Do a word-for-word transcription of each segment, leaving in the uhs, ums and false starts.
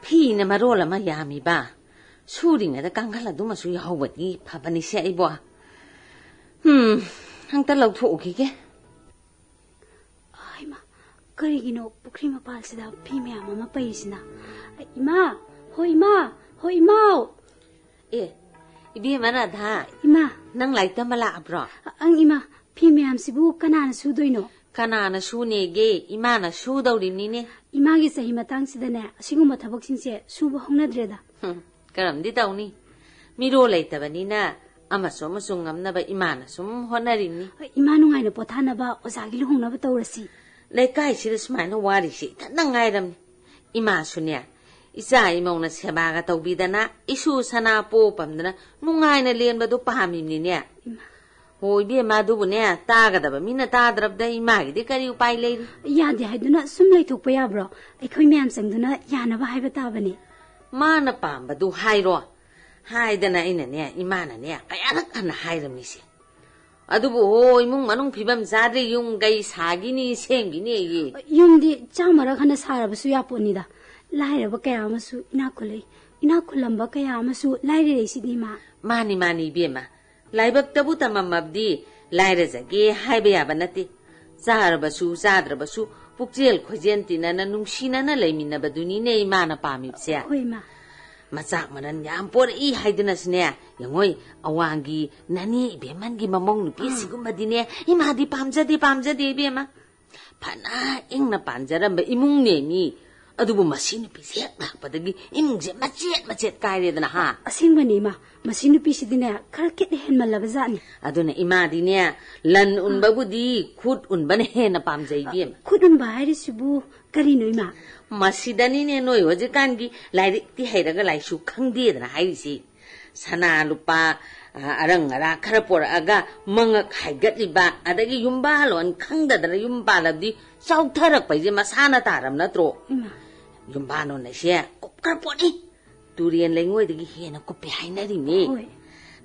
ꯐꯤꯅ ꯃꯔꯣꯜ ꯑꯃ ꯌꯥꯝꯃꯤꯕ꯫ ꯁꯨꯔꯤꯉꯩꯗ ꯀꯥꯡꯈꯜ ꯑꯗꯨꯃꯁꯨ ꯌꯥꯎꯍꯧꯕꯗꯤ ꯐꯕꯅꯤꯁꯦ ꯑꯩꯕꯣ꯫ ꯎꯝ, ꯑꯝꯇ ꯂꯧꯊꯣꯛꯎꯈꯤꯒꯦ꯫ ꯍꯩꯃꯥ, ꯀꯔꯤꯒꯤꯅꯣ ꯄꯨꯈ꯭ꯔꯤ ꯃꯄꯥꯜꯁꯤꯗ ꯐꯤ ꯃꯌꯥꯝ ꯑꯃ ꯄꯩꯔꯤꯁꯤꯅ? ꯏꯃꯥ! ꯍꯣ ꯏꯃꯥ! ꯍꯣ ꯏꯃꯥꯎ! ꯑꯦ, ꯏꯕꯦꯝꯃ ꯔꯥꯙꯥ, ꯏꯃꯥ! ꯅꯪ ꯂꯥꯏꯔꯤꯛ ꯇꯝꯕ ꯂꯥꯛꯑꯕ꯭ꯔꯣ? ꯑꯪ ꯏꯃꯥ, ꯐꯤ ꯃꯌꯥꯝꯁꯤꯕꯨ ꯀꯅꯥꯅ ꯁꯨꯗꯣꯏꯅꯣ? ꯀꯅꯥꯅ ꯁꯨꯅꯦꯒꯦ? ꯏꯃꯥꯅ ꯁꯨꯗꯧꯔꯤꯕꯅꯤꯅꯦ꯫ ꯏꯃꯥꯒꯤ ꯆꯍꯤ ꯃꯇꯥꯡꯁꯤꯗꯅꯦ, ꯑꯁꯤꯒꯨꯝꯕ ꯊꯕꯛꯁꯤꯡꯁꯦ ꯁꯨꯕ ꯍꯧꯅꯗ꯭ꯔꯦꯗ꯫ ꯍꯨꯝ, ꯀꯔꯝꯗꯤ ꯇꯧꯅꯤ? ꯃꯤꯔꯣꯜ ꯂꯩꯇꯕꯅꯤꯅ ꯑꯃꯁꯨ ꯑꯃꯁꯨ ꯉꯝꯅꯕ ꯏꯃꯥꯅ ꯁꯨꯝ ꯍꯣꯠꯅꯔꯤꯕꯅꯤ꯫ ꯍꯣꯏ, ꯏꯃꯥ ꯅꯨꯡꯉꯥꯏꯅ ꯄꯣꯊꯥꯅꯕ ꯑꯣꯖꯥꯒꯤ ꯂꯨꯍꯣꯡꯅꯕ ꯇꯧꯔꯁꯤ꯫ ꯂꯩꯀꯥꯏꯁꯤꯗ ꯁꯨꯃꯥꯏꯅ ꯋꯥꯔꯤꯁꯤ ꯏꯊꯟꯇ ꯉꯥꯏꯔꯝꯅꯤ꯫ ꯏꯃꯥꯁꯨꯅꯦ, ꯏꯆꯥ ꯏꯃꯧꯅ ꯁꯦꯕꯥꯒ ꯇꯧꯕꯤꯗꯅ, ꯏꯁꯨ ꯁꯅꯥ ꯄꯣ ꯄꯝꯗꯅ ꯅꯨꯡꯉꯥꯏꯅ ꯂꯦꯟꯕꯗꯨ ꯄꯥꯝꯃꯤꯕꯅꯤꯅꯦ꯫ ꯏꯃꯥ꯫ ꯍꯣ, ꯏꯕꯦꯝꯃ, ꯑꯗꯨꯕꯨꯅꯦ, ꯇꯥꯒꯗꯕ ꯃꯤꯅ ꯇꯥꯗ꯭ꯔꯕꯗ ꯏꯃꯥꯒꯤꯗꯤ ꯀꯔꯤ ꯎꯄꯥꯏ ꯂꯩꯔꯤ? ꯌꯥꯗꯦ ꯍꯥꯏꯗꯨꯅ ꯁꯨꯝ ꯂꯩꯊꯣꯛꯄ ꯌꯥꯕ꯭ꯔꯣ? ꯑꯩꯈꯣꯏ ꯃꯌꯥꯝ ꯆꯪꯗꯨꯅ ꯌꯥꯅꯕ ꯍꯥꯏꯕ ꯇꯥꯕꯅꯤ꯫ ꯃꯥꯅ ꯄꯥꯝꯕꯗꯨ ꯍꯥꯏꯔꯣ꯫ ꯍꯥꯏꯗꯅ ꯑꯩꯅꯅꯦ, ꯏꯃꯥꯅꯅꯦ, ꯀꯌꯥꯔꯛ ꯍꯟꯅ ꯍꯥꯏꯔꯝꯃꯤꯁꯦ꯫ ꯑꯗꯨꯕꯨ ꯍꯣ, ꯏꯃꯨꯡ ꯃꯅꯨꯡ ꯐꯤꯕꯝ ꯆꯥꯗ꯭ꯔꯦ, ꯌꯨꯝ ꯀꯩ ꯁꯥꯒꯤꯅꯤ, ꯁꯦꯝꯒꯤꯅꯤ ꯑꯩ꯫ ꯌꯨꯝꯗꯤ ꯆꯥꯝꯃꯔꯛ ꯍꯟꯅ ꯁꯥꯔꯕꯁꯨ ꯌꯥꯄꯣꯠꯅꯤꯗ꯫ ꯂꯥꯏꯔꯕ ꯀꯌꯥ ꯑꯃꯁꯨ ꯏꯅꯥꯛ ꯈꯨꯜꯂꯤ, ꯏꯅꯥꯛ ꯈꯨꯜꯂꯝꯕ ꯀꯌꯥ ꯑꯃꯁꯨ ꯂꯥꯏꯔꯔꯛꯏꯁꯤꯗꯤ, ꯏꯃꯥ꯫ ꯃꯥꯅꯤ, ꯃꯥꯅꯤ, ꯏꯕꯦꯝꯃ꯫ ꯂꯥꯏꯕꯛꯇꯕꯨ ꯇꯝꯃꯝꯃꯕꯗꯤ ꯂꯥꯏꯔꯖꯒꯦ ꯍꯥꯏꯕ ꯌꯥꯕ ꯅꯠꯇꯦ꯫ ꯆꯥꯔꯕꯁꯨ ꯆꯥꯗ꯭ꯔꯕꯁꯨ ꯄꯨꯛꯆꯦꯜ ꯈꯣꯏꯖꯦꯜ ꯇꯤꯟꯅꯅ ꯅꯨꯡꯁꯤꯅꯅ ꯂꯩꯃꯤꯟꯅꯕꯗꯨꯅꯤꯅꯦ ꯏꯃꯥꯅ ꯄꯥꯝꯃꯤꯕꯁꯦ꯫ ꯍꯣꯏ, ꯏꯃꯥ꯫ ꯃꯆꯥꯛ ꯃꯔꯟ ꯌꯥꯝ ꯄꯣꯔꯛꯏ ꯍꯥꯏꯗꯨꯅꯁꯨꯅꯦ, ꯌꯦꯡꯉꯣꯏ, ꯑꯋꯥꯡꯒꯤ ꯅꯅꯦ ꯏꯕꯦꯝꯃꯟꯒꯤ ꯃꯃꯧ ꯅꯨꯄꯤ ꯑꯥ꯫ ꯑꯁꯤꯒꯨꯝꯕꯗꯤꯅꯦ ꯏꯃꯥꯗꯤ ꯄꯥꯝꯖꯗꯦ, ꯄꯥꯝꯖꯗꯦ ꯏꯕꯦꯝꯃ꯫ ꯐꯅ ꯏꯪꯅ ꯄꯥꯟꯖꯔꯝꯕ ꯏꯃꯨꯡꯅꯦ ꯃꯤ꯫ ꯑꯗꯨꯕꯨ ꯃꯁꯤ ꯅꯨꯄꯤꯁꯦ ꯍꯦꯛ ꯂꯥꯛꯄꯗꯒꯤ ꯏꯃꯨꯡꯁꯦ ꯃꯆꯦꯠ ꯃꯆꯦꯠ ꯀꯥꯏꯔꯦꯗꯅ, ꯍꯥ? ꯑꯁꯦꯡꯕꯅꯤ, ꯏꯃꯥ꯫ ꯃꯁꯤ ꯅꯨꯄꯤꯁꯤꯗꯤꯅꯦ, ꯈꯔ ꯈꯤꯠ ꯍꯦꯟꯃꯜꯂꯕ ꯖꯥꯠꯅꯤ꯫ ꯑꯗꯨꯅ ꯏꯃꯥꯗꯤꯅꯦ, ꯂꯟ ꯎꯟꯕꯕꯨꯗꯤ ꯈꯨꯠ ꯎꯟꯕꯅ ꯍꯦꯟꯅ ꯄꯥꯝꯖꯩ, ꯏꯕꯦꯝꯃ꯫ ꯈꯨꯠ ꯎꯟꯕ ꯍꯥꯏꯔꯤꯁꯤꯕꯨ ꯀꯔꯤꯅꯣ, ꯏꯃꯥ? ꯃꯁꯤꯗꯅꯤꯅꯦ ꯅꯣꯏ ꯍꯧꯖꯤꯛꯀꯥꯟꯒꯤ ꯂꯥꯏꯔꯤꯛꯇꯤ ꯍꯩꯔꯒ ꯂꯥꯏꯁꯨ ꯈꯪꯗꯦꯗꯅ ꯍꯥꯏꯔꯤꯁꯤ꯫ ꯁꯅꯥ ꯂꯨꯄꯥ, ꯑ, ꯑꯔꯪ ꯑꯔꯥꯛ ꯈꯔ ꯄꯣꯔꯛꯑꯒ ꯃꯉꯛ ꯍꯥꯏꯒꯠꯂꯤꯕ, ꯑꯗꯒꯤ ꯌꯨꯝꯕꯥꯜꯂꯣꯟ ꯈꯪꯗꯗꯅ ꯌꯨꯝ ꯄꯥꯜꯂꯕꯗꯤ ꯆꯥꯎꯊꯔꯛꯄ ꯍꯥꯏꯁꯦ ꯃꯁꯥꯅ ꯇꯥꯔꯝ ꯅꯠꯇ꯭ꯔꯣ? ꯏꯃꯥ꯫ ꯌꯨꯝꯕꯥꯜꯂꯣꯟ ꯍꯥꯏꯁꯦ ꯀꯨꯞꯈ꯭ꯔ ꯄꯣꯠꯅꯤ꯫ ꯇꯨꯔꯦꯟ ꯂꯩꯉꯣꯏꯗꯒꯤ ꯍꯦꯟꯅ ꯀꯨꯞꯄꯦ ꯍꯥꯏꯅꯔꯤꯅꯦ꯫ ꯍꯣꯏ꯫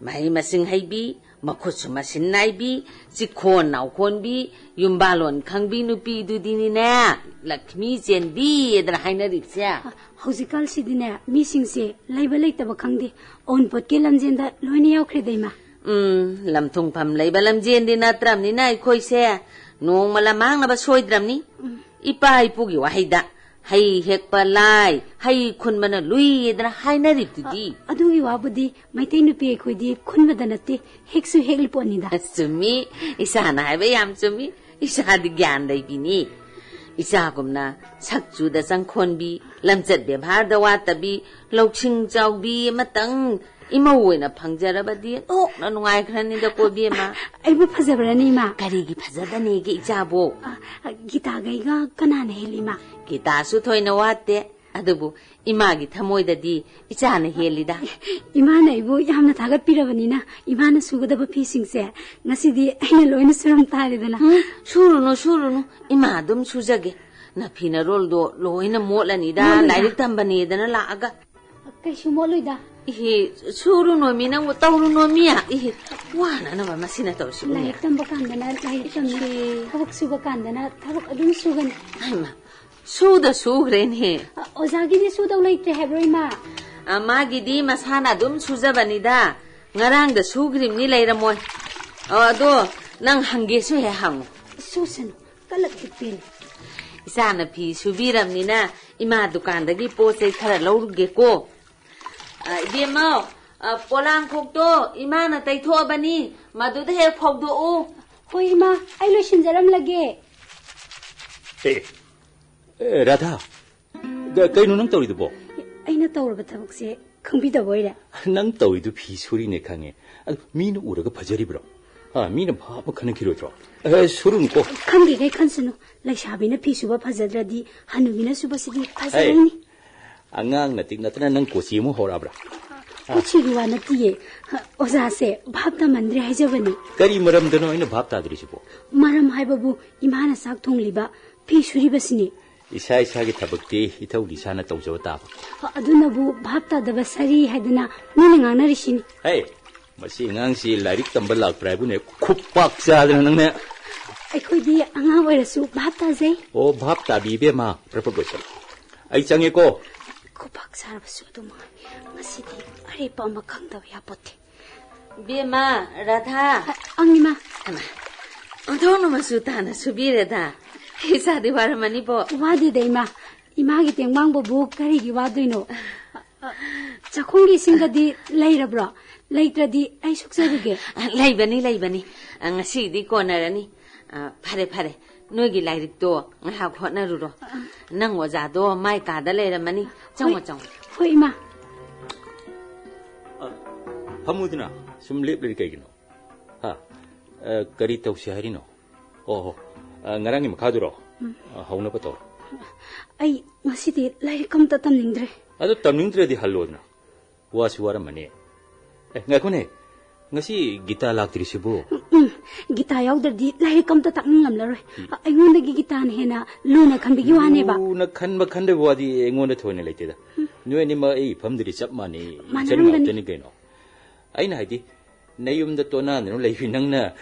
ꯃꯍꯩ ꯃꯁꯤꯡ ꯍꯩꯕꯤ, ꯃꯈꯨꯠꯁꯨ ꯃꯁꯤꯟ ꯅꯥꯏꯕꯤ, ꯆꯤꯈꯣꯟ ꯅꯥꯎꯈꯣꯟꯕꯤ, ꯌꯨꯝꯕꯥꯂꯣꯟ ꯈꯪꯕꯤ ꯅꯨꯄꯤꯗꯨꯗꯤꯅꯤꯅꯦ, ꯂꯛꯈꯃꯤ ꯆꯦꯟꯕꯤꯗꯅ ꯍꯥꯏꯅꯔꯤꯕꯁꯦ꯫ ꯍꯧꯖꯤꯛꯀꯥꯟꯁꯤꯗꯤꯅꯦ, ꯃꯤꯁꯤꯡꯁꯦ ꯂꯩꯕ ꯂꯩꯇꯕ ꯈꯪꯗꯦ, ꯑꯑꯣꯟꯄꯣꯠꯀꯤ ꯂꯝꯖꯦꯟꯗ ꯂꯣꯏꯅ ꯌꯥꯎꯈ꯭ꯔꯦꯗ, ꯏꯃꯥ꯫ ꯎꯝ, ꯂꯝꯊꯨꯡꯐꯝ ꯂꯩꯕ ꯂꯝꯖꯦꯟꯗꯤ ꯅꯠꯇ꯭ꯔꯕꯅꯤꯅ ꯑꯩꯈꯣꯏꯁꯦ ꯅꯣꯡꯃ ꯂꯝꯃꯥꯡꯅꯕ ꯁꯣꯏꯗ꯭ꯔꯕꯅꯤ꯫ ꯎꯝ꯫ ꯏꯄꯥ ꯏꯄꯨꯒꯤ ꯋꯥꯍꯩꯗ "ꯍꯩ ꯍꯦꯛꯄ ꯂꯥꯏ, ꯍꯩ ꯈꯨꯟꯕꯅ ꯂꯨꯏ" ꯍꯥꯏꯗꯅ ꯍꯥꯏꯅꯔꯤꯕꯗꯨꯗꯤ꯫ ꯑ-, ꯑꯗꯨꯒꯤ ꯋꯥꯕꯨꯗꯤ ꯃꯩꯇꯩ ꯅꯨꯄꯤ ꯑꯩꯈꯣꯏꯗꯤ ꯈꯨꯟꯕꯗ ꯅꯠꯇꯦ, ꯍꯦꯛꯁꯨ ꯍꯦꯛꯂꯤ ꯄꯣꯠꯅꯤꯗ꯫ ꯆꯨꯝꯃꯤ, ꯏꯆꯥꯅ ꯍꯥꯏꯕ ꯌꯥꯝ ꯆꯨꯝꯃꯤ꯫ ꯏꯆꯥꯗꯤ ꯒ꯭ꯌꯥꯟ ꯂꯩꯕꯤꯅꯤ꯫ ꯏꯆꯥꯒꯨꯝꯅ ꯁꯛ ꯆꯨꯗ ꯆꯪꯈꯣꯟꯕꯤ, ꯂꯝꯆꯠ ꯕꯦꯕꯥꯔꯗ ꯋꯥꯠꯇꯕꯤ, ꯂꯧꯁꯤꯡ ꯆꯥꯎꯕꯤ ꯑꯃꯇꯪ ꯏꯃꯧ ꯑꯣꯏꯅ ꯐꯪꯖꯔꯕꯗꯤ ꯑꯣꯛꯅ ꯅꯨꯡꯉꯥꯏꯈ꯭ꯔꯅꯤꯗꯀꯣ, ꯏꯕꯦꯝꯃ꯫ ꯑꯩꯕꯨ ꯐꯖꯕ꯭ꯔꯅꯦ, ꯏꯃꯥ? ꯀꯔꯤꯒꯤ ꯐꯖꯗꯅꯦꯒꯦ, ꯏꯆꯥꯕꯣ? ꯑ, ꯒꯤꯇꯥꯒꯩꯒ ꯀꯅꯥꯅ ꯍꯦꯜꯂꯤ, ꯏꯃꯥ? ꯒꯤꯇꯥꯁꯨ ꯊꯣꯏꯅ ꯋꯥꯠꯇꯦ, ꯑꯗꯨꯕꯨ ꯏꯃꯥꯒꯤ ꯊꯃꯣꯏꯗꯗꯤ ꯏꯆꯥꯅ ꯍꯦꯜꯂꯤꯗ꯫ ꯏꯃꯥꯅ ꯑꯩꯕꯨ ꯌꯥꯝꯅ ꯊꯥꯒꯠꯄꯤꯔꯕꯅꯤꯅ, ꯏꯃꯥꯅ ꯁꯨꯒꯗꯕ ꯐꯤꯁꯤꯡꯁꯦ ꯉꯁꯤꯗꯤ ꯑꯩꯅ ꯂꯣꯏꯅ ꯁꯨꯔꯝ ꯇꯥꯔꯦꯗꯅ꯫ ꯎꯝ, ꯁꯨꯔꯨꯅꯨ, ꯁꯨꯔꯨꯅꯨ, ꯏꯃꯥ ꯑꯗꯨꯝ ꯁꯨꯖꯒꯦ꯫ ꯅꯐꯤ ꯅꯔꯣꯜꯗꯣ ꯂꯣꯏꯅ ꯃꯣꯠꯂꯅꯤꯗ, ꯃꯣꯠꯂꯣꯏꯗ꯫ ꯂꯥꯏꯔꯤꯛ ꯇꯝꯕꯅꯦꯗꯅ ꯂꯥꯛꯑꯒ꯫ ꯀꯩꯁꯨ ꯃꯣꯠꯂꯣꯏꯗ꯫ ꯏꯍꯦ, ꯁꯨꯔꯨꯅꯣꯃꯤ ꯅꯪꯕꯨ, ꯇꯧꯔꯨꯅꯣꯃꯤ꯫ ꯏꯍꯦ, ꯋꯥꯅꯅꯕ ꯃꯁꯤꯅ ꯇꯧꯔꯤꯁꯤꯕꯨꯅꯦ꯫ ꯂꯥꯏꯔꯤꯛ ꯇꯝꯕ ꯀꯥꯟꯗꯅ ꯂꯥꯏꯔꯤꯛ ꯇꯝꯃꯤ, ꯁꯤ ꯊꯕꯛ ꯁꯨꯕ ꯀꯥꯟꯗꯅ ꯊꯕꯛ ꯑꯗꯨꯝ ꯁꯨꯒꯅꯤ꯫ ꯍꯩꯃꯥ, ꯁꯨꯗ ꯁꯨꯈ꯭ꯔꯦꯅꯦ꯫ ꯑ, ꯑꯣꯖꯥꯒꯤꯗꯤ ꯁꯨꯗꯧ ꯂꯩꯇ꯭ꯔꯦ ꯍꯥꯏꯕ꯭ꯔꯣ, ꯏꯃꯥ? ꯑ, ꯃꯥꯒꯤꯗꯤ ꯃꯁꯥꯅ ꯑꯗꯨꯝ ꯁꯨꯖꯕꯅꯤꯗ꯫ ꯉꯔꯥꯡꯗ ꯁꯨꯈ꯭ꯔꯤꯕꯅꯤ, ꯂꯩꯔꯝꯃꯣꯏ꯫ ꯑ, ꯑꯗꯣ ꯅꯪ ꯍꯪꯒꯦꯁꯨ ꯍꯦꯛ ꯍꯪꯉꯨ꯫ ꯁꯨꯁꯅꯨ, ꯀꯂꯛ ꯍꯤꯞꯄꯦꯅꯦ꯫ ꯏꯆꯥꯅ ꯐꯤ ꯁꯨꯕꯤꯔꯝꯅꯤꯅ ꯏꯃꯥ ꯗꯨꯀꯥꯟꯗꯒꯤ ꯄꯣꯠ ꯆꯩ ꯈꯔ ꯂꯧꯔꯨꯒꯦꯀꯣ꯫ ꯑ, ꯏꯕꯦꯝꯃꯧ, ꯑ, ꯄꯣꯂꯥꯡꯈꯣꯛꯇꯣ ꯏꯃꯥꯅ ꯇꯩꯊꯣꯛꯑꯕꯅꯤ, ꯃꯗꯨꯗ ꯍꯦꯛ ꯐꯧꯗꯣꯛꯎ꯫ ꯍꯣꯏ, ꯏꯃꯥ, ꯑꯩ ꯂꯣꯏꯁꯤꯟꯖꯔꯝꯂꯒꯦ꯫ ꯑꯦ, ꯑꯦ, ꯔꯥꯙꯥ, ꯀ-, ꯀꯩꯅꯣ ꯅꯪ ꯇꯧꯔꯤꯗꯨꯕꯣ? ꯑꯩꯅ ꯇꯧꯔꯕ ꯊꯕꯛꯁꯦ ꯈꯪꯕꯤꯗꯕ ꯑꯣꯏꯔꯦ꯫ ꯅꯪ ꯇꯧꯔꯤꯗꯨ ꯐꯤ ꯁꯨꯔꯤꯅꯦ ꯈꯪꯉꯦ, ꯑꯗꯨ ꯃꯤꯅ ꯎꯔꯒ ꯐꯖꯔꯤꯕ꯭ꯔꯣ? ꯍꯥ, ꯃꯤꯅ ꯚꯥꯞ ꯑꯃ ꯈꯟꯅꯈꯤꯔꯣꯏꯗ꯭ꯔꯣ? ꯑꯦ, ꯁꯨꯔꯨꯅꯨꯀꯣ꯫ ꯈꯪꯗꯦꯈꯩ ꯈꯟꯁꯅꯨ, ꯂꯩꯁꯥꯕꯤꯅ ꯐꯤ ꯁꯨꯕ ꯐꯖꯗ꯭ꯔꯗꯤ ꯍꯅꯨꯕꯤꯅ ꯁꯨꯕꯁꯤꯗꯤ ꯐꯖꯔꯣꯏꯅꯤ꯫ ꯑꯉꯥꯡ ꯅꯇꯤꯛ ꯅꯠꯇꯅ ꯅꯪ ꯀꯣꯆꯤ ꯑꯃꯨꯛ ꯍꯧꯔꯛꯑꯕ꯭ꯔꯥ? ꯀꯣꯆꯤꯒꯤ ꯋꯥ ꯅꯠꯇꯤꯌꯦ꯫ ꯑꯣꯖꯥꯁꯦ ꯚꯥꯞ ꯇꯥꯃꯟꯗ꯭ꯔꯦ ꯍꯥꯏꯖꯕꯅꯤ꯫ ꯀꯔꯤ ꯃꯔꯝꯗꯅꯣ ꯑꯩꯅ ꯚꯥꯞ ꯇꯥꯗ꯭ꯔꯤꯁꯤꯕꯣ? ꯃꯔꯝ ꯍꯥꯏꯕꯕꯨ ꯏꯃꯥꯅ ꯆꯥꯛ ꯊꯣꯡꯂꯤꯕ, ꯐꯤ ꯁꯨꯔꯤꯕꯁꯤꯅꯤ꯫ ꯏꯁꯥ ꯏꯁꯥꯒꯤ ꯊꯕꯛꯇꯤ ꯏꯊꯧ ꯏꯁꯥꯅ ꯇꯧꯖꯕ ꯇꯥꯕ꯫ ꯑꯗꯨꯅꯕꯨ ꯚꯥꯞ ꯇꯥꯗꯕ ꯁꯥꯔꯤ ꯍꯥꯏꯗꯅ ꯃꯤꯅ ꯉꯥꯡꯅꯔꯤꯁꯤꯅꯤ꯫ ꯍꯦ, ꯃꯁꯤ ꯑꯉꯥꯡꯁꯤ ꯂꯥꯏꯔꯤꯛ ꯇꯝꯕ ꯂꯥꯛꯄ꯭ꯔꯥ ꯍꯥꯏꯕꯨꯅꯦ, ꯈꯨꯄꯥꯛ ꯆꯥꯗꯅ ꯅꯪꯅ꯫ ꯑꯩꯈꯣꯏꯗꯤ ꯑꯉꯥꯡ ꯑꯣꯏꯔꯁꯨ ꯚꯥꯞ ꯇꯥꯖꯩ꯫ ꯑꯣ, ꯚꯥꯞ ꯇꯥꯕꯤ ꯏꯕꯦꯝꯃ, ꯄ꯭ꯔꯞ ꯄ꯭ꯔꯞ ꯂꯣꯏꯁꯜꯂꯣ꯫ ꯑꯩ ꯆꯪꯉꯦꯀꯣ꯫ ꯈꯨꯄꯥꯛ ꯆꯥꯔꯕꯁꯨ ꯑꯗꯨꯝ ꯉꯥꯏ꯫ ꯉꯁꯤꯗꯤ ꯑꯔꯦꯞꯄ ꯑꯃ ꯈꯪꯗꯕ ꯌꯥꯄꯣꯠꯇꯦ꯫ ꯏꯕꯦꯝꯃ, ꯔꯥꯙꯥ꯫ ꯑ, ꯑꯪ, ꯏꯃꯥ꯫ ꯍꯩꯃꯥ, ꯑꯣꯟꯊꯣꯛꯅ ꯃꯆꯨ ꯇꯥꯅ ꯁꯨꯕꯤꯔꯦꯗ꯫ ꯏꯆꯥꯗꯤ ꯋꯥꯔꯝꯃꯅꯤꯕꯣ꯫ ꯋꯥꯗꯦꯗ, ꯏꯃꯥ꯫ ꯏꯃꯥꯒꯤ ꯇꯦꯡꯕꯥꯡꯕꯕꯨ ꯀꯔꯤꯒꯤ ꯋꯥꯗꯣꯏꯅꯣ? ꯑ, ꯑ, ꯆꯥꯛꯈꯨꯝꯒꯤ ꯏꯁꯤꯡꯒꯗꯤ ꯂꯩꯔꯕ꯭ꯔꯣ? ꯂꯩꯇ꯭ꯔꯗꯤ ꯑꯩ ꯁꯨꯛꯆꯔꯨꯒꯦ꯫ ꯂꯩꯕꯅꯤ, ꯂꯩꯕꯅꯤ꯫ ꯑ, ꯉꯁꯤꯒꯤꯗꯤ ꯀꯣꯟꯅꯔꯅꯤ꯫ ꯑ, ꯐꯔꯦ, ꯐꯔꯦ꯫ ꯅꯣꯏꯒꯤ ꯂꯥꯏꯔꯤꯛꯇꯣ ꯉꯥꯏꯍꯥꯛ ꯍꯣꯠꯅꯔꯨꯔꯣ꯫ ꯅꯪ ꯑꯣꯖꯥꯗꯣ ꯃꯥꯏ ꯀꯥꯗ ꯂꯩꯔꯝꯃꯅꯤ꯫ ꯆꯪꯉꯣ, ꯍꯣꯏ꯫ ꯆꯪꯉꯣ꯫ ꯍꯣꯏ, ꯏꯃꯥ꯫ ꯑ, ꯐꯝꯃꯨꯗꯅ꯫ ꯁꯨꯝ ꯂꯦꯞꯂꯤꯔꯤ ꯀꯩꯒꯤꯅꯣ? ꯍꯥ? ꯑ, ꯀꯔꯤ ꯇꯧꯁꯤ ꯍꯥꯏꯔꯤꯅꯣ? ꯑꯣ ꯍꯣ꯫ ꯑ, ꯉꯔꯥꯡꯒꯤ ꯃꯈꯥꯗꯨꯔꯣ? ꯎꯝ꯫ ꯑ, ꯍꯧꯅꯕ ꯇꯧꯔꯣ꯫ ꯑꯩ ꯉꯁꯤꯗꯤ ꯂꯥꯏꯔꯤꯛ ꯑꯝꯇ ꯇꯝꯅꯤꯡꯗ꯭ꯔꯦ꯫ ꯑꯗꯣ ꯇꯝꯅꯤꯡꯗ꯭ꯔꯗꯤ ꯍꯜꯂꯣꯗꯅ꯫ ꯋꯥꯁꯨ ꯋꯥꯔꯝꯃꯅꯤ꯫ ꯑꯦ, ꯉꯥꯏꯈꯣꯅꯦ꯫ ꯉꯁꯤ ꯒꯤꯇꯥ ꯂꯥꯛꯇ꯭ꯔꯤꯁꯤꯕꯨ? ꯎꯝ, ꯎꯝ꯫ ꯒꯤꯇꯥ ꯌꯥꯎꯗ꯭ꯔꯗꯤ ꯂꯥꯏꯔꯤꯛ ꯑꯝꯇ ꯇꯥꯛꯅꯤꯡꯂꯝꯂꯔꯣꯏ꯫ ꯎꯝ꯫ ꯑꯩꯉꯣꯟꯗꯒꯤ ꯒꯤꯇꯥꯅ ꯍꯦꯟꯅ ꯂꯨꯅ ꯈꯟꯕꯒꯤ ꯋꯥꯅꯦꯕ꯫ ꯂꯨꯅ ꯈꯟꯕ ꯈꯟꯗꯕ ꯋꯥꯗꯤ ꯑꯩꯉꯣꯟꯗ ꯊꯣꯏꯅ ꯂꯩꯇꯦꯗ꯫ ꯎꯝ꯫ ꯅꯣꯏ ꯑꯅꯤꯃꯛ ꯑꯩ ꯏꯐꯝꯗꯨꯗꯤ ꯆꯞ ꯃꯥꯟꯅꯩ꯫ ꯏꯆꯟ ꯃꯥꯟꯅꯔꯝꯒꯅꯤ꯫ ꯉꯥꯛꯇꯅꯤ ꯀꯩꯅꯣ꯫ ꯑꯩꯅ ꯍꯥꯏꯗꯤ, ꯅꯌꯨꯝꯗ ꯇꯣꯅꯥꯟꯗꯨꯅ ꯂꯩꯕꯤ ꯅꯪꯅ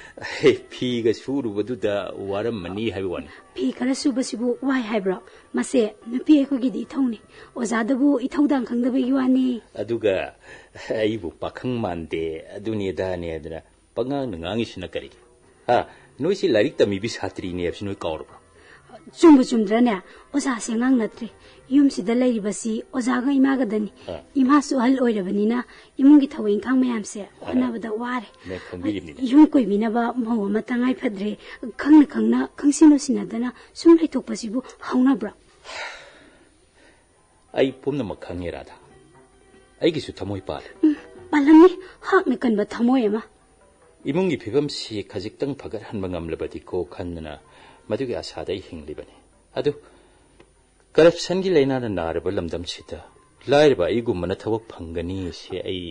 ꯐꯤꯒ ꯁꯨꯔꯨꯕꯗꯨꯗ ꯋꯥꯔꯝꯃꯅꯤ ꯍꯥꯏꯕ ꯋꯥꯅꯤ꯫ ꯐꯤ ꯈꯔ ꯁꯨꯕꯁꯤꯕꯨ ꯋꯥꯏ ꯍꯥꯏꯕ꯭ꯔꯣ? ꯃꯁꯦ ꯅꯨꯄꯤ ꯑꯩꯈꯣꯏꯒꯤꯗꯤ ꯏꯊꯧꯅꯤ꯫ ꯑꯣꯖꯥꯗꯕꯨ ꯏꯊꯧꯗꯥꯡ ꯈꯪꯗꯕꯒꯤ ꯋꯥꯅꯤ꯫ ꯑꯗꯨꯒ ꯑꯩꯕꯨ ꯄꯥꯈꯪ ꯃꯥꯟꯗꯦ, ꯑꯗꯨꯅꯤ ꯑꯗꯥꯅꯤ ꯍꯥꯏꯗꯅ ꯄꯉꯥꯡꯗ ꯉꯥꯡꯉꯤꯁꯤꯅ ꯀꯔꯤꯒꯤ? ꯍꯥ? ꯅꯣꯏꯁꯤ ꯂꯥꯏꯔꯤꯛ ꯇꯝꯃꯤꯕꯤ ꯁꯥꯇ꯭ꯔꯤꯅꯦ ꯍꯥꯏꯕꯁꯤ ꯅꯣꯏ ꯀꯥꯎꯔꯕ꯭ꯔꯣ? ꯆꯨꯝꯕꯨ ꯆꯨꯝꯗ꯭ꯔꯅꯦ? ꯑꯣꯖꯥꯁꯦ ꯑꯉꯥꯡ ꯅꯠꯇ꯭ꯔꯦ꯫ ꯌꯨꯝꯁꯤꯗ ꯂꯩꯔꯤꯕꯁꯤ ꯑꯣꯖꯥꯒ ꯏꯃꯥꯒꯗꯅꯤ꯫ ꯑꯥ꯫ ꯏꯃꯥꯁꯨ ꯑꯍꯜ ꯑꯣꯏꯔꯕꯅꯤꯅ ꯏꯃꯨꯡꯒꯤ ꯊꯕꯛ ꯏꯪꯈꯥꯡ ꯃꯌꯥꯝꯁꯦ ꯑꯥ꯫ ꯍꯣꯠꯅꯕꯗ ꯋꯥꯔꯦ꯫ ꯃꯦꯝ ꯈꯪꯕꯤꯔꯤꯕꯅꯤꯅꯦ꯫ ꯌꯨꯝ ꯀꯣꯏꯕꯤꯅꯕ ꯃꯧ ꯑꯃ ꯇꯉꯥꯏ ꯐꯗ꯭ꯔꯦ꯫ ꯈꯪꯅ ꯈꯪꯅ, ꯈꯪꯁꯤ ꯅꯨꯡꯁꯤꯅꯗꯅ ꯁꯨꯝ ꯂꯩꯊꯣꯛꯄꯁꯤꯕꯨ ꯍꯧꯅꯕ꯭ꯔꯣ? ꯑꯩ ꯄꯨꯝꯅꯃꯛ ꯈꯪꯉꯦ, ꯔꯥꯙꯥ꯫ ꯑꯩꯒꯤꯁꯨ ꯊꯃꯣꯏ ꯄꯥꯜꯂꯦ꯫ ꯎꯝ, ꯄꯥꯜꯂꯝꯅꯤ꯫ ꯍꯥꯛꯅ ꯀꯟꯕ ꯊꯃꯣꯏ ꯑꯃ꯫ ꯏꯃꯨꯡꯒꯤ ꯐꯤꯕꯝꯁꯤ ꯈꯖꯤꯛꯇꯪ ꯐꯒꯠꯍꯟꯕ ꯉꯝꯂꯕꯗꯤꯀꯣ ꯈꯟꯗꯅ ꯃꯗꯨꯒꯤ ꯑꯥꯁꯥꯗ ꯑꯩ ꯍꯤꯡꯂꯤꯕꯅꯤ꯫ ꯑꯗꯨ ꯀꯔꯞꯁꯟꯒꯤ ꯂꯥꯏꯅꯥꯅ ꯅꯥꯔꯕ ꯂꯝꯗꯝꯁꯤꯗ ꯂꯥꯏꯔꯕ ꯑꯩꯒꯨꯝꯕꯅ ꯊꯕꯛ ꯐꯪꯒꯅꯤ ꯁꯤ ꯑꯩ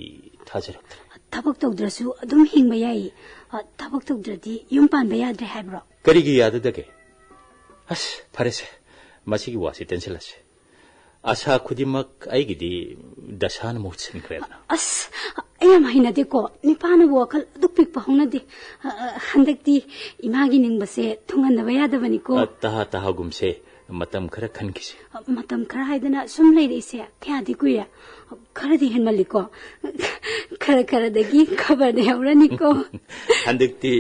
ꯊꯥꯖꯔꯛꯇ꯭ꯔꯦ꯫ ꯊꯕꯛ ꯇꯧꯗ꯭ꯔꯁꯨ ꯑꯗꯨꯝ ꯍꯤꯡꯕ ꯌꯥꯏꯌꯦ꯫ ꯑ, ꯊꯕꯛ ꯇꯧꯗ꯭ꯔꯗꯤ ꯌꯨꯝ ꯄꯥꯟꯕ ꯌꯥꯗ꯭ꯔꯦ ꯍꯥꯏꯕ꯭ꯔꯣ? ꯀꯔꯤꯒꯤ ꯌꯥꯗꯗꯒꯦ? ꯑꯁ, ꯐꯔꯦꯁꯦ, ꯃꯁꯤꯒꯤ ꯋꯥꯁꯤ ꯇꯦꯟꯁꯤꯜꯂꯁꯤ꯫ ꯑꯁꯥ ꯈꯨꯗꯤꯡꯃꯛ ꯑꯩꯒꯤꯗꯤ ꯗꯁꯥꯅ ꯃꯍꯨꯠ ꯁꯤꯟꯈ꯭ꯔꯦꯗꯅ꯫ ꯑꯁ, ꯑꯩ ꯌꯥꯝ ꯍꯩꯅꯗꯦꯀꯣ, ꯅꯨꯄꯥꯅꯕꯨ ꯋꯥꯈꯜ ꯑꯗꯨꯛ ꯄꯤꯛꯄ ꯍꯧꯅꯗꯦ꯫ ꯑ, ꯑ, ꯍꯟꯗꯛꯇꯤ ꯏꯃꯥꯒꯤ ꯅꯤꯡꯕꯁꯦ ꯊꯨꯡꯍꯟꯗꯕ ꯌꯥꯗꯕꯅꯤꯀꯣ꯫ ꯑ, ꯇꯍꯥ ꯇꯍꯥꯒꯨꯝꯁꯦ, ꯃꯇꯝ ꯈꯔ ꯈꯟꯈꯤꯁꯦ꯫ ꯑ, ꯃꯇꯝ ꯈꯔ ꯍꯥꯏꯗꯅ ꯁꯨꯝ ꯂꯩꯔꯛꯏꯁꯦ ꯀꯌꯥꯗꯤ ꯀꯨꯏꯔꯦ? ꯈꯔꯗꯤ ꯍꯦꯟꯃꯜꯂꯤꯀꯣ꯫ ꯈꯔ ꯈꯔꯗꯒꯤ ꯈꯕꯔꯗ ꯌꯥꯎꯔꯅꯤꯀꯣ꯫ ꯍꯟꯗꯛꯇꯤ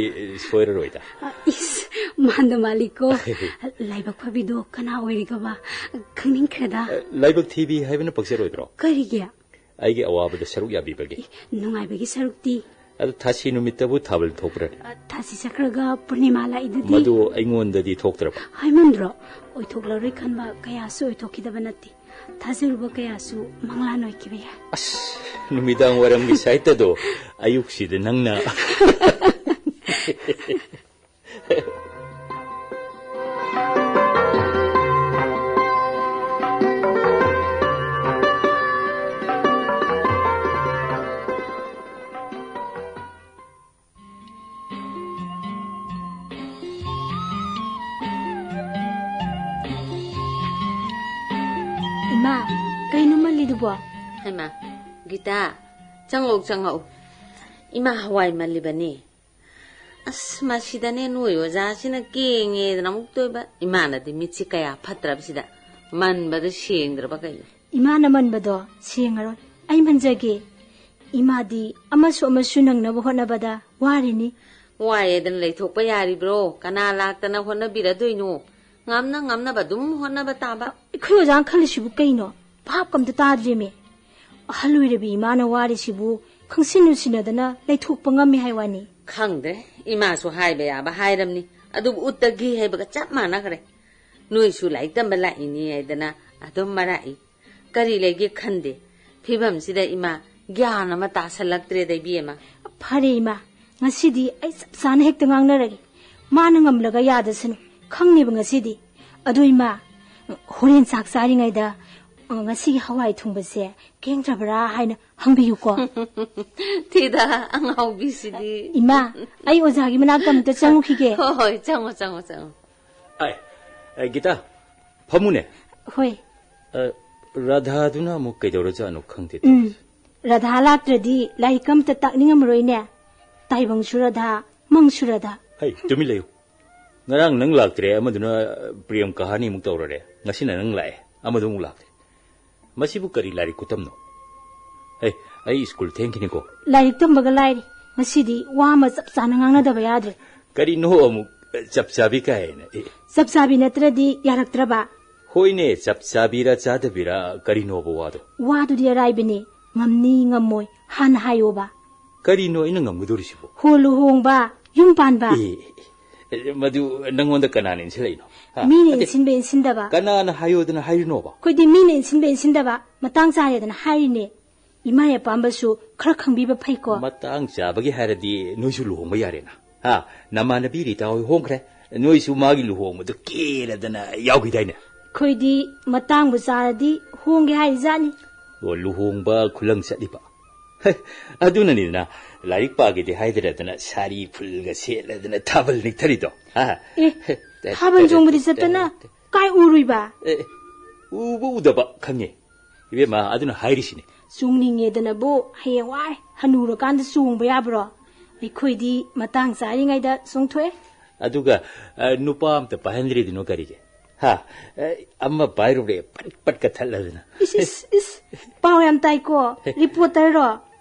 ꯁꯣꯏꯔꯔꯣꯏꯗ꯫ ꯑ, ꯏꯁ, ꯃꯥꯟꯗ ꯃꯥꯜꯂꯤꯀꯣ꯫ ꯂꯥꯏꯕꯛ ꯐꯕꯤꯗꯣ ꯀꯅꯥ ꯑꯣꯏꯔꯤꯒꯕ? ꯈꯪꯅꯤꯡꯈ꯭ꯔꯦꯗ꯫ ꯑ, ꯂꯥꯏꯕꯛ ꯊꯤꯕꯤ ꯍꯥꯏꯕꯅ ꯄꯛꯆꯔꯣꯏꯗ꯭ꯔꯣ? ꯀꯔꯤꯒꯤ? ꯑꯩꯒꯤ ꯑꯋꯥꯕꯗ ꯁꯔꯨꯛ ꯌꯥꯕꯤꯕꯒꯤ꯫ ꯏ, ꯅꯨꯡꯉꯥꯏꯕꯒꯤ ꯁꯔꯨꯛꯇꯤ? ꯑꯗꯨ ꯊꯥꯁꯤ ꯅꯨꯃꯤꯠꯇꯕꯨ ꯊꯥꯕꯜ ꯊꯣꯛꯄ꯭ꯔꯅꯦ? ꯑ, ꯊꯥꯁꯤ ꯆꯠꯈ꯭ꯔꯒ ꯄꯨꯔꯅꯤꯃꯥ ꯂꯥꯛꯏꯗꯨꯗꯤ꯫ ꯃꯗꯨ ꯑꯩꯉꯣꯟꯗꯗꯤ ꯊꯣꯛꯇ꯭ꯔꯕ? ꯍꯥꯏꯃꯟꯗ꯭ꯔꯣ? ꯑꯣꯏꯊꯣꯛꯂꯔꯣꯏ ꯈꯟꯕ ꯀꯌꯥꯁꯨ ꯑꯣꯏꯊꯣꯛꯈꯤꯗꯕ ꯅꯠꯇꯦ꯫ ꯊꯥꯖꯔꯨꯕ ꯀꯌꯥꯁꯨ ꯃꯪꯂꯥꯟ ꯑꯣꯏꯈꯤꯕ ꯌꯥꯏ꯫ ꯑꯁ, ꯅꯨꯃꯤꯗꯥꯡ ꯋꯥꯏꯔꯝꯒꯤ ꯁꯥꯏꯠꯇꯗꯣ ꯑꯌꯨꯛꯁꯤꯗ ꯅꯪꯅ꯫ ꯏꯃꯥ, ꯀꯩꯅꯣ ꯃꯜꯂꯤꯗꯨꯕꯣ? ꯍꯩꯃꯥ, ꯒꯤꯇꯥ, ꯆꯪꯉꯛꯎ, ꯆꯪꯉꯛꯎ꯫ ꯏꯃꯥ ꯍꯋꯥꯏ ꯃꯜꯂꯤꯕꯅꯤ꯫ ꯑꯁ, ꯃꯁꯤꯗꯅꯦ ꯅꯣꯏ ꯑꯣꯖꯥꯁꯤꯅ ꯀꯦꯡꯉꯦꯗꯅ ꯑꯃꯨꯛ ꯇꯣꯏꯕ꯫ ꯏꯃꯥꯅꯗꯤ ꯃꯤꯠꯁꯤ ꯀꯌꯥ ꯐꯠꯇ꯭ꯔꯕꯁꯤꯗ ꯃꯟꯕꯗ ꯁꯦꯡꯗ꯭ꯔꯕ ꯀꯩꯅꯣ? ꯏꯃꯥꯅ ꯃꯟꯕꯗꯣ ꯁꯦꯡꯉꯔꯣꯏ꯫ ꯑꯩ ꯃꯟꯖꯒꯦ꯫ ꯏꯃꯥꯗꯤ ꯑꯃꯁꯨ ꯑꯃꯁꯨ ꯅꯪꯅꯕ ꯍꯣꯠꯅꯕꯗ ꯋꯥꯔꯤꯅꯤ꯫ ꯋꯥꯏꯌꯦꯗꯅ ꯂꯩꯊꯣꯛꯄ ꯌꯥꯔꯤꯕ꯭ꯔꯣ? ꯀꯅꯥ ꯂꯥꯛꯇꯅ ꯍꯣꯠꯅꯕꯤꯔꯗꯣꯏꯅꯣ? ꯉꯝꯅ ꯉꯝꯅꯕ ꯑꯗꯨꯝ ꯍꯣꯠꯅꯕ ꯇꯥꯕ꯫ ꯑꯩꯈꯣꯏ ꯑꯣꯖꯥꯅ ꯈꯜꯂꯤꯁꯤꯕꯨ ꯀꯩꯅꯣ? ꯚꯥꯞ ꯑꯝꯇ ꯇꯥꯗ꯭ꯔꯦꯃꯦ꯫ ꯑꯍꯜ ꯑꯣꯏꯔꯕꯤ ꯏꯃꯥꯅ ꯋꯥꯔꯤꯁꯤꯕꯨ ꯈꯪꯁꯤꯟ ꯅꯨꯡꯁꯤꯅꯗꯅ ꯂꯩꯊꯣꯛꯄ ꯉꯝꯃꯤ ꯍꯥꯏ ꯋꯥꯅꯤ꯫ ꯈꯪꯗ꯭ꯔꯦ, ꯏꯃꯥꯁꯨ ꯍꯥꯏꯕ ꯌꯥꯕ ꯍꯥꯏꯔꯝꯅꯤ, ꯑꯗꯨꯕꯨ ꯎꯠꯇꯒꯤ ꯍꯩꯕꯒ ꯆꯞ ꯃꯥꯟꯅꯈ꯭ꯔꯦ꯫ ꯅꯣꯏꯁꯨ ꯂꯥꯏꯔꯤꯛ ꯇꯝꯕ ꯂꯥꯛꯏꯅꯤ ꯍꯥꯏꯗꯅ ꯑꯗꯨꯝ ꯃꯔꯥꯛꯏ꯫ ꯀꯔꯤ ꯂꯩꯒꯦ ꯈꯟꯗꯦ꯫ ꯐꯤꯕꯝꯁꯤꯗ ꯏꯃꯥ ꯒ꯭ꯌꯥꯟ ꯑꯃ ꯇꯥꯁꯜꯂꯛꯇ꯭ꯔꯦꯗ, ꯏꯕꯦꯝꯃ꯫ ꯐꯔꯦ ꯏꯃꯥ, ꯉꯁꯤꯗꯤ ꯑꯩ ꯆꯞ ꯆꯥꯅ ꯍꯦꯛꯇ ꯉꯥꯡꯅꯔꯒꯦ꯫ ꯃꯥꯅ ꯉꯝꯂꯒ ꯌꯥꯗꯁꯅꯨ, ꯈꯪꯅꯦꯕ ꯉꯁꯤꯗꯤ꯫ ꯑꯗꯨ ꯏꯃꯥ, ꯍꯣꯔꯦꯟ ꯆꯥꯛ ꯆꯥꯔꯤꯉꯩꯗ, ꯑ, ꯉꯁꯤꯒꯤ ꯍꯋꯥꯏ ꯊꯣꯡꯕꯁꯦ ꯀꯦꯡꯗ꯭ꯔꯕ꯭ꯔꯥ ꯍꯥꯏꯅ ꯍꯪꯕꯤꯌꯨꯀꯣ꯫ ꯊꯤꯗ, ꯑꯉꯥꯎꯕꯤꯁꯤꯗꯤ꯫ ꯏꯃꯥ, ꯑꯩ ꯑꯣꯖꯥꯒꯤ ꯃꯅꯥꯛꯇ ꯑꯃꯨꯛꯇ ꯆꯪꯉꯨꯈꯤꯒꯦ꯫ ꯍꯣꯏ, ꯍꯣꯏ, ꯆꯪꯉꯣ, ꯆꯪꯉꯣ, ꯆꯪꯉꯣ꯫ ꯑꯥꯏ, ꯑꯦ, ꯒꯤꯇꯥ, ꯐꯝꯃꯨꯅꯦ꯫ ꯍꯣꯏ꯫ ꯑ, ꯔꯥꯙꯥꯗꯨꯅ ꯑꯃꯨꯛ ꯀꯩꯗꯧꯔꯖꯥꯠꯅꯣ ꯈꯪꯗꯦ ꯎꯝ꯫ ꯇꯧꯔꯤꯁꯦ꯫ ꯔꯥꯙꯥ ꯂꯥꯛꯇ꯭ꯔꯗꯤ ꯂꯥꯏꯔꯤꯛ ꯑꯝꯇ ꯇꯥꯛꯅꯤꯡꯉꯝꯃꯔꯣꯏꯅꯦ꯫ ꯇꯥꯏꯕꯪꯁꯨ ꯔꯥꯙꯥ, ꯃꯪꯁꯨ ꯔꯥꯙꯥ꯫ ꯍꯩ, ꯇꯨꯃꯤꯟ ꯂꯩꯌꯨ꯫ ꯉꯔꯥꯡ ꯅꯪ ꯂꯥꯛꯇ꯭ꯔꯦ, ꯑꯃꯗꯨꯅ ꯄ꯭ꯔꯦꯝ ꯀꯍꯥꯅꯤꯃꯨꯛ ꯇꯧꯔꯔꯦ꯫ ꯉꯁꯤꯅ ꯅꯪ ꯂꯥꯛꯑꯦ, ꯑꯃꯗꯨ ꯑꯃꯨꯛ ꯂꯥꯛꯇ꯭ꯔꯦ꯫ ꯃꯁꯤꯕꯨ ꯀꯔꯤ ꯂꯥꯏꯔꯤꯛ ꯈꯨꯇꯝꯅꯣ? ꯍꯩ, ꯑꯩ ꯁ꯭ꯀꯨꯜ ꯊꯦꯡꯈꯤꯅꯤꯀꯣ꯫ ꯂꯥꯏꯔꯤꯛ ꯇꯝꯕꯒ ꯂꯥꯏꯔꯤ꯫ ꯉꯁꯤꯗꯤ ꯋꯥ ꯑꯃ ꯆꯞ ꯆꯥꯅ ꯉꯥꯡꯅꯗꯕ ꯌꯥꯗ꯭ꯔꯦ꯫ ꯀꯔꯤꯅꯣ ꯑꯃꯨꯛ ꯆꯞ ꯆꯥꯕꯤ ꯀꯥꯏꯅ? ꯑꯦ꯫ ꯆꯞ ꯆꯥꯕꯤ ꯅꯠꯇ꯭ꯔꯗꯤ ꯌꯥꯔꯛꯇ꯭ꯔꯕ? ꯍꯣꯏꯅꯦ, ꯆꯞ ꯆꯥꯕꯤꯔ ꯆꯥꯗꯕꯤꯔ ꯀꯔꯤꯅꯣꯕ ꯋꯥꯗꯣ? ꯋꯥꯗꯨꯗꯤ ꯑꯔꯥꯏꯕꯅꯦ꯫ ꯉꯝꯅꯤ ꯉꯝꯃꯣꯏ ꯍꯥꯟꯅ ꯍꯥꯏꯌꯣꯕ꯫ ꯀꯔꯤꯅꯣ ꯑꯩꯅ ꯉꯝꯒꯗꯧꯔꯤꯁꯤꯕꯣ? ꯍꯣ, ꯂꯨꯍꯣꯡꯕ, ꯌꯨꯝ ꯄꯥꯟꯕ꯫ ꯑꯦ, ꯑꯦ, ꯑꯦ, ꯃꯗꯨ ꯅꯪꯉꯣꯟꯗ ꯀꯅꯥꯅ ꯏꯟꯁꯤꯜꯂꯛꯏꯅꯣ? ꯍꯥ? ꯃꯤꯅ ꯅꯠꯇꯦ꯫ ꯏꯟꯁꯤꯟꯕ ꯏꯟꯁꯤꯟꯗꯕ꯫ ꯀꯅꯥꯅ ꯍꯥꯏꯌꯣꯗꯅ ꯍꯥꯏꯔꯤꯅꯣꯕ? ꯑꯩꯈꯣꯏꯗꯤ ꯃꯤꯅ ꯏꯟꯁꯤꯟꯕ ꯏꯟꯁꯤꯟꯗꯕ ꯃꯇꯥꯡ ꯆꯥꯔꯦꯗꯅ ꯍꯥꯏꯔꯤꯅꯦ꯫ ꯏꯃꯥ ꯑꯄꯥꯝꯕꯁꯨ ꯈꯔ ꯈꯪꯕꯤꯕ ꯐꯩꯀꯣ꯫ ꯃꯇꯥꯡ ꯆꯥꯕꯒꯤ ꯍꯥꯏꯔꯗꯤ ꯅꯣꯏꯁꯨ ꯂꯨꯍꯣꯡꯕ ꯌꯥꯔꯦꯅ꯫ ꯍꯥ? ꯅꯃꯥꯟꯅꯕꯤ ꯔꯤꯇꯥ ꯍꯣꯏ ꯍꯣꯡꯈ꯭ꯔꯦ꯫ ꯅꯣꯏꯁꯨ ꯃꯥꯒꯤ ꯂꯨꯍꯣꯡꯕꯗꯣ ꯀꯦꯔꯗꯅ ꯌꯥꯎꯈꯤꯗꯥꯏꯅꯦ? ꯑꯩꯈꯣꯏꯗꯤ ꯃꯇꯥꯡꯕꯨ ꯆꯥꯔꯗꯤ ꯍꯣꯡꯒꯦ ꯍꯥꯏꯔꯤꯖꯥꯠꯅꯤ꯫ ꯑꯣ, ꯂꯨꯍꯣꯡꯕ ꯈꯨꯂꯪ ꯆꯠꯂꯤꯕ꯫ ꯍꯦ, ꯑꯗꯨꯅꯅꯤꯗꯅ ꯂꯥꯏꯔꯤꯛ ꯄꯥꯒꯦꯗꯤ ꯍꯥꯏꯗ꯭ꯔꯗꯅ ꯁꯥꯔꯤ ꯐꯨꯜꯒ ꯁꯦꯠꯂꯗꯅ ꯊꯥꯕꯜ ꯅꯤꯛꯊꯔꯤꯗꯣ꯫ ꯍꯥ? ꯑꯦ, ꯊꯥꯕꯜ ꯆꯣꯡꯕꯗꯤ ꯆꯠꯇꯅ ꯀꯥꯏ ꯎꯔꯨꯏꯕ? ꯑꯦ, ꯎꯕ ꯎꯗꯕ ꯈꯪꯉꯦ꯫ ꯏꯕꯦꯝꯃ, ꯑꯗꯨꯅ ꯍꯥꯏꯔꯤꯁꯤꯅꯦ꯫ ꯆꯣꯡꯅꯤꯡꯉꯦꯗꯅꯕꯨ ꯍꯌꯦꯡꯋꯥꯏ ꯍꯅꯨꯔꯀꯥꯟꯗ ꯆꯣꯡꯕ ꯌꯥꯕ꯭ꯔꯣ? ꯑꯩꯈꯣꯏꯗꯤ ꯃꯇꯥꯡ ꯆꯥꯔꯤꯉꯩꯗ ꯆꯣꯡꯊꯣꯛꯑꯦ꯫ ꯑꯗꯨꯒ, ꯑ, ꯅꯨꯄꯥ ꯑꯝꯇ ꯄꯥꯏꯍꯟꯗ꯭ꯔꯤꯗꯨꯅꯣ ꯀꯔꯤꯒꯤ? ꯍꯥ? ꯑ, ꯑꯃ ꯄꯥꯏꯔꯨꯔꯦ, ꯄꯠ ꯄꯠꯀ ꯊꯠꯂꯗꯅ꯫ ꯏꯁ, ꯏꯁ, ꯏꯁ, ꯄꯥꯎ ꯌꯥꯝ ꯇꯥꯏꯀꯣ, ꯔꯤꯄꯣꯔꯇꯔꯔꯣ?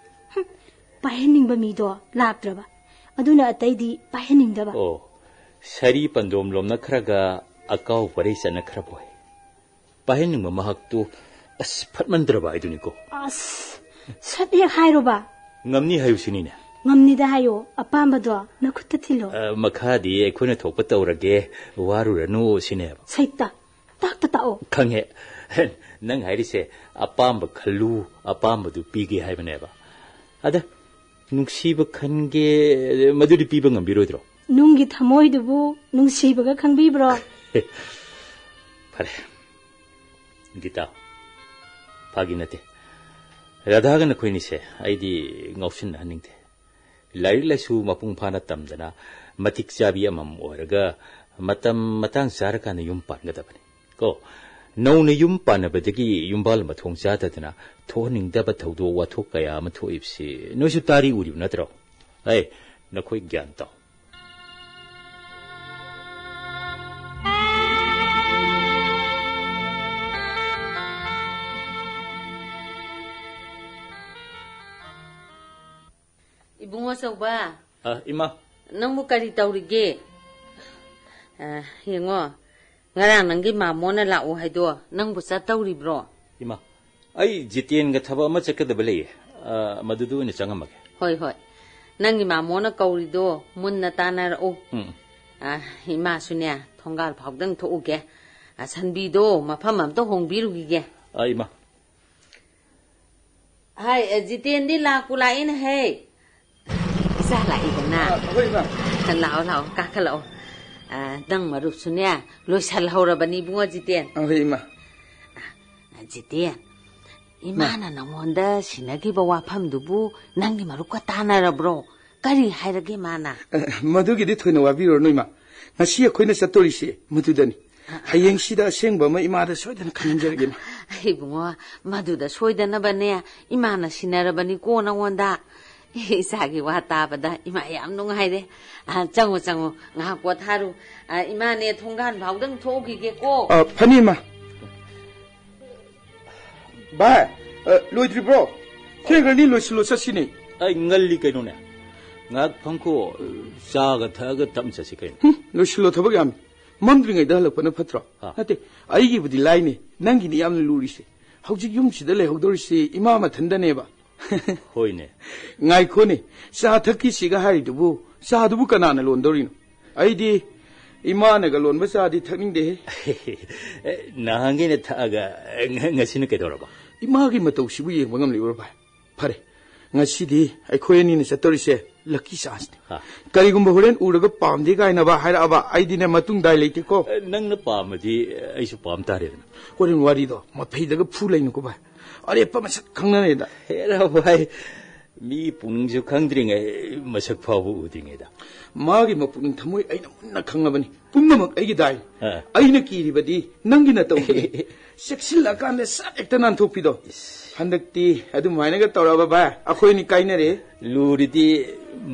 ꯍꯨꯝ, ꯄꯥꯏꯍꯟꯅꯤꯡꯕ ꯃꯤꯗꯣ ꯂꯥꯛꯇ꯭ꯔꯕ, ꯑꯗꯨꯅ ꯑꯇꯩꯗꯤ ꯄꯥꯏꯍꯟꯅꯤꯡꯗꯕ꯫ ꯑꯣ, ꯁꯥꯔꯤ ꯄꯟꯗꯣꯝ ꯂꯣꯝꯅ ꯈꯔꯒ ꯑꯀꯥꯎ ꯄꯔꯩ ꯆꯠꯅ ꯈꯔ ꯄꯣꯏ꯫ ꯄꯥꯏꯍꯟꯅꯤꯡꯕ ꯃꯍꯥꯛꯇꯨ ꯑꯁ ꯐꯠꯃꯟꯗ꯭ꯔꯕ ꯍꯥꯏꯗꯨꯅꯤꯀꯣ꯫ ꯑꯁ, ꯁꯠ ꯍꯦꯛ ꯍꯥꯏꯔꯣꯕ꯫ ꯉꯝꯅꯤ ꯍꯥꯏꯌꯨ ꯁꯤꯅꯤꯅꯦ꯫ ꯉꯝꯅꯤꯗ ꯍꯥꯏꯌꯣ, ꯑꯄꯥꯝꯕꯗꯣ ꯅꯈꯨꯠꯇ ꯊꯤꯜꯂꯣ꯫ ꯑ, ꯃꯈꯥꯗꯤ ꯑꯩꯈꯣꯏꯅ ꯊꯣꯛꯄ ꯇꯧꯔꯒꯦ, ꯋꯥꯔꯨꯔꯅꯨ ꯁꯤꯅꯦꯕ꯫ ꯁꯩꯇ, ꯇꯥꯛꯇ ꯇꯥꯛꯑꯣ꯫ ꯈꯪꯉꯦ꯫ ꯅꯪ ꯍꯥꯏꯔꯤꯁꯦ ꯑꯄꯥꯝꯕ ꯈꯜꯂꯨ, ꯑꯄꯥꯝꯕꯗꯨ ꯄꯤꯒꯦ ꯍꯥꯏꯕꯅꯦꯕ꯫ ꯑꯗ ꯅꯨꯡꯁꯤꯕ ꯈꯟꯒꯦ, ꯃꯗꯨꯗꯤ ꯄꯤꯕ ꯉꯝꯕꯤꯔꯣꯏꯗ꯭ꯔꯣ? ꯅꯨꯡꯒꯤ ꯊꯃꯣꯏꯗꯨꯕꯨ ꯅꯨꯡꯁꯤꯕꯒ ꯈꯪꯕꯤꯕ꯭ꯔꯣ? ꯐꯔꯦ꯫ ꯒꯤꯇꯥ, ꯐꯥꯒꯤ ꯅꯠꯇꯦ꯫ ꯔꯥꯙꯥꯒ ꯅꯈꯣꯏꯅꯤꯁꯦ ꯑꯩꯗꯤ ꯉꯥꯎꯁꯤꯟꯅꯍꯟꯅꯤꯡꯗꯦ꯫ ꯂꯥꯏꯔꯤꯛ ꯂꯥꯏꯁꯨ ꯃꯄꯨꯡ ꯐꯥꯅ ꯇꯝꯗꯅ, ꯃꯇꯤꯛ ꯆꯥꯕꯤ ꯑꯃꯃꯝ ꯑꯣꯏꯔꯒ, ꯃꯇꯝ ꯃꯇꯥꯡ ꯆꯥꯔꯀꯥꯟꯗ ꯌꯨꯝ ꯄꯥꯟꯒꯗꯕꯅꯤ꯫ ꯀꯣ, ꯅꯧꯅ ꯌꯨꯝ ꯄꯥꯟꯅꯕꯗꯒꯤ ꯌꯨꯝꯕꯥꯜ ꯃꯊꯣꯡ ꯆꯥꯗꯗꯅ ꯊꯣꯛꯍꯟꯅꯤꯡꯗꯕ ꯊꯧꯗꯣꯛ ꯋꯥꯊꯣꯛ ꯀꯌꯥ ꯑꯃ ꯊꯣꯛꯏꯕꯁꯤ ꯅꯣꯏꯁꯨ ꯇꯥꯔꯤ ꯎꯔꯤꯕ ꯅꯠꯇ꯭ꯔꯣ? ꯑꯩ, ꯅꯈꯣꯏ ꯒ꯭ꯌꯥꯟ ꯇꯥꯎ꯫ ꯏꯕꯨꯡꯉꯣ ꯑꯆꯧꯕ, ꯑ, ꯏꯃꯥ꯫ ꯅꯪꯕꯨ ꯀꯔꯤ ꯇꯧꯔꯤꯒꯦ? ꯑ, ꯌꯦꯡꯉꯣ, ꯉꯔꯥꯡ ꯅꯪꯒꯤ ꯃꯥꯃꯣꯅ ꯂꯥꯛꯑꯣ ꯍꯥꯏꯗꯣ ꯅꯪꯕꯨ ꯆꯠꯇꯧꯔꯤꯕ꯭ꯔꯣ? ꯏꯃꯥ, ꯑꯩ ꯖꯤꯇꯦꯟꯒ ꯊꯕꯛ ꯑꯃ ꯆꯠꯀꯗꯕ ꯂꯩꯌꯦ꯫ ꯑ, ꯃꯗꯨꯗ ꯑꯣꯏꯅ ꯆꯪꯉꯝꯃꯒꯦ꯫ ꯍꯣꯏ, ꯍꯣꯏ꯫ ꯅꯪꯒꯤ ꯃꯥꯃꯣꯅ ꯀꯧꯔꯤꯗꯣ ꯃꯨꯟꯅ ꯇꯥꯟꯅꯔꯛꯎ꯫ ꯎꯝ꯫ ꯑ, ꯏꯃꯥꯁꯨꯅꯦ ꯊꯣꯡꯒꯥꯜ ꯐꯥꯎꯗꯪ ꯊꯣꯛꯎꯒꯦ꯫ ꯑ, ꯁꯟꯕꯤꯗꯣ ꯃꯐꯝ ꯑꯝꯇ ꯍꯣꯡꯕꯤꯔꯨꯈꯤꯒꯦ꯫ ꯑ, ꯏꯃꯥ꯫ ꯍꯥꯏ, ꯑ, ꯖꯤꯇꯦꯟꯗꯤ ꯂꯥꯛꯄꯨ ꯂꯥꯛꯏꯅꯦꯍꯦ꯫ ꯏꯆꯥ ꯂꯥꯛꯏꯗꯅ꯫ ꯑ, ꯍꯣꯏ, ꯏꯃꯥ꯫ ꯂꯥꯛꯑꯣ, ꯂꯥꯛꯑꯣ, ꯀꯥꯈꯠꯂꯛꯑꯣ꯫ ꯑ, ꯅꯪ ꯃꯔꯨꯞꯁꯨꯅꯦ ꯂꯣꯏꯁꯜꯍꯧꯔꯕꯅꯤ ꯏꯕꯨꯡꯉꯣ ꯖꯤꯇꯦꯟ꯫ ꯑ, ꯍꯣꯏ, ꯏꯃꯥ꯫ ꯑ, ꯖꯤꯇꯦꯟ, ꯏꯃꯥꯅ ꯅꯪꯉꯣꯟꯗ ꯁꯤꯟꯅꯈꯤꯕ ꯋꯥꯐꯝꯗꯨꯕꯨ ꯅꯪꯒꯤ ꯃꯔꯨꯞꯀ ꯇꯥꯟꯅꯔꯕ꯭ꯔꯣ? ꯀꯔꯤ ꯍꯥꯏꯔꯒꯦ ꯃꯥꯅ? ꯑ, ꯃꯗꯨꯒꯤꯗꯤ ꯊꯣꯏꯅ ꯋꯥꯕꯤꯔꯨꯔꯅꯨ, ꯏꯃꯥ꯫ ꯉꯁꯤ ꯑꯩꯈꯣꯏꯅ ꯆꯠꯇꯣꯔꯤꯁꯦ ꯃꯗꯨꯗꯅꯤ꯫ ꯍꯌꯦꯡꯁꯤꯗ ꯑꯁꯦꯡꯕ ꯑꯃ ꯏꯃꯥꯗ ꯁꯣꯏꯗꯅ ꯈꯪꯍꯟꯖꯔꯒꯦ, ꯏꯃꯥ꯫ ꯏꯕꯨꯡꯉꯣ, ꯃꯗꯨꯗ ꯁꯣꯏꯗꯅꯕꯅꯦ ꯏꯃꯥꯅ ꯁꯤꯟꯅꯔꯕꯅꯤꯀꯣ ꯅꯪꯉꯣꯟꯗ꯫ ꯏꯆꯥꯒꯤ ꯋꯥ ꯇꯥꯕꯗ ꯏꯃꯥ ꯌꯥꯝ ꯅꯨꯡꯉꯥꯏꯔꯦ꯫ ꯑ, ꯆꯪꯉꯣ, ꯆꯪꯉꯣ, ꯉꯥꯏꯍꯥꯛ ꯄꯣꯊꯥꯔꯨ꯫ ꯑ, ꯏꯃꯥꯅꯦ ꯊꯣꯡꯒꯥꯟ ꯐꯥꯎꯗꯪ ꯊꯣꯛꯎꯈꯤꯒꯦꯀꯣ꯫ ꯑ, ꯐꯅꯤ, ꯏꯃꯥ꯫ ꯚꯥꯏ, ꯑ, ꯂꯣꯏꯗ꯭ꯔꯤꯕ꯭ꯔꯣ? ꯊꯦꯡꯈ꯭ꯔꯅꯤ, ꯂꯣꯏꯁꯤꯜꯂꯣ, ꯆꯠꯁꯤꯅꯦ꯫ ꯑꯩ ꯉꯜꯂꯤ ꯀꯩꯅꯣꯅꯦ꯫ ꯉꯥꯏꯍꯥꯛ ꯐꯝꯈꯣ, ꯆꯥꯒ ꯊꯛꯑꯒ ꯇꯞꯅ ꯆꯠꯁꯤ ꯀꯩꯅꯣ꯫ ꯍꯨꯝ, ꯂꯣꯏꯁꯤꯜꯂꯣ, ꯊꯕꯛ ꯌꯥꯝꯃꯤ꯫ ꯃꯝꯗ꯭ꯔꯤꯉꯩꯗ ꯍꯜꯂꯛꯄꯅ ꯐꯠꯇ꯭ꯔꯣ? ꯑꯥ꯫ ꯅꯠꯇꯦ, ꯑꯩꯒꯤꯕꯨꯗꯤ ꯂꯥꯏꯅꯦ, ꯅꯪꯒꯤꯅꯤ ꯌꯥꯝꯅ ꯂꯨꯔꯤꯁꯦ꯫ ꯍꯧꯖꯤꯛ ꯌꯨꯝꯁꯤꯗ ꯂꯩꯍꯧꯗꯧꯔꯤꯁꯦ ꯏꯃꯥ ꯃꯊꯟꯗꯅꯦꯕ꯫ ꯍꯣꯏꯅꯦ꯫ ꯉꯥꯏꯈꯣꯅꯦ, ꯆꯥ ꯊꯛꯈꯤꯁꯤꯒ ꯍꯥꯏꯔꯤꯗꯨꯕꯨ, ꯆꯥꯗꯨꯕꯨ ꯀꯅꯥꯅ ꯂꯣꯟꯗꯧꯔꯤꯅꯣ? ꯑꯩꯗꯤ ꯏꯃꯥꯅꯒ ꯂꯣꯟꯕ ꯆꯥꯗꯤ ꯊꯛꯅꯤꯡꯗꯦꯍꯦ꯫ ꯅꯍꯥꯟꯈꯩꯅ ꯊꯛꯑꯒ ꯉ-, ꯉꯁꯤꯅ ꯀꯩꯗꯧꯔꯕ? ꯏꯃꯥꯒꯤ ꯃꯇꯧꯁꯤꯕꯨ ꯌꯦꯡꯕ ꯉꯝꯂꯤꯕ꯭ꯔꯣ, ꯚꯥꯏ? ꯐꯔꯦ, ꯉꯁꯤꯗꯤ ꯑꯩꯈꯣꯏ ꯑꯅꯤꯅ ꯆꯠꯇꯧꯔꯤꯁꯦ lucky chanceꯅꯤ꯫ ꯍꯥ꯫ ꯀꯔꯤꯒꯨꯝꯕ ꯍꯣꯔꯦꯟ ꯎꯔꯒ ꯄꯥꯝꯗꯦ ꯀꯥꯏꯅꯕ ꯍꯥꯏꯔꯛꯑꯕ, ꯑꯩꯗꯤꯅꯦ ꯃꯇꯨꯡ ꯗꯥꯏ ꯂꯩꯇꯦꯀꯣ꯫ ꯑꯦ, ꯅꯪꯅ ꯄꯥꯝꯃꯗꯤ ꯑꯩꯁꯨ ꯄꯥꯝ ꯇꯥꯔꯦꯗꯅ꯫ ꯍꯣꯔꯦꯟ ꯋꯥꯔꯤꯗꯣ ꯃꯐꯩꯗꯒ ꯐꯨ ꯂꯩꯅꯨꯀꯣ, ꯚꯥꯏ꯫ ꯑꯔꯦꯞꯄ ꯃꯁꯛ ꯈꯪꯅꯔꯦꯗ꯫ ꯍꯦꯔꯥ, ꯚꯥꯏ꯫ ꯃꯤ ꯄꯨꯛꯅꯤꯡꯁꯨ ꯈꯪꯗ꯭ꯔꯤꯉꯩ, ꯃꯁꯛ ꯐꯥꯎꯕ ꯎꯗ꯭ꯔꯤꯉꯩꯗ꯫ ꯃꯥꯒꯤ ꯃꯄꯨꯛꯅꯤꯡ ꯊꯃꯣꯏ ꯑꯩꯅ ꯃꯨꯟꯅ ꯈꯪꯂꯕꯅꯤ꯫ ꯄꯨꯝꯅꯃꯛ ꯑꯩꯒꯤ ꯗꯥꯏ꯫ ꯑꯥ꯫ ꯑꯩꯅ ꯀꯤꯔꯤꯕꯗꯤ ꯅꯪꯒꯤ ꯅꯇꯧꯗꯨꯅꯤ꯫ ꯆꯦꯛꯁꯤꯜꯂꯀꯥꯟꯗ ꯁꯠ ꯍꯦꯛꯇ ꯅꯥꯟꯊꯣꯛꯄꯤꯗꯣ꯫ ꯏꯁ꯫ ꯍꯟꯗꯛꯇꯤ ꯑꯗꯨꯃꯥꯏꯅꯒ ꯇꯧꯔꯕ ꯚꯥꯏ, ꯑꯩꯈꯣꯏꯅꯤ ꯀꯥꯏꯅꯔꯦ꯫ ꯂꯨꯔꯤꯗꯤ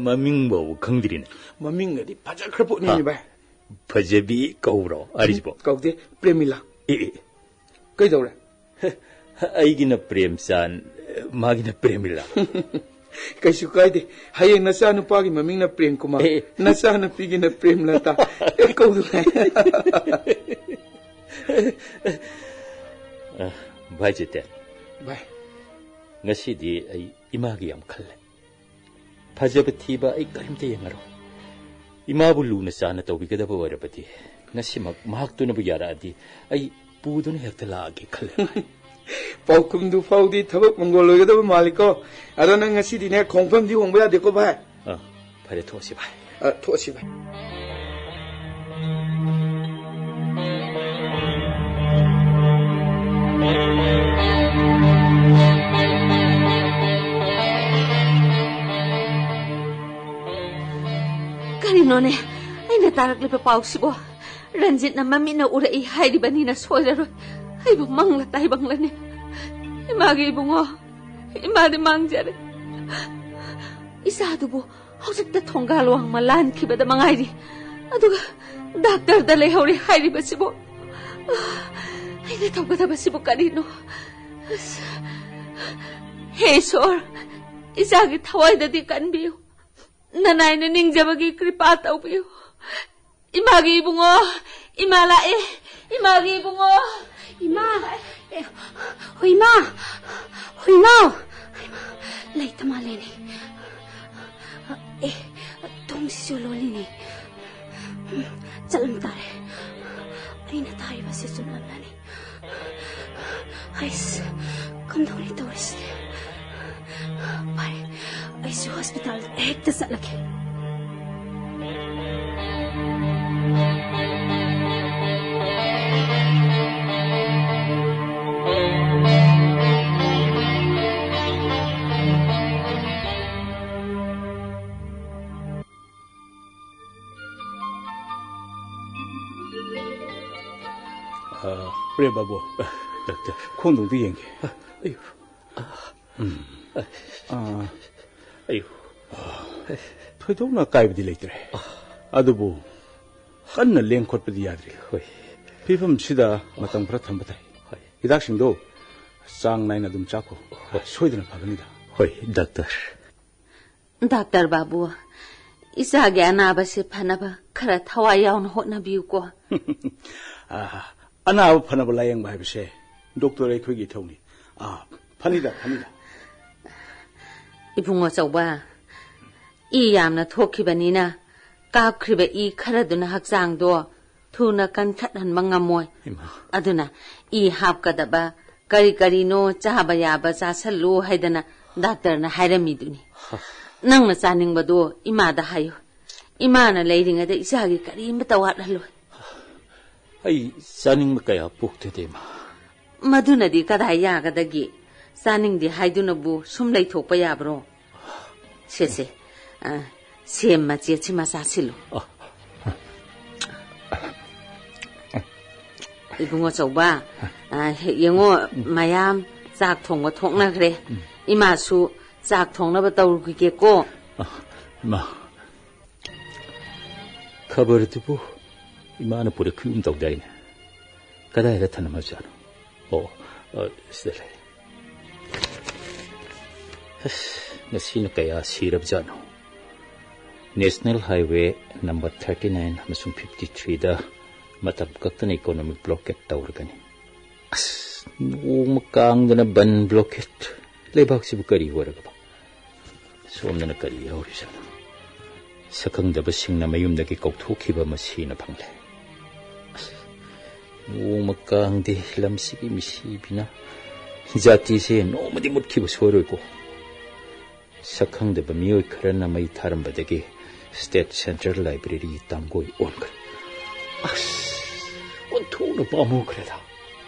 ꯃꯃꯤꯡ ꯐꯥꯎꯕ ꯈꯪꯗ꯭ꯔꯤꯅꯦ꯫ ꯃꯃꯤꯡꯒꯗꯤ ꯐꯖꯈ꯭ꯔ ꯄꯣꯠꯅꯤꯅꯦ ꯍꯥ꯫ ꯚꯥꯏ꯫ ꯐꯖꯕꯤ ꯀꯧꯕ꯭ꯔꯣ ꯍꯥꯏꯔꯤꯁꯤꯕꯣ? ꯀꯧꯗꯦ, ꯄ꯭ꯔꯦꯃꯤꯂꯥ꯫ ꯑꯦ, ꯑꯦ꯫ ꯀꯩꯗꯧꯔꯦ? ꯑꯩꯒꯤꯅ ꯄ꯭ꯔꯦꯝꯆꯥꯟ, ꯃꯥꯒꯤꯅ ꯄ꯭ꯔꯦꯃꯤꯂꯥ꯫ ꯀꯩꯁꯨ ꯀꯥꯏꯗꯦ꯫ ꯍꯌꯦꯡ ꯅꯆꯥ ꯅꯨꯄꯥꯒꯤ ꯃꯃꯤꯡꯅ ꯄ꯭ꯔꯦꯝ ꯀꯨꯃꯥꯔ, ꯑꯦ꯫ ꯅꯆꯥ ꯅꯨꯄꯤꯒꯤꯅ ꯄ꯭ꯔꯦꯝꯂꯇꯥ꯫ ꯑꯦ, ꯀꯧꯗꯨ ꯉꯥꯏ꯫ ꯑ, ꯚꯥꯏ ꯖꯤꯇꯦꯟ꯫ ꯚꯥꯏ꯫ ꯉꯁꯤꯗꯤ ꯑꯩ ꯏꯃꯥꯒꯤ ꯌꯥꯝ ꯈꯜꯂꯦ꯫ ꯐꯖꯕ ꯊꯤꯕ ꯑꯩ ꯀꯔꯤꯝꯇ ꯌꯦꯡꯉꯔꯣꯏ꯫ ꯏꯃꯥꯕꯨ ꯂꯨꯅ ꯆꯥꯟꯅ ꯇꯧꯕꯤꯒꯗꯕ ꯑꯣꯏꯔꯕꯗꯤ, ꯉꯁꯤꯃꯛ ꯃꯍꯥꯛꯇꯨꯅꯕꯨ ꯌꯥꯔꯛꯑꯗꯤ, ꯑꯩ ꯄꯨꯗꯨꯅ ꯍꯦꯛꯇ ꯂꯥꯛꯑꯒꯦ ꯈꯜꯂꯦ꯫ ꯄꯥꯎꯈꯨꯝꯗꯨ ꯐꯥꯎꯗꯤ ꯊꯕꯛ ꯃꯪꯒꯣꯜ ꯑꯣꯏꯒꯗꯕ ꯃꯥꯜꯂꯤꯀꯣ꯫ ꯑꯗꯣ ꯅꯪ ꯉꯁꯤꯗꯤꯅꯦ, ꯈꯣꯡꯐꯝꯗꯤ ꯍꯣꯡꯕ ꯌꯥꯗꯦꯀꯣ, ꯚꯥꯏ꯫ ꯑ, ꯐꯔꯦ, ꯊꯣꯛꯑꯁꯤ, ꯚꯥꯏ꯫ ꯑ, ꯊꯣꯛꯑꯁꯤ, ꯚꯥꯏ꯫ ꯀꯔꯤꯅꯣꯅꯦ ꯑꯩꯅ ꯇꯥꯔꯛꯂꯤꯕ ꯄꯥꯎꯁꯤꯕꯣ? ꯔꯟꯖꯤꯠꯅ ꯃꯃꯤꯠꯅ ꯎꯔꯛꯏ ꯍꯥꯏꯔꯤꯕꯅꯤꯅ ꯁꯣꯏꯔꯔꯣꯏ꯫ ꯑꯩꯕꯨ ꯃꯪꯂ ꯇꯥꯏꯕꯪꯂꯅꯤ꯫ ꯏꯃꯥꯒꯤ ꯏꯕꯨꯡꯉꯣ, ꯏꯃꯥꯗꯤ ꯃꯥꯡꯖꯔꯦ꯫ ꯏꯆꯥꯗꯨꯕꯨ ꯍꯧꯖꯤꯛꯇ ꯊꯣꯡꯒꯥꯜ ꯋꯥꯡꯃ ꯂꯥꯟꯈꯤꯕꯗ ꯃꯉꯥꯏꯔꯤ꯫ ꯑꯗꯨꯒ ꯗꯥꯛꯇꯔꯗ ꯂꯩꯍꯧꯔꯦ ꯍꯥꯏꯔꯤꯕꯁꯤꯕꯨ? ꯑꯩꯅ ꯇꯧꯒꯗꯕꯁꯤꯕꯨ ꯀꯔꯤꯅꯣ? ꯑꯁ, ꯍꯦ ꯏꯁꯣꯔ, ꯏꯆꯥꯒꯤ ꯊꯋꯥꯏꯗꯗꯤ ꯀꯟꯕꯤꯌꯨ꯫ ꯅꯅꯥꯏꯅ ꯅꯤꯡꯖꯕꯒꯤ ꯀ꯭ꯔꯤꯄꯥ ꯇꯧꯕꯤꯌꯨ꯫ ꯏꯃꯥꯒꯤ ꯏꯕꯨꯡꯉꯣ, ꯏꯃꯥ ꯂꯥꯛꯑꯦ꯫ ꯏꯃꯥꯒꯤ ꯏꯕꯨꯡꯉꯣ꯫ ꯏꯃꯥ! ꯑꯦ, ꯍꯨꯏꯃꯥ! ꯍꯨꯏꯅꯥꯎ! ꯍꯩꯃꯥ, ꯂꯩꯇ ꯃꯥꯜꯂꯦꯅꯦ꯫ ꯑꯦ, ꯊꯣꯡꯁꯤꯁꯨ ꯂꯣꯜꯂꯤꯅꯦ꯫ ꯎꯝ, ꯆꯠꯂꯝ ꯇꯥꯔꯦ꯫ ꯑꯩꯅ ꯇꯥꯔꯤꯕꯁꯦ ꯆꯨꯝꯂꯝꯂꯅꯤ꯫ ꯍꯩꯁ, ꯀꯝꯗꯧꯅꯤ ꯇꯧꯔꯤꯁꯦ? ꯐꯔꯦ, ꯑꯩꯁꯨ ꯍꯣꯁꯄꯤꯇꯥꯜꯗ ꯍꯦꯛꯇ ꯆꯠꯂꯒꯦ꯫ ꯄ꯭ꯔꯦꯝ ꯕꯥꯕꯨ, ꯗꯥꯛꯇꯔ꯫ ꯈꯣꯡꯗꯣꯝꯗꯨ ꯌꯦꯡꯒꯦ꯫ ꯑꯌꯨ꯫ ꯎꯝ꯫ ꯑꯥ, ꯑꯌꯨ꯫ ꯊꯣꯏꯗꯣꯛꯅ ꯑꯀꯥꯏꯕꯗꯤ ꯂꯩꯇ꯭ꯔꯦ꯫ ꯑꯗꯨꯕꯨ ꯀꯟꯅ ꯂꯦꯡ ꯈꯣꯠꯄꯗꯤ ꯌꯥꯗ꯭ꯔꯤ꯫ ꯍꯣꯏ꯫ ꯐꯤꯕꯝꯁꯤꯗ ꯃꯇꯝ ꯈꯔ ꯊꯝꯕ ꯇꯥꯏ꯫ ꯍꯣꯏ꯫ ꯍꯤꯗꯥꯛꯁꯤꯡꯗꯣ ꯆꯥꯡ ꯅꯥꯏꯅ ꯑꯗꯨꯝ ꯆꯥꯈꯣ꯫ ꯍꯣꯏ꯫ ꯁꯣꯏꯗꯅ ꯐꯒꯅꯤꯗ꯫ ꯍꯣꯏ, ꯗꯥꯛꯇꯔ꯫ ꯗꯥꯛꯇꯔ ꯕꯥꯕꯨ, ꯏꯆꯥꯒꯤ ꯑꯅꯥꯕꯁꯦ ꯐꯅꯕ ꯈꯔ ꯊꯋꯥꯏ ꯌꯥꯎꯅ ꯍꯣꯠꯅꯕꯤꯌꯨꯀꯣ꯫ ꯑꯥ, ꯑꯅꯥꯕ ꯐꯅꯕ ꯂꯥꯌꯦꯡꯕ ꯍꯥꯏꯕꯁꯦ ꯗꯣꯛꯇꯔ ꯑꯩꯈꯣꯏꯒꯤ ꯏꯊꯧꯅꯤ꯫ ꯑꯥ, ꯐꯅꯤꯗ, ꯐꯅꯤꯗ꯫ ꯏꯕꯨꯡꯉꯣ ꯆꯧꯕ, ꯏ ꯌꯥꯝꯅ ꯊꯣꯛꯈꯤꯕꯅꯤꯅ ꯀꯥꯞꯈ꯭ꯔꯤꯕ ꯏ ꯈꯔꯗꯨꯅ ꯍꯛꯆꯥꯡꯗꯣ ꯊꯨꯅ ꯀꯟꯈꯠꯍꯟꯕ ꯉꯝꯃꯣꯏ꯫ ꯏꯃꯥ꯫ ꯑꯗꯨꯅ ꯏ ꯍꯥꯞꯀꯗꯕ ꯀꯔꯤ ꯀꯔꯤꯅꯣ ꯆꯥꯕ ꯌꯥꯕ ꯆꯥꯁꯜꯂꯨ ꯍꯥꯏꯗꯅ ꯗꯥꯛꯇꯔꯅ ꯍꯥꯏꯔꯝꯃꯤꯗꯨꯅꯤ꯫ ꯍ꯫ ꯅꯪꯅ ꯆꯥꯅꯤꯡꯕꯗꯣ ꯏꯃꯥꯗ ꯍꯥꯏꯌꯨ꯫ ꯏꯃꯥꯅ ꯂꯩꯔꯤꯉꯩꯗ ꯏꯆꯥꯒꯤ ꯀꯔꯤꯃꯇ ꯋꯥꯠꯍꯜꯂꯣꯏ꯫ ꯑꯩ ꯆꯥꯅꯤꯡꯕ ꯀꯌꯥ ꯄꯣꯛꯇꯦꯗ, ꯏꯃꯥ꯫ ꯃꯗꯨꯅꯗꯤ ꯀꯗꯥꯏ ꯌꯥꯒꯗꯒꯦ? ꯆꯥꯅꯤꯡꯗꯦ ꯍꯥꯏꯗꯨꯅꯕꯨ ꯁꯨꯝ ꯂꯩꯊꯣꯛꯄ ꯌꯥꯕ꯭ꯔꯣ? ꯁꯦ, ꯁꯦ, ꯑ, ꯁꯦꯝ ꯃꯆꯦꯠꯁꯤꯃ ꯆꯥꯁꯤꯜꯂꯨ꯫ ꯑ꯫ ꯏꯕꯨꯡꯉꯣ ꯆꯧꯕ, ꯑ, ꯍꯦꯛ ꯌꯦꯡꯉꯣ, ꯃꯌꯥꯝ ꯆꯥꯛ ꯊꯣꯡꯕ ꯊꯣꯛꯅꯈ꯭ꯔꯦ꯫ ꯏꯃꯥꯁꯨ ꯆꯥꯛ ꯊꯣꯡꯅꯕ ꯇꯧꯔꯨꯈꯤꯒꯦꯀꯣ꯫ ꯑ, ꯏꯃꯥ, ꯈꯕꯔꯗꯨꯕꯨ ꯏꯃꯥꯅ ꯄꯨꯔꯛꯈꯤꯒꯨꯝ ꯇꯧꯗꯥꯏꯅꯦ? ꯀꯗꯥꯏꯗ ꯊꯅꯝꯃꯖꯥꯠꯅꯣ? ꯑꯣ, ꯑ, ꯁꯤꯗ ꯂꯩ꯫ ꯑꯁ, ꯉꯁꯤꯅ ꯀꯌꯥ ꯁꯤꯔꯕꯖꯥꯠꯅꯣ? National Highway number thirty nine ꯑꯃꯁꯨꯡ fifty three ꯗ ꯃꯇꯝ ꯀꯛꯇꯅ economic blockade ꯇꯧꯔꯒꯅꯤ꯫ ꯑꯁ, ꯅꯣꯡꯃ ꯀꯥꯡꯗꯅ ꯕꯟ blockade꯫ ꯂꯩꯕꯥꯛꯁꯤꯕꯨ ꯀꯔꯤ ꯑꯣꯏꯔꯒꯕ? ꯁꯣꯝꯗꯅ ꯀꯔꯤ ꯌꯥꯎꯔꯤꯖꯥꯠꯅꯣ? ꯁꯛꯈꯪꯗꯕꯁꯤꯡꯅ ꯃꯌꯨꯝꯗꯒꯤ ꯀꯧꯊꯣꯛꯈꯤꯕ ꯃꯁꯤꯅ ꯐꯪꯂꯦ꯫ ꯑꯁ, ꯅꯣꯡꯃ ꯀꯥꯡꯗꯦ ꯂꯝꯁꯤꯒꯤ ꯃꯤꯁꯤꯕꯤꯅ꯫ ꯖꯥꯇꯤꯁꯦ ꯅꯣꯡꯃꯗꯤ ꯃꯨꯠꯈꯤꯕ ꯁꯣꯏꯔꯣꯏꯀꯣ꯫ ꯁꯛꯈꯪꯗꯕ ꯃꯤꯑꯣꯏ ꯈꯔꯅ ꯃꯩ ꯊꯥꯔꯝꯕꯗꯒꯤ State Central Library ꯇꯥꯡꯒꯣꯏ ꯑꯣꯟꯈ꯭ꯔꯦ꯫ ꯑꯁ, ꯑꯣꯟꯊꯣꯛꯅ ꯄꯥꯝꯃꯨꯈ꯭ꯔꯦꯗ꯫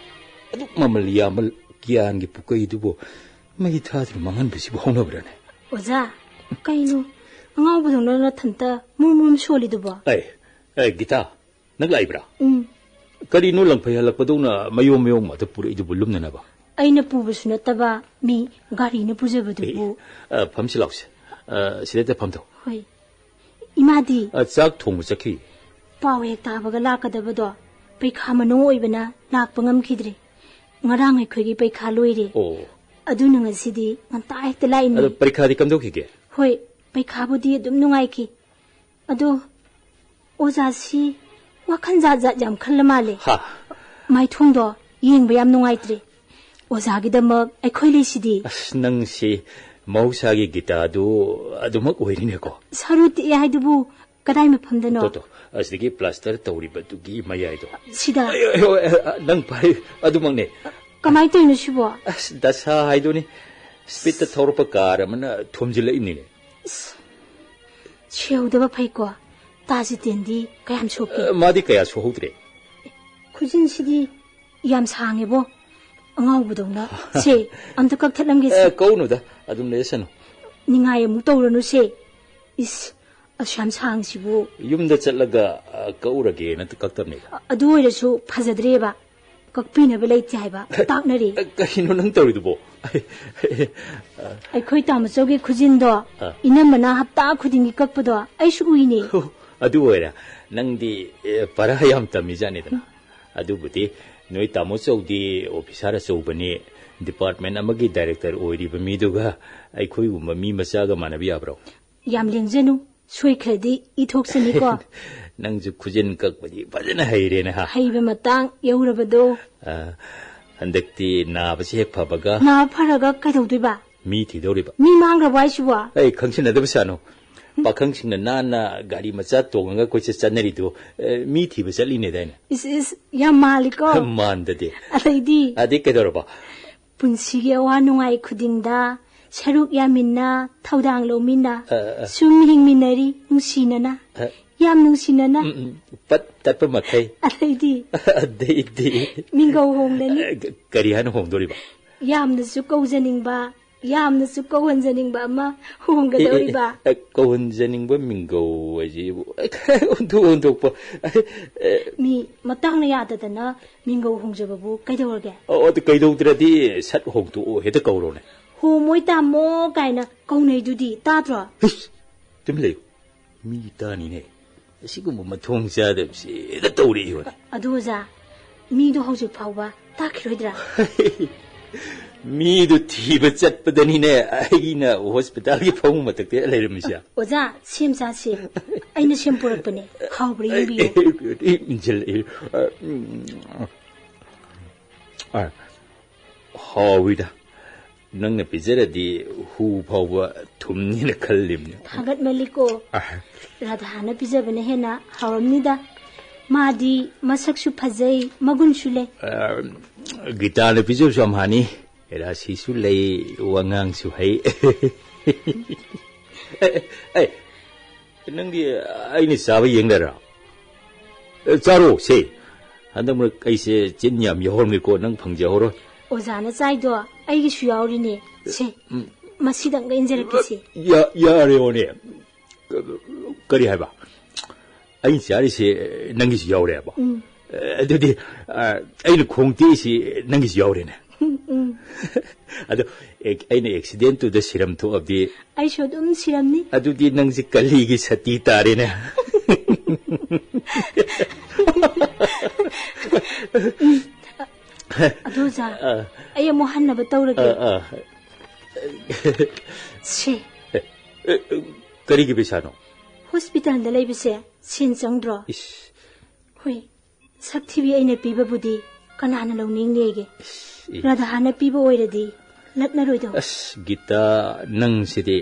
ꯑꯗꯨꯛ ꯃꯃꯜ ꯌꯥꯝꯕ ꯒ꯭ꯌꯥꯟꯒꯤ ꯄꯨꯀꯩꯗꯨꯕꯨ ꯃꯩ ꯊꯥꯗꯨꯅ ꯃꯥꯡꯍꯟꯕꯁꯤꯕꯨ ꯍꯧꯅꯕ꯭ꯔꯅꯦ? ꯑꯣꯖꯥ, ꯀꯩꯅꯣ ꯑꯉꯥꯎꯕꯗꯧꯅ ꯅꯊꯟꯇ ꯃꯨꯝ ꯃꯨꯝ ꯁꯣꯜꯂꯤꯗꯨꯕꯣ? ꯑꯦ, ꯑꯦ, ꯒꯤꯇꯥ, ꯅꯪ ꯂꯥꯛꯏꯕ꯭ꯔꯥ? ꯎꯝ꯫ ꯀꯔꯤꯅꯣ ꯂꯪꯐꯩ ꯍꯜꯂꯛꯄꯗꯧꯅ ꯃꯌꯣꯝ ꯃꯌꯣꯝ ꯉꯥꯛꯇ ꯄꯨꯔꯛꯏꯗꯨꯕꯨ ꯂꯨꯝꯅꯅꯕ? ꯑꯩꯅ ꯄꯨꯕꯁꯨ ꯅꯠꯇꯕ ꯃꯤ ꯒꯥꯔꯤꯅ ꯄꯨꯖꯕꯗꯨꯕꯨ꯫ ꯑꯦ, ꯑ, ꯐꯝꯁꯤ ꯂꯥꯎꯁꯦ꯫ ꯑ, ꯁꯤꯗ ꯍꯦꯛꯇ ꯐꯝꯊꯧ꯫ ꯍꯣꯏ꯫ ꯏꯃꯥꯗꯤ? ꯑ, ꯆꯥꯛ ꯊꯣꯡꯕ ꯆꯠꯈꯤ꯫ ꯄꯥꯎ ꯍꯦꯛ ꯇꯥꯕꯒ ꯂꯥꯛꯀꯗꯕꯗꯣ ꯄꯩꯈꯥ ꯃꯅꯨꯡ ꯑꯣꯏꯕꯅ ꯂꯥꯛꯄ ꯉꯝꯈꯤꯗ꯭ꯔꯦ꯫ ꯉꯔꯥꯡ ꯑꯩꯈꯣꯏꯒꯤ ꯄꯩꯈꯥ ꯂꯣꯏꯔꯦ꯫ ꯑꯣ꯫ ꯑꯗꯨꯅ ꯉꯁꯤꯗꯤ ꯉꯟꯇꯥ ꯍꯦꯛꯇ ꯂꯥꯛꯏꯅꯦ꯫ ꯑꯗꯣ ꯄꯔꯤꯈꯥꯗꯤ ꯀꯝꯗꯧꯈꯤꯒꯦ? ꯍꯣꯏ, ꯄꯩꯈꯥꯕꯨꯗꯤ ꯑꯗꯨꯝ ꯅꯨꯡꯉꯥꯏꯈꯤ꯫ ꯑꯗꯣ ꯑꯣꯖꯥꯁꯤ ꯋꯥꯈꯜ ꯖꯥꯠ ꯖꯥꯠ ꯌꯥꯝ ꯈꯜꯂ ꯃꯥꯜꯂꯦ꯫ ꯍꯥ? ꯃꯥꯏꯊꯣꯡꯗꯣ ꯌꯦꯡꯕ ꯌꯥꯝ ꯅꯨꯡꯉꯥꯏꯇ꯭ꯔꯦ꯫ ꯑꯣꯖꯥꯒꯤꯗꯃꯛ ꯑꯩꯈꯣꯏ ꯂꯩꯁꯤꯗꯤ꯫ ꯑꯁ, ꯅꯪꯁꯤ ꯃꯍꯧꯁꯥꯒꯤ ꯒꯤꯇꯥꯗꯨ ꯑꯗꯨꯃꯛ ꯑꯣꯏꯔꯤꯅꯦꯀꯣ꯫ ꯁꯔꯨ ꯇꯤꯛꯑꯦ ꯍꯥꯏꯗꯨꯕꯨ ꯀꯗꯥꯏ ꯃꯐꯝꯗꯅꯣ? ꯇꯣ, ꯇꯣ, ꯑꯁꯤꯗꯒꯤ ꯄ꯭ꯂꯥꯁꯇꯔ ꯇꯧꯔꯤꯕꯗꯨꯒꯤ ꯃꯌꯥꯏꯗꯣ꯫ ꯁꯤꯗ? ꯑꯌꯣ, ꯑꯌꯣ, ꯑ, ꯅꯪ ꯄꯥꯏ ꯑꯗꯨꯃꯛꯅꯦ꯫ ꯀꯃꯥꯏꯅ ꯇꯧꯔꯤꯅꯣ ꯁꯤꯕꯣ? ꯑꯁ, ꯗꯁꯥ ꯍꯥꯏꯗꯨꯅꯤ꯫ ꯁ꯭ꯄꯤꯠꯇ ꯊꯧꯔꯛꯄ ꯀꯥꯔ ꯑꯃꯅ ꯊꯣꯝꯖꯤꯜꯂꯛꯏꯅꯤꯅꯦ꯫ ꯁꯤꯍꯧꯗꯕ ꯐꯩꯀꯣ꯫ ꯇꯥ ꯖꯤꯇꯦꯟꯗꯤ ꯀꯌꯥꯝ ꯁꯣꯛꯀꯦ? ꯑ, ꯃꯥꯗꯤ ꯀꯌꯥ ꯁꯣꯛꯍꯧꯗ꯭ꯔꯦ꯫ ꯈꯨꯖꯤꯟꯁꯤꯗꯤ ꯌꯥꯝ ꯁꯥꯡꯉꯦꯕꯣ꯫ ꯑꯉꯥꯎꯕꯗꯧꯅ꯫ ꯁꯦ, ꯑꯝꯇ ꯀꯛꯊꯠꯂꯝꯒꯦꯁꯦ꯫ ꯑ, ꯀꯛꯎꯅꯨꯗ, ꯑꯗꯨꯝ ꯂꯩꯁꯅꯨ꯫ ꯅꯤꯡꯉꯥꯏ ꯑꯃꯨꯛ ꯇꯧꯔꯅꯨꯁꯦ꯫ ꯏꯁ, ꯑꯁꯨꯛ ꯌꯥꯝ ꯁꯥꯡꯁꯤꯕꯨ꯫ ꯌꯨꯝꯗ ꯆꯠꯂꯒ, ꯑ, ꯀꯛꯎꯔꯒꯦꯅ ꯀꯛꯇꯕꯅꯤꯗ꯫ ꯑ-, ꯑꯗꯨ ꯑꯣꯏꯔꯁꯨ ꯐꯖꯗ꯭ꯔꯦꯕ꯫ ꯀꯛꯄꯤꯅꯕ ꯂꯩꯇꯦ ꯍꯥꯏꯕ ꯇꯥꯛꯅꯔꯤ꯫ ꯑ, ꯀꯔꯤꯅꯣ ꯅꯪ ꯇꯧꯔꯤꯗꯨꯕꯣ? ꯑꯩꯈꯣꯏ ꯇꯥꯃꯣꯆꯧꯒꯤ ꯈꯨꯖꯤꯟꯗꯣ ꯑ꯫ ꯏꯅꯝꯃꯅ ꯍꯞꯇꯥ ꯈꯨꯗꯤꯡꯒꯤ ꯀꯛꯄꯗꯣ ꯑꯩꯁꯨ ꯎꯏꯅꯦ꯫ ꯑꯣ, ꯑꯗꯨ ꯑꯣꯏꯔꯦ꯫ ꯅꯪꯗꯤ, ꯑꯦ, ꯄꯔꯥ ꯌꯥꯝ ꯇꯝꯃꯤꯖꯥꯠꯅꯤꯗꯅ꯫ ꯑꯗꯨꯕꯨꯗꯤ ꯅꯣꯏ ꯇꯥꯃꯣꯆꯧꯗꯤ ꯑꯣꯐꯤꯁꯥꯔ ꯑꯆꯧꯕꯅꯤ, ꯗꯤꯄꯥꯔꯠꯃꯦꯟ ꯑꯃꯒꯤ ꯗꯥꯏꯔꯦꯛꯇꯔ ꯑꯣꯏꯔꯤꯕ ꯃꯤꯗꯨꯒ ꯑꯩꯈꯣꯏꯒꯨꯝꯕ ꯃꯤ ꯃꯆꯥꯒ ꯃꯥꯟꯅꯕ ꯌꯥꯕ꯭ꯔꯣ? ꯌꯥꯝ ꯂꯦꯡꯖꯅꯨ, ꯁꯣꯏꯈ꯭ꯔꯗꯤ ꯏ ꯊꯣꯛꯁꯅꯤꯀꯣ꯫ ꯅꯪꯁꯨ ꯈꯨꯖꯤꯟ ꯀꯛꯄꯗꯤ ꯐꯖꯅ ꯍꯩꯔꯦꯅꯦ, ꯍꯥ? ꯍꯩꯕ ꯃꯇꯥꯡ ꯌꯧꯔꯕꯗꯣ꯫ ꯑ, ꯍꯟꯗꯛꯇꯤ ꯅꯥꯕꯁꯤ ꯍꯦꯛ ꯐꯕꯒ꯫ ꯅꯥ ꯐꯔꯒ ꯀꯩꯗꯧꯗꯣꯏꯕ? ꯃꯤ ꯊꯤꯗꯧꯔꯤꯕ꯫ ꯃꯤ ꯃꯥꯡꯈ꯭ꯔꯕꯣ ꯍꯥꯏꯁꯤꯕꯣ? ꯑꯩ ꯈꯪꯁꯤꯟꯅꯗꯕ ꯁꯥꯅꯨ꯫ ꯄꯥꯈꯪꯁꯤꯡꯅ ꯅꯥꯟꯅ ꯒꯥꯔꯤ ꯃꯆꯥ ꯇꯣꯡꯉꯒ ꯀꯣꯏꯆꯠ ꯆꯠꯅꯔꯤꯗꯨ, ꯑ, ꯃꯤ ꯊꯤꯕ ꯆꯠꯂꯤꯅꯦꯗꯥꯏꯅꯦ? ꯏꯁ, ꯏꯁ, ꯌꯥꯝ ꯃꯥꯜꯂꯤꯀꯣ꯫ ꯃꯥꯟꯗꯗꯤ꯫ ꯑꯗꯩꯗꯤ? ꯑꯗꯩ ꯀꯩꯗꯧꯔꯕ? ꯄꯨꯟꯁꯤꯒꯤ ꯑꯋꯥ ꯅꯨꯡꯉꯥꯏ ꯈꯨꯗꯤꯡꯗ ꯁꯔꯨꯛ ꯌꯥꯃꯤꯟꯅ, ꯊꯧꯗꯥꯡ ꯂꯧꯃꯤꯟꯅ, ꯑ, ꯑ꯫ ꯁꯨꯝ ꯍꯤꯡꯃꯤꯟꯅꯔꯤ ꯅꯨꯡꯁꯤꯅꯅ꯫ ꯑ꯫ ꯌꯥꯝ ꯅꯨꯡꯁꯤꯅꯅ꯫ ꯎꯝ, ꯎꯝ, ꯄꯠ ꯇꯠꯄ ꯃꯈꯩ꯫ ꯑꯗꯩꯗꯤ? ꯑꯗꯩꯗꯤ? ꯃꯤꯡꯒꯧ ꯍꯣꯡꯂꯅꯤ꯫ ꯑ, ꯀ-, ꯀꯔꯤ ꯍꯥꯏꯅ ꯍꯣꯡꯗꯣꯔꯤꯕ? ꯌꯥꯝꯅꯁꯨ ꯀꯧꯖꯅꯤꯡꯕ, ꯌꯥꯝꯅꯁꯨ ꯀꯧꯍꯟꯖꯅꯤꯡꯕ ꯑꯃ ꯍꯣꯡꯒꯗꯧꯔꯤꯕ꯫ ꯑꯦ, ꯑꯦ, ꯑꯦ, ꯀꯧꯍꯟꯖꯅꯤꯡꯕ ꯃꯤꯡꯒꯧ ꯍꯥꯏꯁꯤꯕꯨ ꯑꯣꯟꯊꯣꯛ ꯑꯣꯟꯊꯣꯛꯄ꯫ ꯑꯦ, ꯃꯤ ꯃꯇꯥꯡꯅ ꯌꯥꯗꯗꯅ ꯃꯤꯡꯒꯧ ꯍꯣꯡꯖꯕꯕꯨ ꯀꯩꯗꯧꯔꯒꯦ? ꯑꯣ, ꯑꯗꯨ ꯀꯩꯗꯧꯗ꯭ꯔꯗꯤ ꯁꯠ ꯍꯣꯡꯗꯣꯛꯑꯣ, ꯍꯦꯛꯇ ꯀꯧꯔꯣꯅꯦ꯫ "ꯍꯣ ꯃꯣꯏ ꯇꯥꯃꯣ" ꯀꯥꯏꯅ ꯀꯧꯅꯩꯗꯨꯗꯤ ꯇꯥꯗ꯭ꯔꯣ? ꯍꯤꯁ! ꯇꯨꯃꯤꯟ ꯂꯩꯌꯨ꯫ ꯃꯤ ꯇꯥꯅꯤꯅꯦ꯫ ꯑꯁꯤꯒꯨꯝꯕ ꯃꯊꯣꯡ ꯆꯥꯗꯕꯁꯤ ꯍꯦꯛꯇ ꯇꯧꯔꯛꯏ ꯍꯣꯏ꯫ ꯑꯗꯨ ꯑꯣꯖꯥ, ꯃꯤꯗꯣ ꯍꯧꯖꯤꯛ ꯐꯥꯎꯕ ꯇꯥꯈꯤꯔꯣꯏꯗ꯭ꯔꯥ? ꯃꯤꯗꯨ ꯊꯤꯕ ꯆꯠꯄꯗꯅꯤꯅꯦ ꯑꯩꯅ ꯍꯣꯁꯄꯤꯇꯥꯜꯒꯤ ꯐꯃꯨꯡ ꯃꯊꯛꯇ ꯂꯩꯔꯝꯃꯤꯁꯦ꯫ ꯑꯣꯖꯥ, ꯁꯦꯝ ꯆꯥꯁꯦ꯫ ꯑꯩꯅ ꯁꯦꯝ ꯄꯨꯔꯛꯄꯅꯦ꯫ ꯍꯥꯎꯕ꯭ꯔꯥ ꯌꯦꯡꯕꯤꯌꯨ꯫ ꯑꯦ, ꯑꯦ, ꯑꯦ, ꯏꯟꯁꯤꯜꯂꯛꯑꯦ꯫ ꯑ, ꯎꯝ, ꯑ, ꯍꯥꯎꯋꯤꯗ꯫ ꯅꯪꯅ ꯄꯤꯖꯔꯗꯤ ꯍꯨ ꯐꯥꯎꯕ ꯊꯨꯝꯅꯤꯅ ꯈꯜꯂꯤꯕꯅꯤ꯫ ꯊꯥꯒꯠꯃꯜꯂꯤꯀꯣ꯫ ꯑ꯫ ꯔꯥꯙꯥꯅ ꯄꯤꯖꯕꯅ ꯍꯦꯟꯅ ꯍꯥꯎꯔꯝꯅꯤꯗ꯫ ꯃꯥꯗꯤ ꯃꯁꯛꯁꯨ ꯐꯖꯩ, ꯃꯒꯨꯟꯁꯨ ꯂꯩ꯫ ꯑ, ꯒꯤꯇꯥꯅ ꯄꯤꯖꯕꯁꯨ ꯌꯥꯝ ꯍꯥꯅꯤ꯫ ꯔꯥꯁꯤꯁꯨ ꯂꯩ, ꯋꯥꯉꯥꯡꯁꯨ ꯍꯩ꯫ ꯑꯦ, ꯑꯦ, ꯑꯦ, ꯅꯪꯗꯤ ꯑꯩꯅ ꯆꯥꯕ ꯌꯦꯡꯗꯔꯥ? ꯑꯦ, ꯆꯥꯔꯣ, ꯁꯦ꯫ ꯍꯟꯗꯛ ꯃꯔꯛ ꯑꯩꯁꯦ ꯆꯤꯟ ꯌꯥꯝ ꯌꯥꯎꯔꯝꯃꯤꯀꯣ, ꯅꯪ ꯐꯪꯖꯍꯧꯔꯣꯏ꯫ ꯑꯣꯖꯥꯅ ꯆꯥꯏꯗꯣ ꯑꯩꯒꯤꯁꯨ ꯌꯥꯎꯔꯤꯅꯦ꯫ ꯁꯦ, ꯎꯝ꯫ ꯃꯁꯤꯗꯪꯒ ꯏꯟꯖꯔꯛꯀꯦꯁꯦ꯫ ꯌꯥ-, ꯌꯥꯔꯦ, ꯑꯣꯅꯦ꯫ ꯀꯔꯤ ꯍꯥꯏꯕ? ꯑꯩꯅ ꯆꯥꯔꯤꯁꯦ ꯅꯪꯒꯤꯁꯨ ꯌꯥꯎꯔꯦꯕ? ꯎꯝ꯫ ꯑꯦ, ꯑꯗꯨꯗꯤ, ꯑ, ꯑꯩꯅ ꯈꯣꯡ ꯇꯦꯛꯏꯁꯤ ꯅꯪꯒꯤꯁꯨ ꯌꯥꯎꯔꯦꯅꯦ? ꯎꯝ, ꯎꯝ꯫ ꯑꯗꯣ, ꯑꯦ, ꯑꯩꯅ ꯑꯦꯛꯁꯤꯗꯦꯟꯇꯨꯗ ꯁꯤꯔꯝ ꯊꯣꯛꯑꯕꯗꯤ? ꯑꯩꯁꯨ ꯑꯗꯨꯝ ꯁꯤꯔꯝꯅꯤ꯫ ꯑꯗꯨꯗꯤ ꯅꯪꯁꯦ ꯀꯂꯤꯒꯤ ꯁꯇꯤ ꯇꯥꯔꯦꯅꯦ꯫ ꯑꯗꯨ ꯑꯣꯖꯥ, ꯑ꯫ ꯑꯩ ꯑꯃꯨꯛ ꯍꯟꯅꯕ ꯇꯧꯔꯒꯦ꯫ ꯑ, ꯑ꯫ ꯁꯦ꯫ ꯑꯦ, ꯑꯦ, ꯀꯔꯤꯒꯤ ꯄꯩꯁꯥꯅꯣ? ꯍꯣꯁꯄꯤꯇꯥꯜꯗ ꯂꯩꯕꯁꯦ ꯁꯦꯟ ꯆꯪꯗ꯭ꯔꯣ? ꯏꯁ꯫ ꯍꯣꯏ, ꯁꯛ ꯊꯤꯕꯤ ꯑꯩꯅ ꯄꯤꯕꯕꯨꯗꯤ ꯀꯅꯥꯅ ꯂꯧꯅꯤꯡꯅꯦꯒꯦ? ꯏꯁ, ꯏ꯫ ꯔꯥꯙꯥꯅ ꯄꯤꯕ ꯑꯣꯏꯔꯗꯤ ꯂꯠꯅꯔꯣꯏꯗꯧ꯫ ꯑꯁ, ꯒꯤꯇꯥ, ꯅꯪꯁꯤꯗꯤ꯫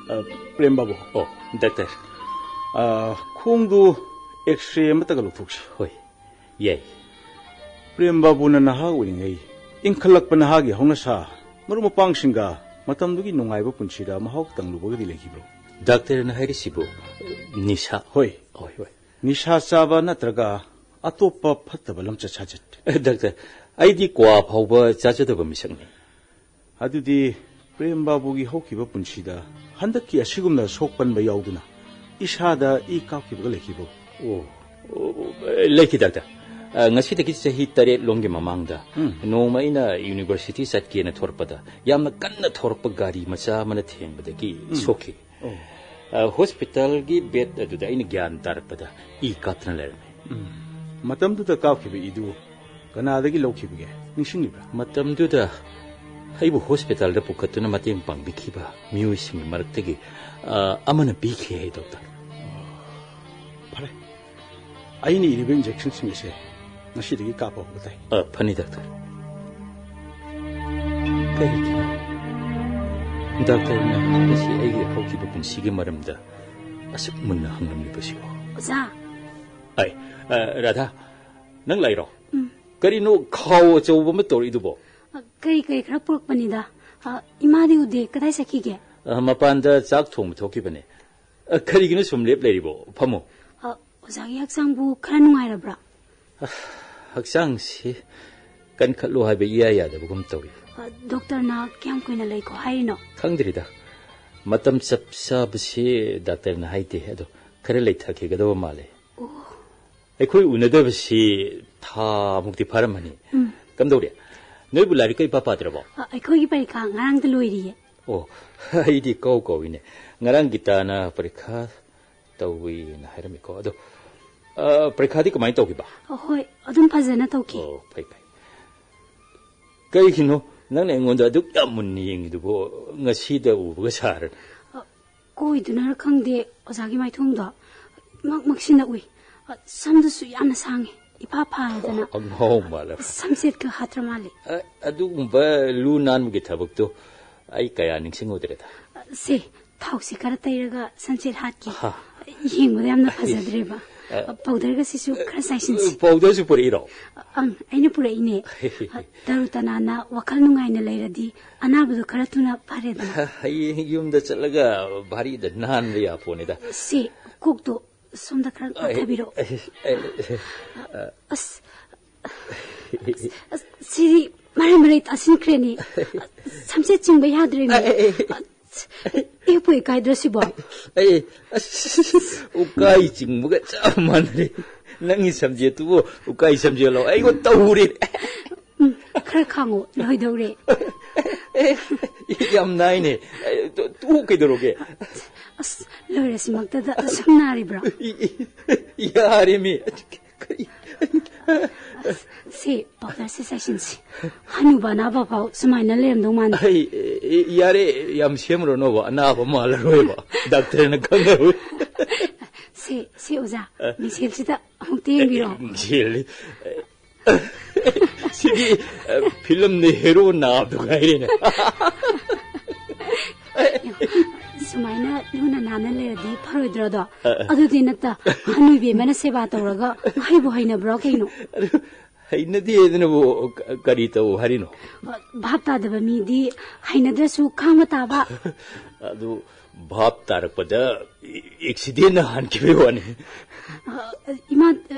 ꯑ, ꯄ꯭ꯔꯦꯝ ꯕꯥꯕꯨ꯫ ꯑꯣ, ꯗꯥꯛꯇꯔ꯫ ꯑ, ꯈꯣꯡꯗꯨ X-ray ꯑꯃꯠꯇꯒ ꯂꯧꯊꯣꯛꯁꯤ꯫ ꯍꯣꯏ, ꯌꯥꯏ꯫ ꯄ꯭ꯔꯦꯝ ꯕꯥꯕꯨꯅ ꯅꯍꯥ ꯑꯣꯏꯔꯤꯉꯩ ꯏꯪꯈꯠꯂꯛꯄ ꯅꯍꯥꯒꯤ ꯍꯧꯅꯁꯥ, ꯃꯔꯨꯞ ꯃꯄꯥꯡꯁꯤꯡꯒ ꯃꯇꯝꯗꯨꯒꯤ ꯅꯨꯡꯉꯥꯏꯕ ꯄꯨꯟꯁꯤꯗ ꯃꯍꯥꯎ ꯇꯪꯂꯨꯕꯒꯗꯤ ꯂꯩꯈꯤꯕ꯭ꯔꯣ? ꯗꯥꯛꯇꯔꯅ ꯍꯥꯏꯔꯤꯁꯤꯕꯨ ꯅꯤꯁꯥ? ꯍꯣꯏ꯫ ꯍꯣꯏ, ꯍꯣꯏ꯫ ꯅꯤꯁꯥ ꯆꯥꯕ ꯅꯠꯇ꯭ꯔꯒ ꯑꯇꯣꯞꯄ ꯐꯠꯇꯕ ꯂꯝꯆꯠ ꯁꯥꯖꯠ? ꯑꯦ, ꯗꯥꯛꯇꯔ, ꯑꯩꯗꯤ ꯀ꯭ꯋꯥ ꯐꯥꯎꯕ ꯆꯥꯖꯗꯕ ꯃꯤꯁꯛꯅꯤ꯫ ꯑꯗꯨꯗꯤ ꯄ꯭ꯔꯦꯝ ꯕꯥꯕꯨꯒꯤ ꯍꯧꯈꯤꯕ ꯄꯨꯟꯁꯤꯗ ꯍꯟꯗꯛꯀꯤ ꯑꯁꯤꯒꯨꯝꯅ ꯁꯣꯛ ꯄꯟꯕ ꯌꯥꯎꯗꯨꯅ ꯏꯁꯥꯗ ꯏ ꯀꯥꯞꯈꯤꯕꯒ ꯂꯩꯈꯤꯕ꯭ꯔꯣ? ꯑꯣ, ꯑꯣ, ꯑꯣ, ꯂꯩꯈꯤ, ꯗꯥꯛꯇꯔ꯫ ꯑ, ꯉꯁꯤꯗꯒꯤ ꯆꯍꯤ ꯇꯔꯦꯠ ꯂꯣꯝꯒꯤ ꯃꯃꯥꯡꯗ ꯎꯝ꯫ ꯅꯣꯡꯃ ꯑꯩꯅ ꯌꯨꯅꯤꯚꯔꯁꯤꯇꯤ ꯆꯠꯀꯦꯅ ꯊꯣꯔꯛꯄꯗ ꯌꯥꯝꯅ ꯀꯟꯅ ꯊꯣꯔꯛꯄ ꯒꯥꯔꯤ ꯃꯆꯥ ꯑꯃꯅ ꯊꯦꯡꯕꯗꯒꯤ ꯎꯝ꯫ ꯁꯣꯛꯈꯤ꯫ ꯑꯣ꯫ ꯑ, ꯍꯣꯁꯄꯤꯇꯥꯜꯒꯤ ꯕꯦꯗ ꯑꯗꯨꯗ ꯑꯩꯅ ꯒ꯭ꯌꯥꯟ ꯇꯥꯔꯛꯄꯗ ꯏ ꯀꯥꯞꯇꯅ ꯂꯩꯔꯝꯃꯤ꯫ ꯎꯝ꯫ ꯃꯇꯝꯗꯨꯗ ꯀꯥꯞꯈꯤꯕ ꯏꯗꯨ ꯀꯅꯥꯗꯒꯤ ꯂꯧꯈꯤꯕꯒꯦ? ꯅꯤꯡꯁꯤꯡꯂꯤꯕ꯭ꯔꯥ? ꯃꯇꯝꯗꯨꯗ ꯑꯩꯕꯨ ꯍꯣꯁꯄꯤꯇꯥꯜꯗ ꯄꯨꯈꯠꯇꯨꯅ ꯃꯇꯦꯡ ꯄꯥꯡꯕꯤꯈꯤꯕ ꯃꯤꯑꯣꯏꯁꯤꯡꯒꯤ ꯃꯔꯛꯇꯒꯤ, ꯑ, ꯑꯃꯅ ꯄꯤꯈꯤ ꯍꯥꯏ, ꯗꯣꯛꯇꯔ꯫ ꯐꯔꯦ꯫ ꯑꯩꯅ ꯏꯔꯤꯕ ꯏꯟꯖꯦꯛꯁꯟꯁꯤꯡ ꯑꯁꯦ ꯉꯁꯤꯗꯒꯤ ꯀꯥꯞꯄ ꯍꯧꯕ ꯇꯥꯏ꯫ ꯑ, ꯐꯅꯤ, ꯗꯥꯛꯇꯔ꯫ ꯀꯔꯤꯒꯤꯅꯣ ꯗꯥꯛꯇꯔꯅ ꯉꯁꯤ ꯑꯩꯒꯤ ꯍꯧꯈꯤꯕ ꯄꯨꯟꯁꯤꯒꯤ ꯃꯔꯝꯗ ꯑꯁꯨꯛ ꯃꯨꯟꯅ ꯍꯪꯂꯝꯂꯤꯕꯁꯤꯕꯣ? ꯑꯣꯖꯥ꯫ ꯑꯩ, ꯑ, ꯔꯥꯙꯥ, ꯅꯪ ꯂꯩꯔꯣ? ꯎꯝ꯫ ꯀꯔꯤꯅꯣ ꯈꯥꯎ ꯑꯆꯧꯕ ꯑꯃ ꯇꯧꯔꯛꯏꯗꯨꯕꯣ? ꯑ, ꯀꯔꯤ ꯀꯔꯤ ꯈꯔ ꯄꯨꯔꯛꯄꯅꯤꯗ꯫ ꯑ, ꯏꯃꯥꯗꯤ ꯎꯗꯦ, ꯀꯗꯥꯏ ꯆꯠꯈꯤꯒꯦ? ꯑ, ꯃꯄꯥꯟꯗ ꯆꯥꯛ ꯊꯣꯡꯕ ꯊꯣꯛꯈꯤꯕꯅꯦ꯫ ꯑ, ꯀꯔꯤꯒꯤꯅꯣ ꯁꯨꯝ ꯂꯦꯞ ꯂꯩꯔꯤꯕꯣ? ꯐꯝꯃꯣ꯫ ꯑ, ꯑꯣꯖꯥꯒꯤ ꯍꯛꯆꯥꯡꯕꯨ ꯈꯔ ꯅꯨꯡꯉꯥꯏꯔꯕ꯭ꯔꯥ? ꯑ, ꯍꯛꯆꯥꯡꯁꯤ ꯀꯟꯈꯠꯂꯨ ꯍꯥꯏꯕ ꯏꯌꯥ ꯌꯥꯗꯕꯒꯨꯝ ꯇꯧꯏ꯫ ꯑ, ꯗꯣꯛꯇꯔꯅ ꯀꯌꯥꯝ ꯀꯨꯏꯅ ꯂꯩꯈꯣ ꯍꯥꯏꯔꯤꯅꯣ? ꯈꯪꯗ꯭ꯔꯤꯗ꯫ ꯃꯇꯝ ꯆꯞ ꯆꯥꯕꯁꯤ ꯗꯥꯛꯇꯔꯅ ꯍꯥꯏꯗꯦ, ꯑꯗꯣ ꯈꯔ ꯂꯩꯊꯈꯤꯒꯗꯕ ꯃꯥꯜꯂꯦ꯫ ꯑꯣ꯫ ꯑꯩꯈꯣꯏ ꯎꯅꯗꯕꯁꯤ ꯊꯥ ꯃꯨꯛꯇꯤ ꯐꯥꯔꯝꯃꯅꯤ꯫ ꯎꯝ꯫ ꯀꯝꯗꯧꯔꯦ? ꯅꯣꯏꯕꯨ ꯂꯥꯏꯔꯤꯛꯀ ꯏꯄꯥ ꯄꯥꯗ꯭ꯔꯕꯣ? ꯑ, ꯑꯩꯈꯣꯏꯒꯤ ꯄꯔꯤꯈꯥ ꯉꯔꯥꯡꯗ ꯂꯣꯏꯔꯤꯌꯦ꯫ ꯑꯣ, ꯑꯩꯗꯤ ꯀꯥꯎ ꯀꯥꯎꯏꯅꯦ꯫ ꯉꯔꯥꯡ ꯒꯤꯇꯥꯅ ꯄꯔꯤꯈꯥ ꯇꯧꯏꯅ ꯍꯥꯏꯔꯝꯃꯤꯀꯣ꯫ ꯑꯗꯣ, ꯑ, ꯄꯔꯤꯈꯥꯗꯤ ꯀꯃꯥꯏꯅ ꯇꯧꯈꯤꯕ? ꯑ, ꯍꯣꯏ, ꯑꯗꯨꯝ ꯐꯖꯅ ꯇꯧꯈꯤ꯫ ꯑꯣ, ꯐꯩ, ꯐꯩ꯫ ꯀꯩꯒꯤꯅꯣ ꯅꯪꯅ ꯑꯩꯉꯣꯟꯗ ꯑꯗꯨꯛ ꯌꯥꯝ ꯃꯨꯟꯅ ꯌꯦꯡꯉꯤꯗꯨꯕꯣ? ꯉꯁꯤꯗ ꯎꯕꯒ ꯁꯥꯔ꯫ ꯑ, ꯀꯣꯏꯗꯨꯅꯔ ꯈꯪꯗꯦ, ꯑꯣꯖꯥꯒꯤ ꯃꯥꯏꯊꯣꯡꯗꯣ ꯃꯛ ꯃꯛꯁꯤꯟꯅ ꯎꯏ꯫ ꯑ, ꯁꯝꯗꯨꯁꯨ ꯌꯥꯝꯅ ꯁꯥꯡꯉꯦ, ꯏꯐꯥ ꯐꯥꯔꯗꯅ꯫ ꯑꯉꯥꯎ ꯃꯥꯜꯂꯦ꯫ ꯁꯝꯁꯦꯠꯀ ꯍꯥꯠꯇ꯭ꯔ ꯃꯥꯜꯂꯦ꯫ ꯑ, ꯑꯗꯨꯒꯨꯝꯕ ꯂꯨ ꯅꯥꯟꯕꯒꯤ ꯊꯕꯛꯇꯣ ꯑꯩ ꯀꯌꯥ ꯅꯤꯡꯁꯤꯡꯉꯨꯗ꯭ꯔꯦꯗ꯫ ꯑ, ꯁꯦ, ꯊꯥꯎꯁꯤ ꯈꯔ ꯇꯩꯔꯒ ꯁꯝꯁꯦꯠ ꯍꯥꯠꯀꯦ꯫ ꯍꯥ꯫ ꯌꯦꯡꯕꯗ ꯌꯥꯝꯅ ꯐꯖꯗ꯭ꯔꯦꯕ꯫ ꯑ, ꯄꯥꯎꯗꯔꯒꯁꯤꯁꯨ ꯈꯔ ꯆꯥꯏꯁꯤꯟꯁꯤ꯫ ꯄꯥꯎꯗꯔꯁꯨ ꯄꯨꯔꯛꯏꯔꯣ? ꯑꯪ, ꯑꯩꯅ ꯄꯨꯔꯛꯏꯅꯦ꯫ ꯇꯔꯨ ꯇꯅꯥꯟꯅ ꯋꯥꯈꯜ ꯅꯨꯡꯉꯥꯏꯅ ꯂꯩꯔꯗꯤ ꯑꯅꯥꯕꯗꯣ ꯈꯔ ꯊꯨꯅ ꯐꯔꯦꯗꯅ꯫ ꯍꯌꯦꯡ ꯌꯨꯝꯗ ꯆꯠꯂꯒ ꯚꯥꯔꯤꯗ ꯅꯥꯟꯕ ꯌꯥꯄꯣꯠꯅꯤꯗ꯫ ꯁꯤ, ꯀꯣꯛꯇꯣ ꯁꯣꯝꯗ ꯈꯔ ꯑꯩ, ꯄꯥꯊꯕꯤꯔꯛꯑꯣ꯫ ꯑꯩ, ꯑꯩ, ꯑ, ꯑꯁ, ꯑꯁ, ꯁꯤꯗꯤ ꯃꯔꯩ ꯃꯔꯩ ꯇꯥꯁꯤꯟꯈ꯭ꯔꯦꯅꯦ꯫ ꯁꯝꯆꯦꯠ ꯆꯤꯡꯕ ꯌꯥꯗ꯭ꯔꯦꯅꯦ꯫ ꯑꯩ, ꯑꯩ, ꯑꯩ, ꯑꯁ, ꯇꯦꯛꯄꯨ ꯏꯀꯥꯏꯗ꯭ꯔꯣ ꯁꯤꯕꯣ? ꯑꯩ, ꯑꯁ, ꯎꯀꯥꯏ ꯆꯤꯡꯕꯒ ꯆꯞ ꯃꯥꯟꯅꯔꯦ꯫ ꯅꯪꯒꯤ ꯁꯝꯖꯦꯠꯇꯨꯕꯨ ꯎꯀꯥꯏ ꯁꯝꯖꯦꯠꯂꯣ? ꯑꯩꯉꯣꯟꯗ ꯇꯧꯔꯦ꯫ ꯎꯝ, ꯈꯔ ꯈꯥꯡꯉꯣ, ꯂꯣꯏꯗꯧꯔꯦ꯫ ꯑꯦ, ꯌꯥꯝ ꯅꯥꯏꯅꯦ꯫ ꯑꯦ, ꯇꯣ-, ꯇꯣꯛꯎ ꯀꯩꯗꯧꯔꯒꯦ? ꯑꯁ, ꯂꯣꯏꯔꯁꯤꯃꯛꯇꯗ ꯁꯨꯝ ꯅꯥꯔꯤꯕ꯭ꯔꯣ? ꯌꯥꯔꯦꯃꯤ꯫ ꯀꯔꯤ? ꯁꯤ ꯄꯥꯎꯗꯔꯁꯦ ꯆꯥꯏꯁꯤꯟꯁꯤ꯫ ꯍꯅꯨꯕ ꯑꯅꯥꯕ ꯐꯥꯎ ꯁꯨꯃꯥꯏꯅ ꯂꯩꯔꯝꯗꯧ ꯃꯥꯟꯗꯦ꯫ ꯑꯩ, ꯑꯦ, ꯌꯥꯔꯦ, ꯌꯥꯝ ꯁꯦꯝꯃꯨꯔꯅꯣꯕ, ꯑꯅꯥꯕ ꯃꯥꯜꯂꯔꯣꯏꯕ꯫ ꯗꯥꯛꯇꯔꯅ ꯈꯪꯉꯔꯣꯏ꯫ ꯁꯤ, ꯁꯤ ꯑꯣꯖꯥ, ꯑ, ꯃꯤꯡꯁꯦꯜꯁꯤꯗ ꯑꯃꯨꯛꯇ ꯌꯦꯡꯕꯤꯔꯣ꯫ ꯑꯦ, ꯃꯤꯡꯁꯦꯜꯗꯤ, ꯑꯦ, ꯁꯤꯗꯤ, ꯑ, ꯐꯤꯂꯝꯗ ꯍꯦꯔꯣ ꯅꯥꯕꯗꯨ ꯉꯥꯏꯔꯦꯅꯦ꯫ ꯁꯨꯃꯥꯏꯅ ꯂꯨꯅ ꯅꯥꯟꯅ ꯂꯩꯔꯗꯤ ꯐꯔꯣꯏꯗ꯭ꯔꯣꯗꯣ? ꯑ, ꯑ꯫ ꯑꯗꯨꯗꯤ ꯅꯠꯇ, ꯍꯅꯨꯕꯤ ꯑꯃꯅ ꯁꯦꯕꯥ ꯇꯧꯔꯒ ꯍꯩꯕꯨ ꯍꯩꯅꯕ꯭ꯔꯣ ꯀꯩꯅꯣ? ꯑꯗꯨ ꯍꯩꯅꯗꯦ ꯑꯗꯨꯅꯕꯨ ꯀ-, ꯀꯔꯤ ꯇꯧ ꯍꯥꯏꯔꯤꯅꯣ? ꯚꯥꯞ ꯇꯥꯗꯕ ꯃꯤꯗꯤ ꯍꯩꯅꯗ꯭ꯔꯁꯨ ꯈꯥꯡꯕ ꯇꯥꯕ꯫ ꯑꯗꯨ ꯚꯥꯞ ꯇꯥꯔꯛꯄꯗ ꯑꯦꯛꯁꯤꯗꯦꯟꯅ ꯍꯥꯟꯈꯤꯕꯩ ꯋꯥꯅꯤ꯫ ꯑ, ꯏꯃꯥ,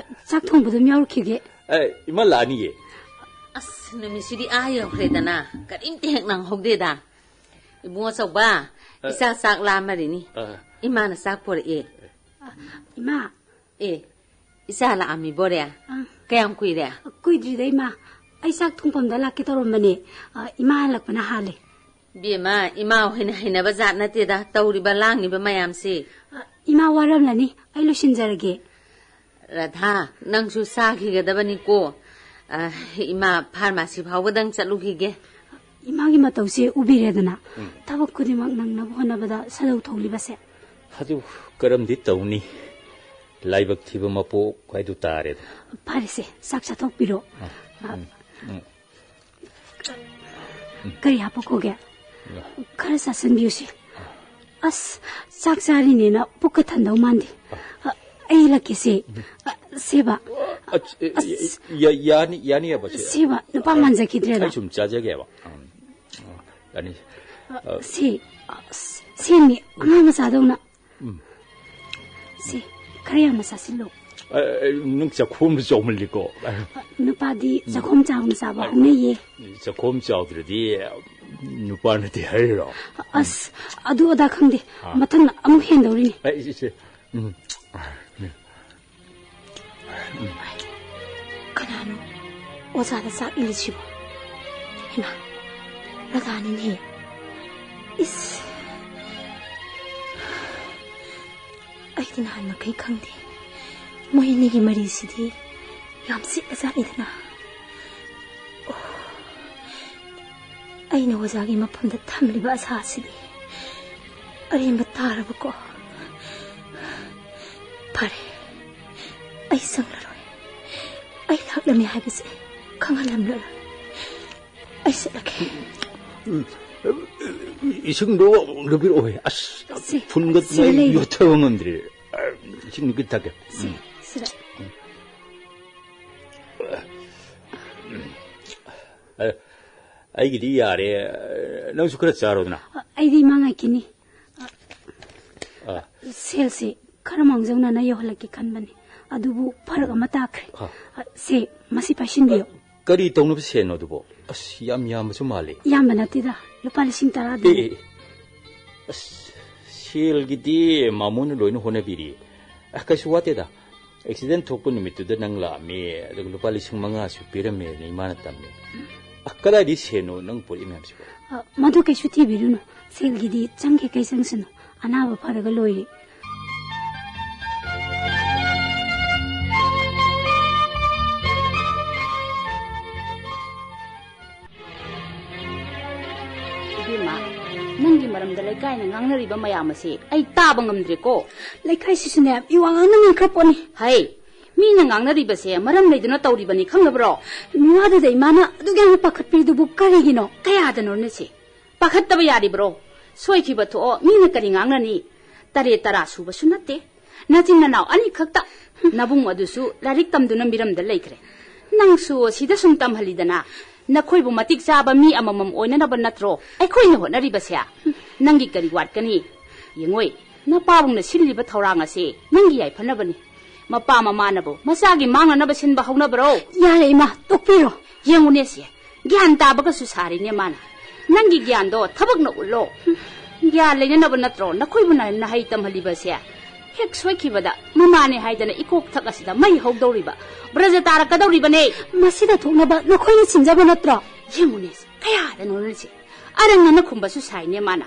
ꯆꯥꯛ ꯊꯣꯡꯕꯗꯨꯝ ꯌꯥꯎꯔꯨꯈꯤꯒꯦ꯫ ꯑꯦ, ꯏꯃꯥ ꯂꯥꯛꯑꯅꯤꯌꯦ꯫ ꯑꯁ, ꯅꯨꯃꯤꯠꯁꯤꯗꯤ ꯑꯥ ꯌꯧꯈ꯭ꯔꯦꯗꯅ, ꯀꯔꯤꯝꯇ ꯍꯦꯛ ꯅꯪꯍꯧꯗꯦꯗ꯫ ꯏꯕꯨꯡ ꯑꯆꯧꯕ, ꯑ꯫ ꯏꯆꯥ ꯆꯥꯛ ꯂꯥꯝꯃꯔꯤꯅꯤ꯫ ꯑ꯫ ꯏꯃꯥꯅ ꯆꯥꯛ ꯄꯣꯔꯛꯑꯦ꯫ ꯏꯃꯥ꯫ ꯑꯦ, ꯏꯆꯥ ꯂꯥꯛꯑꯝꯃꯤꯕꯣꯔꯦ? ꯑ꯫ ꯀꯌꯥꯝ ꯀꯨꯏꯔꯦ? ꯀꯨꯏꯗ꯭ꯔꯤꯗ, ꯏꯃꯥ꯫ ꯑꯩ ꯆꯥꯛ ꯊꯣꯡꯐꯝꯗ ꯂꯥꯛꯀꯦ ꯇꯧꯔꯝꯕꯅꯦ꯫ ꯑ, ꯏꯃꯥ ꯍꯜꯂꯛꯄꯅ ꯍꯥꯜꯂꯦ꯫ ꯏꯕꯦꯝꯃ, ꯏꯃꯥ ꯍꯣꯏꯅ ꯍꯩꯅꯕ ꯖꯥꯠ ꯅꯠꯇꯦꯗ, ꯇꯧꯔꯤꯕ ꯂꯥꯡꯉꯤꯕ ꯃꯌꯥꯝꯁꯤ꯫ ꯑ, ꯏꯃꯥ ꯋꯥꯔꯝꯂꯅꯤ, ꯑꯩ ꯂꯣꯏꯁꯤꯟꯖꯔꯒꯦ꯫ ꯔꯥꯙꯥ, ꯅꯪꯁꯨ ꯆꯥꯈꯤꯒꯗꯕꯅꯤꯀꯣ꯫ ꯑ, ꯏꯃꯥ ꯐꯥꯔꯃꯥꯁꯤ ꯐꯥꯎꯕꯗꯪ ꯆꯠꯂꯨꯈꯤꯒꯦ꯫ ꯏꯃꯥꯒꯤ ꯃꯇꯧꯁꯦ ꯎꯕꯤꯔꯦꯗꯅ, ꯎꯝ꯫ ꯊꯕꯛ ꯈꯨꯗꯤꯡꯃꯛ ꯅꯪꯅꯕ ꯍꯣꯠꯅꯕꯗ ꯁꯦꯗꯧ ꯊꯣꯛꯂꯤꯕꯁꯦ꯫ ꯑꯗꯨ ꯀꯔꯝꯗꯤ ꯇꯧꯅꯤ? ꯂꯥꯏꯕꯛ ꯊꯤꯕ ꯃꯄꯣꯛ ꯍꯥꯏꯗꯨ ꯇꯥꯔꯦꯗ꯫ ꯐꯔꯦꯁꯦ, ꯆꯥꯛ ꯆꯥꯊꯣꯛꯄꯤꯔꯣ꯫ ꯑ, ꯑ, ꯎꯝ, ꯎꯝ꯫ ꯀꯔꯤ ꯍꯥꯞꯄꯛꯈꯣꯒꯦ? ꯎꯝ꯫ ꯈꯔ ꯆꯥꯁꯤꯟꯕꯤꯌꯨꯁꯦ꯫ ꯑꯁ, ꯆꯥꯛ ꯆꯥꯔꯤꯅꯦꯅ ꯄꯨꯛꯀ ꯊꯟꯗꯧ ꯃꯥꯟꯗꯦ꯫ ꯑ, ꯑꯩ ꯏꯜꯂꯛꯀꯦ, ꯁꯦ꯫ ꯑ, ꯁꯦꯕ꯫ ꯑ, ꯑ, ꯑꯁ꯫ ꯌꯥ-, ꯌꯥꯅꯤ, ꯌꯥꯅꯤꯕ, ꯁꯦ꯫ ꯁꯦꯕ, ꯅꯨꯄꯥ ꯃꯥꯟꯖꯈꯤꯗ꯭ꯔꯦꯗ꯫ ꯑꯩ ꯁꯨꯝ ꯆꯥꯖꯒꯦꯕ꯫ ꯎꯝ, ꯎꯝ, ꯌꯥꯅꯤ꯫ ꯑ, ꯁꯦ, ꯑ, ꯁꯦ, ꯃꯤ ꯑꯉꯥꯡ ꯃꯆꯥꯗꯧꯅ꯫ ꯎꯝ꯫ ꯁꯦ, ꯈꯔ ꯌꯥꯝꯅ ꯆꯥꯁꯤꯜꯂꯨ꯫ ꯑ, ꯑ, ꯅꯪ ꯆꯈꯣꯝꯗꯣ ꯆꯥꯎꯃꯜꯂꯤꯀꯣ꯫ ꯑ, ꯅꯨꯄꯥꯗꯤ ꯆꯈꯣꯝ ꯆꯥꯎꯅ ꯆꯥꯕ ꯍꯧꯅꯩꯌꯦ꯫ ꯆꯈꯣꯝ ꯆꯥꯎꯗ꯭ꯔꯗꯤ ꯅꯨꯄꯥ ꯅꯠꯇꯦ ꯍꯥꯏꯔꯤꯔꯣ? ꯑꯁ, ꯑꯗꯨ ꯑꯗꯥ ꯈꯪꯗꯦ꯫ ꯑꯥ꯫ ꯃꯊꯪꯅ ꯑꯃꯨꯛ ꯍꯦꯟꯗꯧꯔꯤꯅꯤ꯫ ꯑꯩ, ꯁꯦ, ꯁꯦ꯫ ꯎꯝ꯫ ꯀꯅꯥꯅꯣ ꯑꯣꯖꯥꯗ ꯆꯥꯛ ꯏꯜꯂꯤꯁꯤꯕꯣ? ꯍꯩꯃꯥ, ꯔꯥꯙꯥꯅꯤꯅꯦ꯫ ꯏꯁ, ꯑꯩꯗꯤ ꯅꯍꯥꯟ ꯃꯈꯩ ꯈꯪꯗꯦ꯫ ꯃꯣꯏ ꯑꯅꯤꯒꯤ ꯃꯔꯤꯁꯤꯗꯤ ꯌꯥꯝ ꯆꯤꯛꯑꯖꯥꯠꯅꯤꯗꯅ꯫ ꯑꯣ, ꯑꯩꯅ ꯑꯣꯖꯥꯒꯤ ꯃꯐꯝꯗ ꯊꯝꯂꯤꯕ ꯑꯁꯥꯁꯤꯗꯤ ꯑꯔꯦꯝꯕ ꯇꯥꯔꯕꯀꯣ꯫ ꯐꯔꯦ, ꯑꯩ ꯆꯪꯂꯔꯣꯏ꯫ ꯑꯩ ꯂꯥꯛꯂꯝꯃꯤ ꯍꯥꯏꯕꯁꯦ ꯈꯪꯍꯜꯂꯝꯂꯔꯣꯏ꯫ ꯑꯩ ꯆꯠꯂꯒꯦ꯫ ꯏꯁꯤꯡꯗꯣ ꯂꯨꯞꯄꯤꯔꯛꯑꯣꯍꯦ꯫ ꯑꯁ, ꯁꯤ, ꯐꯨꯟꯒ ꯁꯤꯗ ꯂꯩꯔꯦ꯫ ꯌꯣꯠꯊꯕ ꯉꯝꯗ꯭ꯔꯦ꯫ ꯏꯁꯤꯡꯗꯣ ꯈꯤꯇ ꯊꯛꯀꯦ꯫ ꯁꯤ, ꯁꯤꯗ꯫ ꯑ, ꯑꯩꯒꯤꯗꯤ ꯌꯥꯔꯦ꯫ ꯅꯪꯁꯨ ꯈꯔ ꯆꯥꯔꯣꯗꯅ꯫ ꯑ, ꯑꯩꯗꯤ ꯏꯃꯥ ꯉꯥꯏꯈꯤꯅꯤ꯫ ꯑ, ꯑ꯫ ꯁꯦꯜꯁꯤ ꯈꯔ ꯃꯥꯡꯖꯧꯅꯅ ꯌꯧꯍꯜꯂꯛꯀꯦ ꯈꯟꯕꯅꯤ꯫ ꯑꯗꯨꯕꯨ ꯐꯔꯛ ꯑꯃ ꯇꯥꯈ꯭ꯔꯦ꯫ ꯑ꯫ ꯑ, ꯁꯦ, ꯃꯁꯤ ꯄꯥꯏꯁꯤꯟꯕꯤꯌꯨ꯫ ꯀꯔꯤ ꯇꯧꯅꯕ ꯁꯦꯜꯅꯣ ꯑꯗꯨꯕꯣ? ꯑꯁ, ꯌꯥꯝ ꯌꯥꯝꯕꯁꯨ ꯃꯥꯜꯂꯤ꯫ ꯌꯥꯝꯕ ꯅꯠꯇꯦꯗ, ꯂꯨꯄꯥ ꯂꯤꯁꯤꯡ ꯇꯔꯥ ꯗꯨꯅꯤ꯫ ꯑꯦ, ꯑꯦ, ꯑꯦ꯫ ꯑꯁ, ꯁꯦꯜꯒꯤꯗꯤ ꯃꯥꯃꯣꯅ ꯂꯣꯏꯅ ꯍꯣꯠꯅꯕꯤꯔꯤ꯫ ꯑ, ꯀꯩꯁꯨ ꯋꯥꯠꯇꯦꯗ꯫ ꯑꯦꯛꯁꯤꯗꯦꯟ ꯊꯣꯛꯄ ꯅꯨꯃꯤꯠꯇꯨꯗ ꯅꯪ ꯂꯥꯛꯑꯝꯃꯤ, ꯑꯗꯨꯒ ꯂꯨꯄꯥ ꯂꯤꯁꯤꯡ ꯃꯉꯥꯁꯨ ꯄꯤꯔꯝꯃꯦꯅ ꯏꯃꯥꯅ ꯇꯝꯃꯦ꯫ ꯑ, ꯀꯗꯥꯏꯗꯒꯤ ꯁꯦꯜꯅꯣ ꯅꯪ ꯄꯨꯔꯛꯏ ꯃꯌꯥꯝꯁꯤꯕꯣ? ꯑ, ꯃꯗꯨ ꯀꯩꯁꯨ ꯊꯤꯕꯤꯔꯨꯅꯨ꯫ ꯁꯦꯜꯒꯤꯗꯤ ꯆꯪꯒꯦ ꯀꯩ ꯆꯪꯁꯅꯨ꯫ ꯑꯅꯥꯕ ꯐꯔꯒ ꯂꯣꯏꯔꯦ꯫ ꯏꯕꯦꯝꯃ, ꯅꯪꯒꯤ ꯃꯔꯝꯗ ꯂꯩꯀꯥꯏꯅ ꯉꯥꯡꯅꯔꯤꯕ ꯃꯌꯥꯝ ꯑꯁꯤ ꯑꯩ ꯇꯥꯕ ꯉꯝꯗ꯭ꯔꯦꯀꯣ꯫ ꯂꯩꯀꯥꯏꯁꯤꯁꯨꯅꯦ, ꯃꯤꯋꯥ ꯉꯥꯡꯅ ꯉꯥꯡꯈ꯭ꯔ ꯄꯣꯠꯅꯤ꯫ ꯍꯩ, ꯃꯤꯅ ꯉꯥꯡꯅꯔꯤꯕꯁꯦ ꯃꯔꯝ ꯂꯩꯗꯨꯅ ꯇꯧꯔꯤꯕꯅꯤ, ꯈꯪꯗꯕ꯭ꯔꯣ? ꯃꯤꯋꯥꯗꯨꯗ ꯏꯃꯥꯅ ꯑꯗꯨꯛ ꯌꯥꯝꯅ ꯄꯥꯈꯠꯄꯤꯔꯤꯗꯨꯕꯨ ꯀꯔꯤꯒꯤꯅꯣ? ꯀꯌꯥꯗꯅꯣꯅꯦ ꯁꯤ? ꯄꯥꯈꯠꯇꯕ ꯌꯥꯔꯤꯕ꯭ꯔꯣ? ꯁꯣꯏꯈꯤꯕ ꯊꯣꯛꯑꯣ, ꯃꯤꯅ ꯀꯔꯤ ꯉꯥꯡꯅꯅꯤ? ꯇꯔꯦꯠ ꯇꯔꯥ ꯁꯨꯕꯁꯨ ꯅꯠꯇꯦ꯫ ꯅꯆꯤꯟ ꯅꯅꯥꯎ ꯑꯅꯤꯈꯛꯇ꯫ ꯅꯕꯨꯡ ꯑꯗꯨꯁꯨ ꯂꯥꯏꯔꯤꯛ ꯇꯝꯗꯨꯅ ꯃꯤꯔꯝꯗ ꯂꯩꯈ꯭ꯔꯦ꯫ ꯅꯪꯁꯨ ꯁꯤꯗ ꯁꯨꯝ ꯇꯝꯍꯜꯂꯤꯗꯅ, ꯅꯈꯣꯏꯕꯨ ꯃꯇꯤꯛ ꯆꯥꯕ ꯃꯤ ꯑꯃꯃꯝ ꯑꯣꯏꯅꯅꯕ ꯅꯠꯇ꯭ꯔꯣ ꯑꯩꯈꯣꯏꯅ ꯍꯣꯠꯅꯔꯤꯕꯁꯦ? ꯅꯪꯒꯤ ꯀꯔꯤ ꯋꯥꯠꯀꯅꯤ? ꯌꯦꯡꯉꯣꯏ, ꯅꯄꯥꯕꯨꯡꯅ ꯁꯤꯜꯂꯤꯕ ꯊꯧꯔꯥꯡ ꯑꯁꯦ ꯅꯪꯒꯤ ꯌꯥꯏꯐꯅꯕꯅꯤ꯫ ꯃꯄꯥ ꯃꯃꯥꯅꯕꯨ ꯃꯆꯥꯒꯤ ꯃꯥꯡꯅꯅꯕ ꯁꯤꯟꯕ ꯍꯧꯅꯕ꯭ꯔꯣ? ꯌꯥꯔꯦ ꯏꯃꯥ, ꯇꯣꯛꯄꯤꯔꯣ꯫ ꯌꯦꯡꯉꯨꯅꯦ ꯁꯦ, ꯒ꯭ꯌꯥꯟ ꯇꯥꯕꯒꯁꯨ ꯁꯥꯔꯤꯅꯦ ꯃꯥꯅ꯫ ꯅꯪꯒꯤ ꯒ꯭ꯌꯥꯟꯗꯣ ꯊꯕꯛꯅ ꯎꯠꯂꯣ꯫ ꯒ꯭ꯌꯥꯟ ꯂꯩꯅꯅꯕ ꯅꯠꯇ꯭ꯔꯣ ꯅꯈꯣꯏꯕꯨ ꯅ-, ꯅꯍꯩ ꯇꯝꯍꯜꯂꯤꯕꯁꯦ? ꯍꯦꯛ ꯁꯣꯏꯈꯤꯕꯗ ꯃꯃꯥꯅꯦ ꯍꯥꯏꯗꯅ ꯏꯀꯣꯛ ꯊꯛ ꯑꯁꯤꯗ ꯃꯩ ꯍꯧꯗꯧꯔꯤꯕ ꯕ꯭ꯔꯖ ꯇꯥꯔꯛꯀꯗꯧꯔꯤꯕꯅꯦ꯫ ꯃꯁꯤꯗ ꯊꯣꯛꯅꯕ ꯅꯈꯣꯏꯅ ꯁꯤꯟꯖꯕ ꯅꯠꯇ꯭ꯔꯣ? ꯌꯦꯡꯉꯨꯅꯦ, ꯀꯌꯥꯗꯅꯣ ꯁꯦ꯫ ꯑꯔꯪꯅꯅ ꯈꯨꯝꯕꯁꯨ ꯁꯥꯏꯅꯦ ꯃꯥꯅ꯫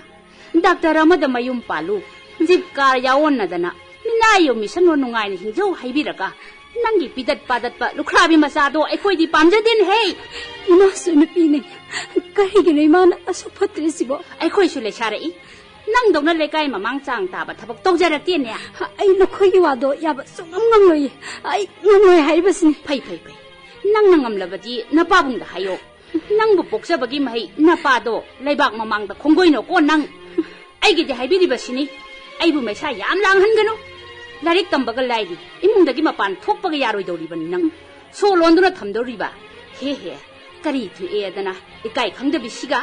ꯗꯥꯛꯇꯔ ꯑꯃꯗ ꯃꯌꯨꯝ ꯄꯥꯜꯂꯨ, ꯖꯤꯞ ꯀꯥꯔ ꯌꯥꯑꯣꯟꯅꯗꯅ, ꯃꯤꯅꯥꯏ ꯌꯣꯝꯃꯤꯁꯅꯨ, ꯅꯨꯡꯉꯥꯏꯅ ꯍꯤꯡꯖꯧ ꯍꯥꯏꯕꯤꯔꯒ, ꯅꯪꯒꯤ ꯄꯤꯗꯠ ꯄꯥꯗꯠꯄ ꯂꯨꯈ꯭ꯔꯥꯕꯤ ꯃꯆꯥꯗꯣ ꯑꯩꯈꯣꯏꯗꯤ ꯄꯥꯝꯖꯗꯦꯅꯦꯍꯦ꯫ ꯏꯃꯥꯁꯨ ꯅꯨꯄꯤꯅꯦ, ꯀꯔꯤꯒꯤꯅꯣ ꯏꯃꯥꯅ ꯑꯁꯨꯛ ꯐꯠꯇ꯭ꯔꯤꯁꯤꯕꯣ? ꯑꯩꯈꯣꯏꯁꯨ ꯂꯩꯁꯥꯔꯛꯏ, ꯅꯪꯗꯧꯅ ꯂꯩꯀꯥꯏ ꯃꯃꯥꯡ ꯆꯥꯡ ꯇꯥꯕ ꯊꯕꯛ ꯇꯧꯖꯔꯛꯇꯦꯅꯦ꯫ ꯑꯩ ꯅꯈꯣꯏꯒꯤ ꯋꯥꯗꯣ ꯌꯥꯕ ꯁꯨꯡꯉꯝ ꯉꯝꯂꯣꯏꯌꯦ꯫ ꯑꯩ ꯉꯝꯂꯣꯏ ꯍꯥꯏꯔꯤꯕꯁꯤꯅꯤ꯫ ꯐꯩ, ꯐꯩ, ꯐꯩ꯫ ꯅꯪꯅ ꯉꯝꯂꯕꯗꯤ ꯅꯄꯥꯕꯨꯡꯗ ꯍꯥꯏꯌꯣ꯫ ꯅꯪꯕꯨ ꯄꯣꯛꯆꯕꯒꯤ ꯃꯍꯩ ꯅꯄꯥꯗꯣ ꯂꯩꯕꯥꯛ ꯃꯃꯥꯡꯗ ꯈꯣꯡꯒꯣꯏꯅꯣꯀꯣ ꯅꯪ꯫ ꯑꯩꯒꯤꯗꯤ ꯍꯥꯏꯕꯤꯔꯤꯕꯁꯤꯅꯤ, ꯑꯩꯕꯨ ꯃꯩꯁꯥ ꯌꯥꯝ ꯂꯥꯡꯍꯟꯒꯅꯨ꯫ ꯂꯥꯏꯔꯤꯛ ꯇꯝꯕꯒ ꯂꯥꯏꯔꯤ, ꯏꯃꯨꯡꯗꯒꯤ ꯃꯄꯥꯟ ꯊꯣꯛꯄꯒ ꯌꯥꯔꯣꯏꯗꯧꯔꯤꯕꯅꯤ ꯅꯪ꯫ ꯁꯣ ꯂꯣꯟꯗꯨꯅ ꯊꯝꯗꯧꯔꯤꯕ꯫ ꯍꯦ ꯍꯦ, ꯀꯔꯤ ꯊꯣꯛꯑꯦꯗꯅ ꯏꯀꯥꯏ ꯈꯪꯗꯕꯤꯁꯤꯒ꯫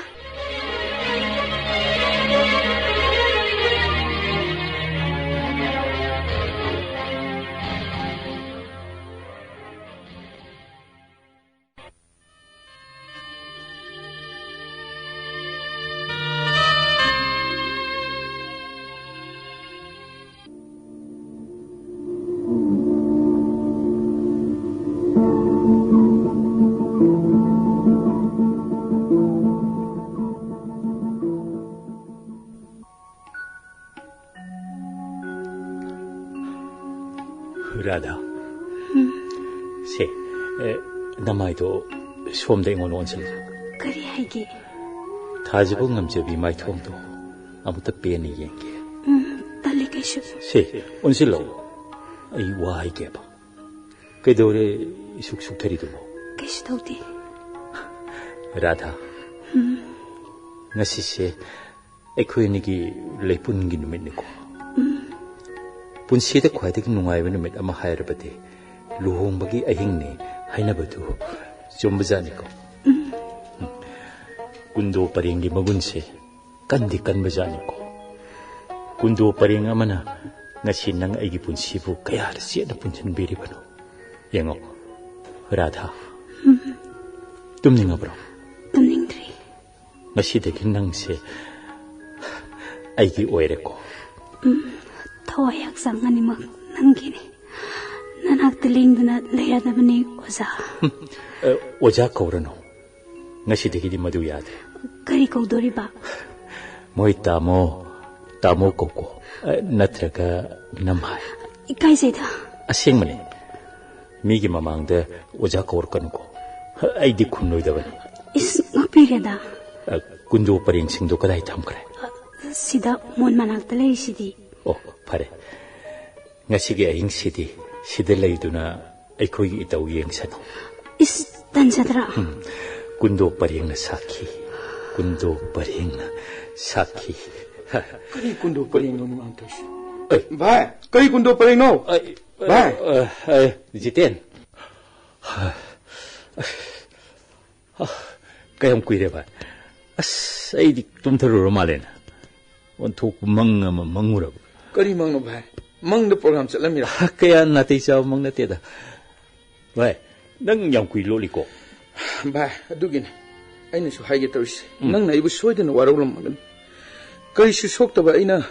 ꯔꯥꯙꯥ, ꯁꯦ, ꯑꯦ, ꯅꯃꯥꯏꯗꯣ ꯁꯣꯝꯗ ꯑꯩꯉꯣꯟꯗ ꯑꯣꯟꯁꯤꯜꯂꯨ꯫ ꯀꯔꯤ ꯍꯥꯏꯒꯦ? ꯊꯥꯖꯕ ꯉꯝꯖꯕꯤ ꯃꯥꯏꯊꯣꯡꯗꯣ ꯑꯃꯨꯛꯇ ꯄꯦꯟꯅ ꯌꯦꯡꯒꯦ꯫ ꯎꯝ, ꯇꯜꯂꯤ ꯀꯩꯁꯨ꯫ ꯁꯦ, ꯑꯣꯟꯁꯤꯜꯂꯣ꯫ ꯑꯩ ꯋꯥ ꯍꯥꯏꯒꯦꯕ꯫ ꯀꯩꯗꯧꯔꯦ ꯏꯁꯨꯛ ꯁꯨꯛꯊꯔꯤꯗꯨꯕꯣ? ꯀꯩꯁꯨ ꯇꯧꯗꯦ꯫ ꯔꯥꯙꯥ, ꯎꯝ꯫ ꯉꯁꯤꯁꯦ ꯑꯩꯈꯣꯏ ꯑꯅꯤꯒꯤ ꯂꯩꯄꯨꯟꯒꯤ ꯅꯨꯃꯤꯠꯅꯤꯀꯣ꯫ ꯎꯝ꯫ ꯄꯨꯟꯁꯤꯗ ꯈ꯭ꯋꯥꯏꯗꯒꯤ ꯅꯨꯡꯉꯥꯏꯕ ꯅꯨꯃꯤꯠ ꯑꯃ ꯍꯥꯏꯔꯕꯗꯤ ꯂꯨꯍꯣꯡꯕꯒꯤ ꯑꯍꯤꯡꯅꯤ ꯍꯥꯏꯅꯕꯗꯨ ꯆꯨꯝꯕꯖꯥꯠꯅꯤꯀꯣ꯫ ꯎꯝ꯫ ꯀꯨꯟꯗꯣ ꯄꯔꯦꯡꯒꯤ ꯃꯒꯨꯟꯁꯦ ꯀꯟꯗꯤ ꯀꯟꯕꯖꯥꯠꯅꯤꯀꯣ꯫ ꯀꯨꯟꯗꯣ ꯄꯔꯦꯡ ꯑꯃꯅ ꯉꯁꯤ ꯅꯪ ꯑꯩꯒꯤ ꯄꯨꯟꯁꯤꯕꯨ ꯀꯌꯥꯗ ꯆꯦꯠꯅ ꯄꯨꯟꯁꯤꯟꯕꯤꯔꯤꯕꯅꯣ? ꯌꯦꯡꯉꯣ, ꯔꯥꯙꯥ, ꯎꯝ꯫ ꯇꯨꯝꯅꯤꯡꯉꯕ꯭ꯔꯣ? ꯇꯨꯝꯅꯤꯡꯗ꯭ꯔꯤ꯫ ꯉꯁꯤꯗꯒꯤ ꯅꯪꯁꯦ ꯑꯩꯒꯤ ꯑꯣꯏꯔꯦꯀꯣ꯫ ꯎꯝ, ꯊꯋꯥꯏ ꯍꯛꯆꯥꯡ ꯑꯅꯤꯃꯛ ꯅꯪꯒꯤꯅꯤ꯫ ꯅꯅꯥꯛꯇ ꯂꯦꯡꯗꯅ ꯂꯩꯔꯗꯕꯅꯤ, ꯑꯣꯖꯥ꯫ ꯎꯝ, ꯑ, ꯑꯣꯖꯥ ꯀꯧꯔꯅꯨ꯫ ꯉꯁꯤꯗꯒꯤꯗꯤ ꯃꯗꯨ ꯌꯥꯗꯦ꯫ ꯀꯔꯤ ꯀꯧꯗꯣꯔꯤꯕ? ꯃꯣꯏ ꯇꯥꯃꯣ, ꯇꯥꯃꯣ ꯀꯧꯀꯣ꯫ ꯑ, ꯅꯠꯇ꯭ꯔꯒ ꯅꯝꯍꯥꯏ꯫ ꯏꯀꯥꯏꯖꯩꯗ꯫ ꯑꯁꯦꯡꯕꯅꯦ꯫ ꯃꯤꯒꯤ ꯃꯃꯥꯡꯗ ꯑꯣꯖꯥ ꯀꯧꯔꯛꯀꯅꯨꯀꯣ꯫ ꯑꯩꯗꯤ ꯈꯨꯝꯂꯣꯏꯗꯕꯅꯤ꯫ ꯏꯁ, ꯉꯛꯄꯤꯔꯦꯗ꯫ ꯑ, ꯀꯨꯟꯗꯣ ꯄꯔꯦꯡꯁꯤꯡꯗꯣ ꯀꯗꯥꯏ ꯊꯝꯈ꯭ꯔꯦ? ꯑ, ꯁꯤꯗ ꯃꯣꯟ ꯃꯅꯥꯛꯇ ꯂꯩꯔꯤꯁꯤꯗꯤ꯫ ꯑꯣ, ꯐꯔꯦ꯫ ꯉꯁꯤꯒꯤ ꯑꯍꯤꯡꯁꯤꯗꯤ ꯁꯤꯗ ꯂꯩꯗꯨꯅ ꯑꯩꯈꯣꯏꯒꯤ ꯏꯇꯧ ꯌꯦꯡꯁꯅꯨ꯫ ꯏꯁ, ꯇꯟꯖꯗ꯭ꯔꯥ? ꯎꯝ, ꯀꯨꯟꯗꯣ ꯄꯔꯦꯡꯅ ꯁꯥꯈꯤ꯫ ꯀꯨꯟꯗꯣ ꯄꯔꯦꯡꯅ ꯁꯥꯈꯤ꯫ ꯀꯔꯤ ꯀꯨꯟꯗꯣ ꯄꯔꯦꯡꯅꯣ ꯅꯨꯡꯉꯥꯏꯇꯧꯔꯤꯁꯤ? ꯑꯩ꯫ ꯚꯥꯏ, ꯀꯔꯤ ꯀꯨꯟꯗꯣ ꯄꯔꯦꯡꯅꯣ? ꯑꯩ, ꯚꯥꯏ꯫ ꯑ, ꯑ, ꯖꯤꯇꯦꯟ꯫ ꯀꯌꯥꯝ ꯀꯨꯏꯔꯦ, ꯚꯥꯏ? ꯑꯁ, ꯑꯩꯗꯤ ꯇꯨꯝꯊꯔꯨꯔ ꯃꯥꯜꯂꯦꯅ꯫ ꯑꯣꯟꯊꯣꯛꯄ ꯃꯪ ꯑꯃ ꯃꯪꯉꯨꯔꯕ꯫ ꯀꯔꯤ ꯃꯪꯅꯣ, ꯚꯥꯏ? ꯃꯪꯗ ꯄ꯭ꯔꯣꯒ꯭ꯔꯥꯝ ꯆꯠꯂꯝꯃꯤꯔꯣ? ꯀꯌꯥ ꯅꯥꯇꯩ ꯆꯥꯕ ꯃꯪ ꯅꯠꯇꯦꯗ꯫ ꯚꯥꯏ, ꯅꯪ ꯌꯥꯝ ꯀꯨꯏ ꯂꯣꯠꯂꯤꯀꯣ? ꯚꯥꯏ, ꯑꯗꯨꯒꯤꯅꯦ ꯑꯩꯅꯁꯨ ꯍꯥꯏꯒꯦ ꯇꯧꯔꯤꯁꯦ꯫ ꯎꯝ꯫ ꯅꯪꯅ ꯑꯩꯕꯨ ꯁꯣꯏꯗꯅ ꯋꯥꯔꯧꯂꯝꯃꯒꯅꯤ꯫ ꯀꯔꯤꯁꯨ ꯁꯣꯛꯇꯕ ꯑꯩꯅ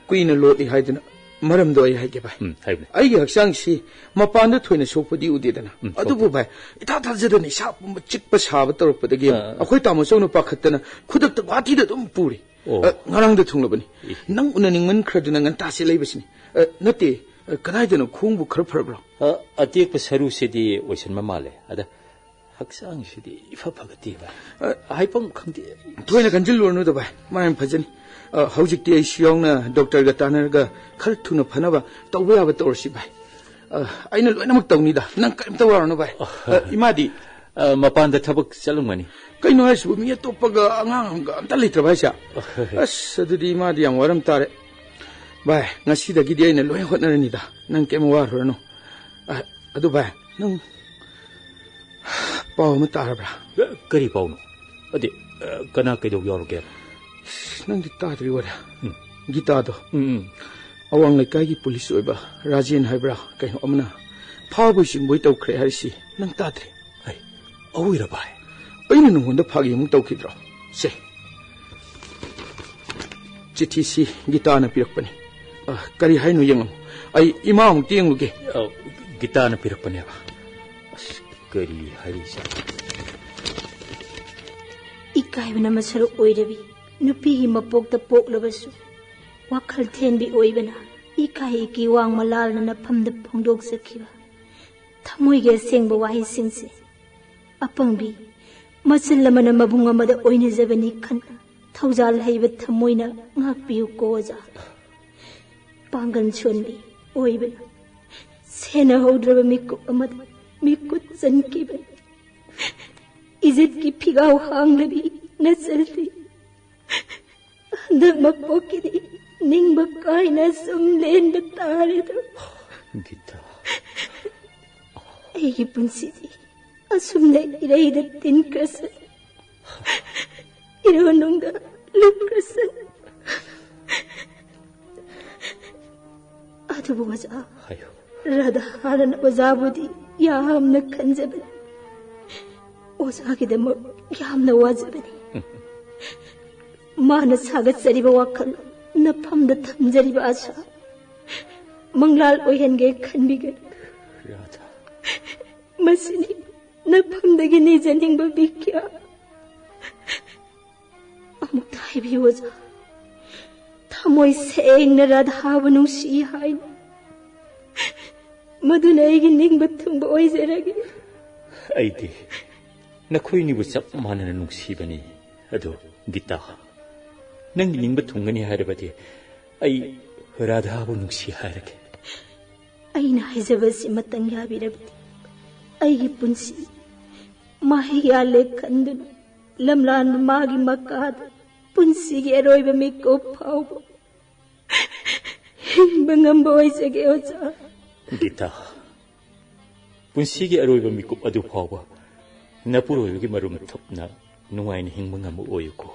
ꯀꯨꯏꯅ ꯂꯣꯠꯂꯤ ꯍꯥꯏꯗꯨꯅ ꯃꯔꯝꯗꯣ ꯑꯩ ꯍꯥꯏꯒꯦ, ꯚꯥꯏ꯫ ꯎꯝ, ꯍꯥꯏꯕꯅꯦ꯫ ꯑꯩꯒꯤ ꯍꯛꯆꯥꯡꯁꯤ ꯃꯄꯥꯟꯗ ꯊꯣꯏꯅ ꯁꯣꯛꯄꯗꯤ ꯎꯗꯦꯗꯅ꯫ ꯎꯝ, ꯑꯗꯨꯕꯨ, ꯁꯣꯛꯇꯦ꯫ ꯚꯥꯏ, ꯏꯊꯥ ꯊꯥꯖꯗꯅ ꯏꯁꯥ ꯄꯨꯝꯕ ꯆꯤꯛꯄ ꯁꯥꯕ ꯇꯧꯔꯛꯄꯗꯒꯤ ꯑꯥ, ꯑꯥ꯫ ꯑꯩꯈꯣꯏ ꯇꯥꯃꯣ ꯆꯧꯅ ꯄꯥꯈꯠꯇꯅ ꯈꯨꯗꯛꯇ ꯒꯨꯍꯥꯇꯤꯗ ꯑꯗꯨꯝ ꯄꯨꯔꯦ꯫ ꯑꯣ꯫ ꯑ, ꯉꯔꯥꯡꯗ ꯊꯨꯡꯂꯕꯅꯤ꯫ ꯏ꯫ ꯅꯪ ꯎꯅꯅꯤꯡꯃꯟꯈ꯭ꯔꯗꯨꯅ ꯉꯟꯇꯥ ꯆꯦꯜꯂꯛꯏꯕꯁꯤꯅꯤ꯫ ꯑ, ꯅꯠꯇꯦ, ꯑ, ꯀꯗꯥꯏꯗꯅꯣ? ꯈꯣꯡꯕꯨ ꯈꯔ ꯐꯔꯕ꯭ꯔꯣ? ꯑ, ꯑꯇꯦꯛꯄ ꯁꯔꯨꯁꯤꯗꯤ ꯑꯣꯏꯁꯟꯕ ꯃꯥꯜꯂꯦ꯫ ꯑꯗ ꯍꯛꯆꯥꯡꯁꯤꯗꯤ ꯏꯐ ꯐꯒꯠꯇꯦ, ꯚꯥꯏ꯫ ꯑ, ꯍꯥꯏꯐꯝ ꯈꯪꯗꯦ꯫ ꯊꯣꯏꯅ ꯈꯟꯖꯤꯜꯂꯨꯔꯅꯨꯗ, ꯚꯥꯏ꯫ ꯃꯔꯥꯏꯅ ꯐꯖꯅꯤ꯫ ꯑ, ꯍꯧꯖꯤꯛꯇꯤ ꯑꯩꯁꯨ ꯌꯥꯎꯅ ꯗꯣꯛꯇꯔꯒ ꯇꯥꯟꯅꯔꯒ ꯈꯔ ꯊꯨꯅ ꯐꯅꯕ ꯇꯧꯕ ꯌꯥꯕ ꯇꯧꯔꯁꯤ, ꯚꯥꯏ꯫ ꯑ, ꯑꯩꯅ ꯂꯣꯏꯅꯃꯛ ꯇꯧꯅꯤꯗ꯫ ꯅꯪ ꯀꯔꯤꯝꯇ ꯋꯥꯔꯨꯅꯨ, ꯚꯥꯏ꯫ ꯑ, ꯑ, ꯏꯃꯥꯗꯤ? ꯑ, ꯃꯄꯥꯟꯗ ꯊꯕꯛ ꯆꯠꯂꯝꯒꯅꯤ꯫ ꯀꯩꯅꯣ ꯍꯥꯏꯁꯤꯕꯨ? ꯃꯤ ꯑꯇꯣꯞꯄꯒ ꯑꯉꯥꯡ ꯑꯃꯒ ꯑꯝꯇ ꯂꯩꯇ꯭ꯔꯕ ꯍꯥꯏꯁꯦ? ꯑ, ꯑꯁ, ꯑꯗꯨꯗꯤ ꯏꯃꯥꯗꯤ ꯌꯥꯝ ꯋꯥꯔꯝ ꯇꯥꯔꯦ꯫ ꯚꯥꯏ, ꯉꯁꯤꯗꯒꯤꯗꯤ ꯑꯩꯅ ꯂꯣꯏ ꯍꯣꯠꯅꯔꯅꯤꯗ꯫ ꯅꯪ ꯀꯩꯝ ꯋꯥꯔꯨꯔꯅꯨ꯫ ꯑ, ꯑꯗꯨ ꯚꯥꯏ, ꯅꯪ ꯄꯥꯎ ꯑꯃ ꯇꯥꯔꯕ꯭ꯔꯥ? ꯑ, ꯀꯔꯤ ꯄꯥꯎꯅꯣ? ꯑꯗꯤ, ꯑ, ꯀꯅꯥ ꯀꯩꯗꯧ ꯌꯥꯎꯔꯒꯦ? ꯑꯁ, ꯅꯪꯗꯤ ꯇꯥꯗ꯭ꯔꯤ ꯋꯥꯔꯦ꯫ ꯎꯝ꯫ ꯒꯤꯇꯥꯗꯣ꯫ ꯎꯝ, ꯎꯝ꯫ ꯑꯋꯥꯡ ꯂꯩꯀꯥꯏꯒꯤ ꯄꯨꯂꯤꯁ ꯑꯣꯏꯕ ꯔꯥꯖꯦꯟ ꯍꯥꯏꯕ꯭ꯔꯥ ꯀꯩꯅꯣ ꯑꯃꯅ ꯐꯥꯕꯣꯏ ꯆꯤꯡꯕꯣꯏ ꯇꯧꯈ꯭ꯔꯦ ꯍꯥꯏꯔꯤꯁꯤ ꯅꯪ ꯇꯥꯗ꯭ꯔꯤ? ꯑꯩ, ꯑꯑꯣꯏꯔ ꯚꯥꯏ? ꯑꯩꯅ ꯅꯉꯣꯟꯗ ꯐꯥꯒꯤ ꯑꯃꯨꯛ ꯇꯧꯈꯤꯗ꯭ꯔꯣ? ꯁꯦ, ꯆꯤꯊꯤꯁꯤ ꯒꯤꯇꯥꯅ ꯄꯤꯔꯛꯄꯅꯤ꯫ ꯑ, ꯀꯔꯤ ꯍꯥꯏꯅꯣ ꯌꯦꯡꯉꯣ꯫ ꯑꯩ ꯏꯃꯥ ꯑꯃꯨꯛꯇ ꯌꯦꯡꯂꯨꯒꯦ꯫ ꯑ, ꯒꯤꯇꯥꯅ ꯄꯤꯔꯛꯄꯅꯦꯕ꯫ ꯑꯁ, ꯀꯔꯤ ꯍꯥꯏꯔꯤꯁꯦ? ꯏꯀꯥꯏꯕꯅ ꯃꯁꯔꯨꯛ ꯑꯣꯏꯔꯕꯤ ꯅꯨꯄꯤꯒꯤ ꯃꯄꯣꯛꯇ ꯄꯣꯛꯂꯕꯁꯨ, ꯋꯥꯈꯜ ꯊꯦꯟꯕꯤ ꯑꯣꯏꯕꯅ ꯏꯀꯥꯏ ꯏꯀꯤ ꯋꯥꯡꯃ ꯂꯥꯜꯅ ꯅꯐꯝꯗ ꯐꯣꯡꯗꯣꯛꯆꯈꯤꯕ ꯊꯃꯣꯏꯒꯤ ꯑꯁꯦꯡꯕ ꯋꯥꯍꯩꯁꯤꯡꯁꯦ꯫ ꯑꯄꯪꯕꯤ ꯃꯆꯜ ꯑꯃꯅ ꯃꯕꯨꯡ ꯑꯃꯗ ꯑꯣꯏꯅꯖꯕꯅꯤ ꯈꯟ, ꯊꯧꯖꯥꯜ ꯍꯩꯕ ꯊꯃꯣꯏꯅ ꯉꯥꯛꯄꯤꯌꯨꯀꯣ ꯑꯣꯖꯥ꯫ ꯄꯥꯡꯒꯜ ꯁꯣꯟꯕꯤ ꯑꯣꯏꯕꯅ ꯁꯦꯟꯅꯍꯧꯗ꯭ꯔꯕ ꯃꯤꯀꯨꯞ ꯑꯃꯗ ꯃꯤꯀꯨꯠ ꯆꯟꯈꯤꯕꯅꯤ꯫ ꯏꯖꯠꯀꯤ ꯐꯤꯒꯥꯎ ꯍꯥꯡꯂꯕꯤ ꯅꯆꯜꯗꯤ ꯍꯟꯗꯛ ꯃꯄꯣꯛꯀꯤꯗꯤ ꯅꯤꯡꯕ ꯀꯥꯏꯅ ꯁꯨꯝ ꯂꯦꯟꯕ ꯇꯥꯔꯦꯗꯣ꯫ ꯒꯤꯇꯥ꯫ ꯑꯩꯒꯤ ꯄꯨꯟꯁꯤꯗꯤ ꯑꯁꯨꯝꯅ ꯏꯔꯩꯗ ꯇꯤꯟꯈ꯭ꯔꯁꯅꯨ, ꯏꯔꯣꯟꯅꯨꯡꯗ ꯂꯨꯞꯈ꯭ꯔꯁꯅꯨ꯫ ꯑꯗꯨꯕꯨ ꯑꯣꯖꯥ, ꯍꯥꯏꯌꯨ꯫ ꯔꯥꯙꯥꯅ ꯑꯣꯖꯥꯕꯨꯗꯤ ꯌꯥꯝꯅ ꯈꯟꯖꯕꯅꯤ, ꯑꯣꯖꯥꯒꯤꯗꯃꯛ ꯌꯥꯝꯅ ꯋꯥꯖꯕꯅꯤ꯫ ꯃꯥꯅ ꯁꯥꯒꯠꯆꯔꯤꯕ ꯋꯥꯈꯜ, ꯅꯐꯝꯗ ꯊꯝꯖꯔꯤꯕ ꯑꯁꯥ ꯃꯪꯂꯥꯜ ꯑꯣꯏꯍꯟꯒꯦ ꯈꯟꯕꯤꯒꯅꯨ꯫ ꯔꯥꯙꯥ꯫ ꯃꯁꯤꯅꯤ ꯅꯐꯝꯗꯒꯤ ꯅꯤꯖꯅꯤꯡꯕ ꯕꯤꯀ꯭ꯌꯥ꯫ ꯑꯃꯨꯛꯇ ꯍꯥꯏꯕꯤꯌꯨ ꯑꯣꯖꯥ, ꯊꯃꯣꯏ ꯁꯦꯡꯅ ꯔꯥꯙꯥꯕꯨ ꯅꯨꯡꯁꯤ ꯍꯥꯏꯅ꯫ ꯃꯗꯨꯅ ꯑꯩꯒꯤ ꯅꯤꯡꯕ ꯊꯨꯡꯕ ꯑꯣꯏꯖꯔꯒꯦ꯫ ꯑꯩꯗꯤ ꯅꯈꯣꯏꯅꯤꯕꯨ ꯆꯞ ꯃꯥꯟꯅꯅ ꯅꯨꯡꯁꯤꯕꯅꯤ꯫ ꯑꯗꯣ ꯒꯤꯇꯥ, ꯅꯪꯒꯤ ꯅꯤꯡꯕ ꯊꯨꯡꯒꯅꯤ ꯍꯥꯏꯔꯕꯗꯤ ꯑꯩ ꯔꯥꯙꯥꯕꯨ ꯅꯨꯡꯁꯤ ꯍꯥꯏꯔꯒꯦ꯫ ꯑꯩꯅ ꯍꯥꯏꯖꯕꯁꯤ ꯑꯃꯇꯪ ꯌꯥꯕꯤꯔꯕꯗꯤ ꯑꯩꯒꯤ ꯄꯨꯟꯁꯤ ꯃꯍꯩ ꯌꯥꯜꯂꯦ ꯈꯟꯗꯨꯅ ꯂꯝꯂꯥꯟꯕ ꯃꯥꯒꯤ ꯃꯀꯥꯗ ꯄꯨꯟꯁꯤꯒꯤ ꯑꯔꯣꯏꯕ ꯃꯤꯀꯨꯞ ꯐꯥꯎꯕ ꯍꯤꯡꯕ ꯉꯝꯕ ꯑꯣꯏꯖꯒꯦ, ꯑꯣꯖꯥ꯫ ꯒꯤꯇꯥ, ꯄꯨꯟꯁꯤꯒꯤ ꯑꯔꯣꯏꯕ ꯃꯤꯀꯨꯞ ꯑꯗꯨ ꯐꯥꯎꯕ ꯅꯄꯨꯔꯣꯏꯕꯒꯤ ꯃꯔꯨꯝ ꯊꯨꯞꯅ ꯅꯨꯡꯉꯥꯏꯅ ꯍꯤꯡꯕ ꯉꯝꯕ ꯑꯣꯏꯌꯨꯀꯣ꯫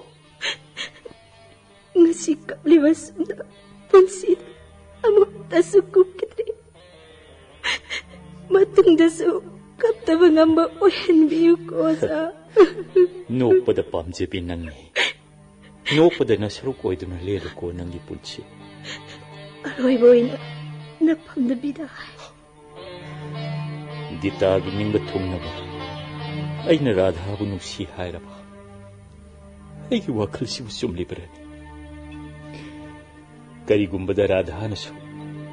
ꯉꯁꯤ ꯀꯞꯂꯤꯕ ꯑꯁꯨꯝꯅ ꯄꯨꯟꯁꯤꯗ ꯑꯃꯨꯛꯇꯁꯨ ꯀꯨꯝꯈꯤꯗ꯭ꯔꯤ꯫ ꯃꯇꯨꯡꯗꯁꯨ ꯀꯞꯇꯕ ꯉꯝꯕ ꯑꯣꯏꯍꯟꯕꯤꯌꯨꯀꯣ, ꯑꯣꯖꯥ꯫ ꯅꯣꯛꯄꯗ ꯄꯥꯝꯖꯕꯤ ꯅꯪꯅꯤ꯫ ꯅꯣꯛꯄꯗ ꯅꯁꯔꯨꯛ ꯑꯣꯏꯗꯨꯅ ꯂꯦꯜꯂꯨꯀꯣ ꯅꯪꯒꯤ ꯄꯨꯟꯁꯤ꯫ ꯑꯔꯣꯏꯕ ꯑꯣꯏꯅ ꯅꯐꯝꯗ ꯕꯤꯗꯥꯏ꯫ ꯒꯤꯇꯥꯒꯤ ꯅꯤꯡꯕ ꯊꯨꯡꯅꯕ ꯑꯩꯅ ꯔꯥꯙꯥꯕꯨ ꯅꯨꯡꯁꯤ ꯍꯥꯏꯔꯕ? ꯑꯩꯒꯤ ꯋꯥꯈꯜꯁꯤꯕꯨ ꯆꯨꯝꯂꯤꯕꯔꯅꯤ? ꯀꯔꯤꯒꯨꯝꯕꯗ ꯔꯥꯙꯥꯅꯁꯨ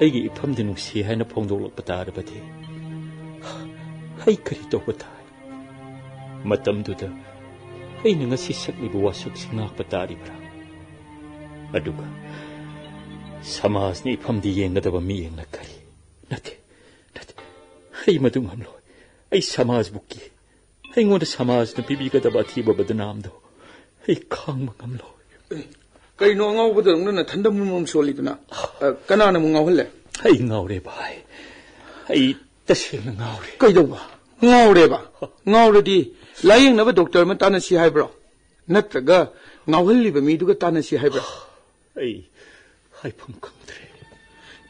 ꯑꯩꯒꯤ ꯏꯐꯝꯗ ꯅꯨꯡꯁꯤ ꯍꯥꯏꯅ ꯐꯣꯡꯗꯣꯛꯂꯛꯄ ꯇꯥꯔꯕꯗꯤ, ꯑꯩ ꯀꯔꯤ ꯇꯧꯕ ꯇꯥꯏ? ꯃꯇꯝꯗꯨꯗ ꯑꯩꯅ ꯉꯁꯤ ꯁꯛꯂꯤꯕ ꯋꯥꯁꯛꯁꯤ ꯉꯥꯛꯄ ꯇꯥꯔꯤꯕ꯭ꯔꯥ? ꯑꯗꯨꯒ ꯁꯃꯥꯖꯅ ꯏꯐꯝꯗ ꯌꯦꯡꯒꯗꯕ ꯃꯤꯠꯌꯦꯡꯅ ꯀꯔꯤ? ꯅꯠꯇꯦ, ꯅꯠꯇꯦ, ꯑꯩ ꯃꯗꯨ ꯉꯝꯂꯣꯏ꯫ ꯑꯩ ꯁꯃꯥꯖꯕꯨ ꯀꯤ꯫ ꯑꯩꯉꯣꯟꯗ ꯁꯃꯥꯖꯅ ꯄꯤꯕꯤꯒꯗꯕ ꯑꯊꯤꯕ ꯕꯗꯅꯥꯝꯗꯣ ꯑꯩ ꯈꯥꯡꯕ ꯉꯝꯂꯣꯏ꯫ ꯑꯦ, ꯀꯩꯅꯣ ꯑꯉꯥꯎꯕꯗꯧꯅ ꯅꯊꯟꯗ ꯃꯨꯝ ꯃꯨꯝ ꯁꯣꯜꯂꯤꯗꯨꯅ? ꯑ, ꯀꯅꯥꯅ ꯑꯃꯨꯛ ꯉꯥꯎꯍꯜꯂꯦ? ꯑꯩ ꯉꯥꯎꯔꯦ ꯚꯥꯏ, ꯑꯩ ꯇꯁꯦꯡꯅ ꯉꯥꯎꯔꯦ꯫ ꯀꯩꯗꯧꯕ? ꯉꯥꯎꯔꯦꯕ? ꯉꯥꯎꯔꯗꯤ ꯂꯥꯌꯦꯡꯅꯕ ꯗꯣꯛꯇꯔ ꯑꯃ ꯇꯥꯟꯅꯁꯤ ꯍꯥꯏꯕ꯭ꯔꯣ? ꯅꯠꯇ꯭ꯔꯒ ꯉꯥꯎꯍꯜꯂꯤꯕ ꯃꯤꯗꯨꯒ ꯇꯥꯟꯅꯁꯤ ꯍꯥꯏꯕ꯭ꯔꯣ? ꯑꯩ ꯍꯥꯏꯐꯝ ꯈꯪꯗ꯭ꯔꯦ꯫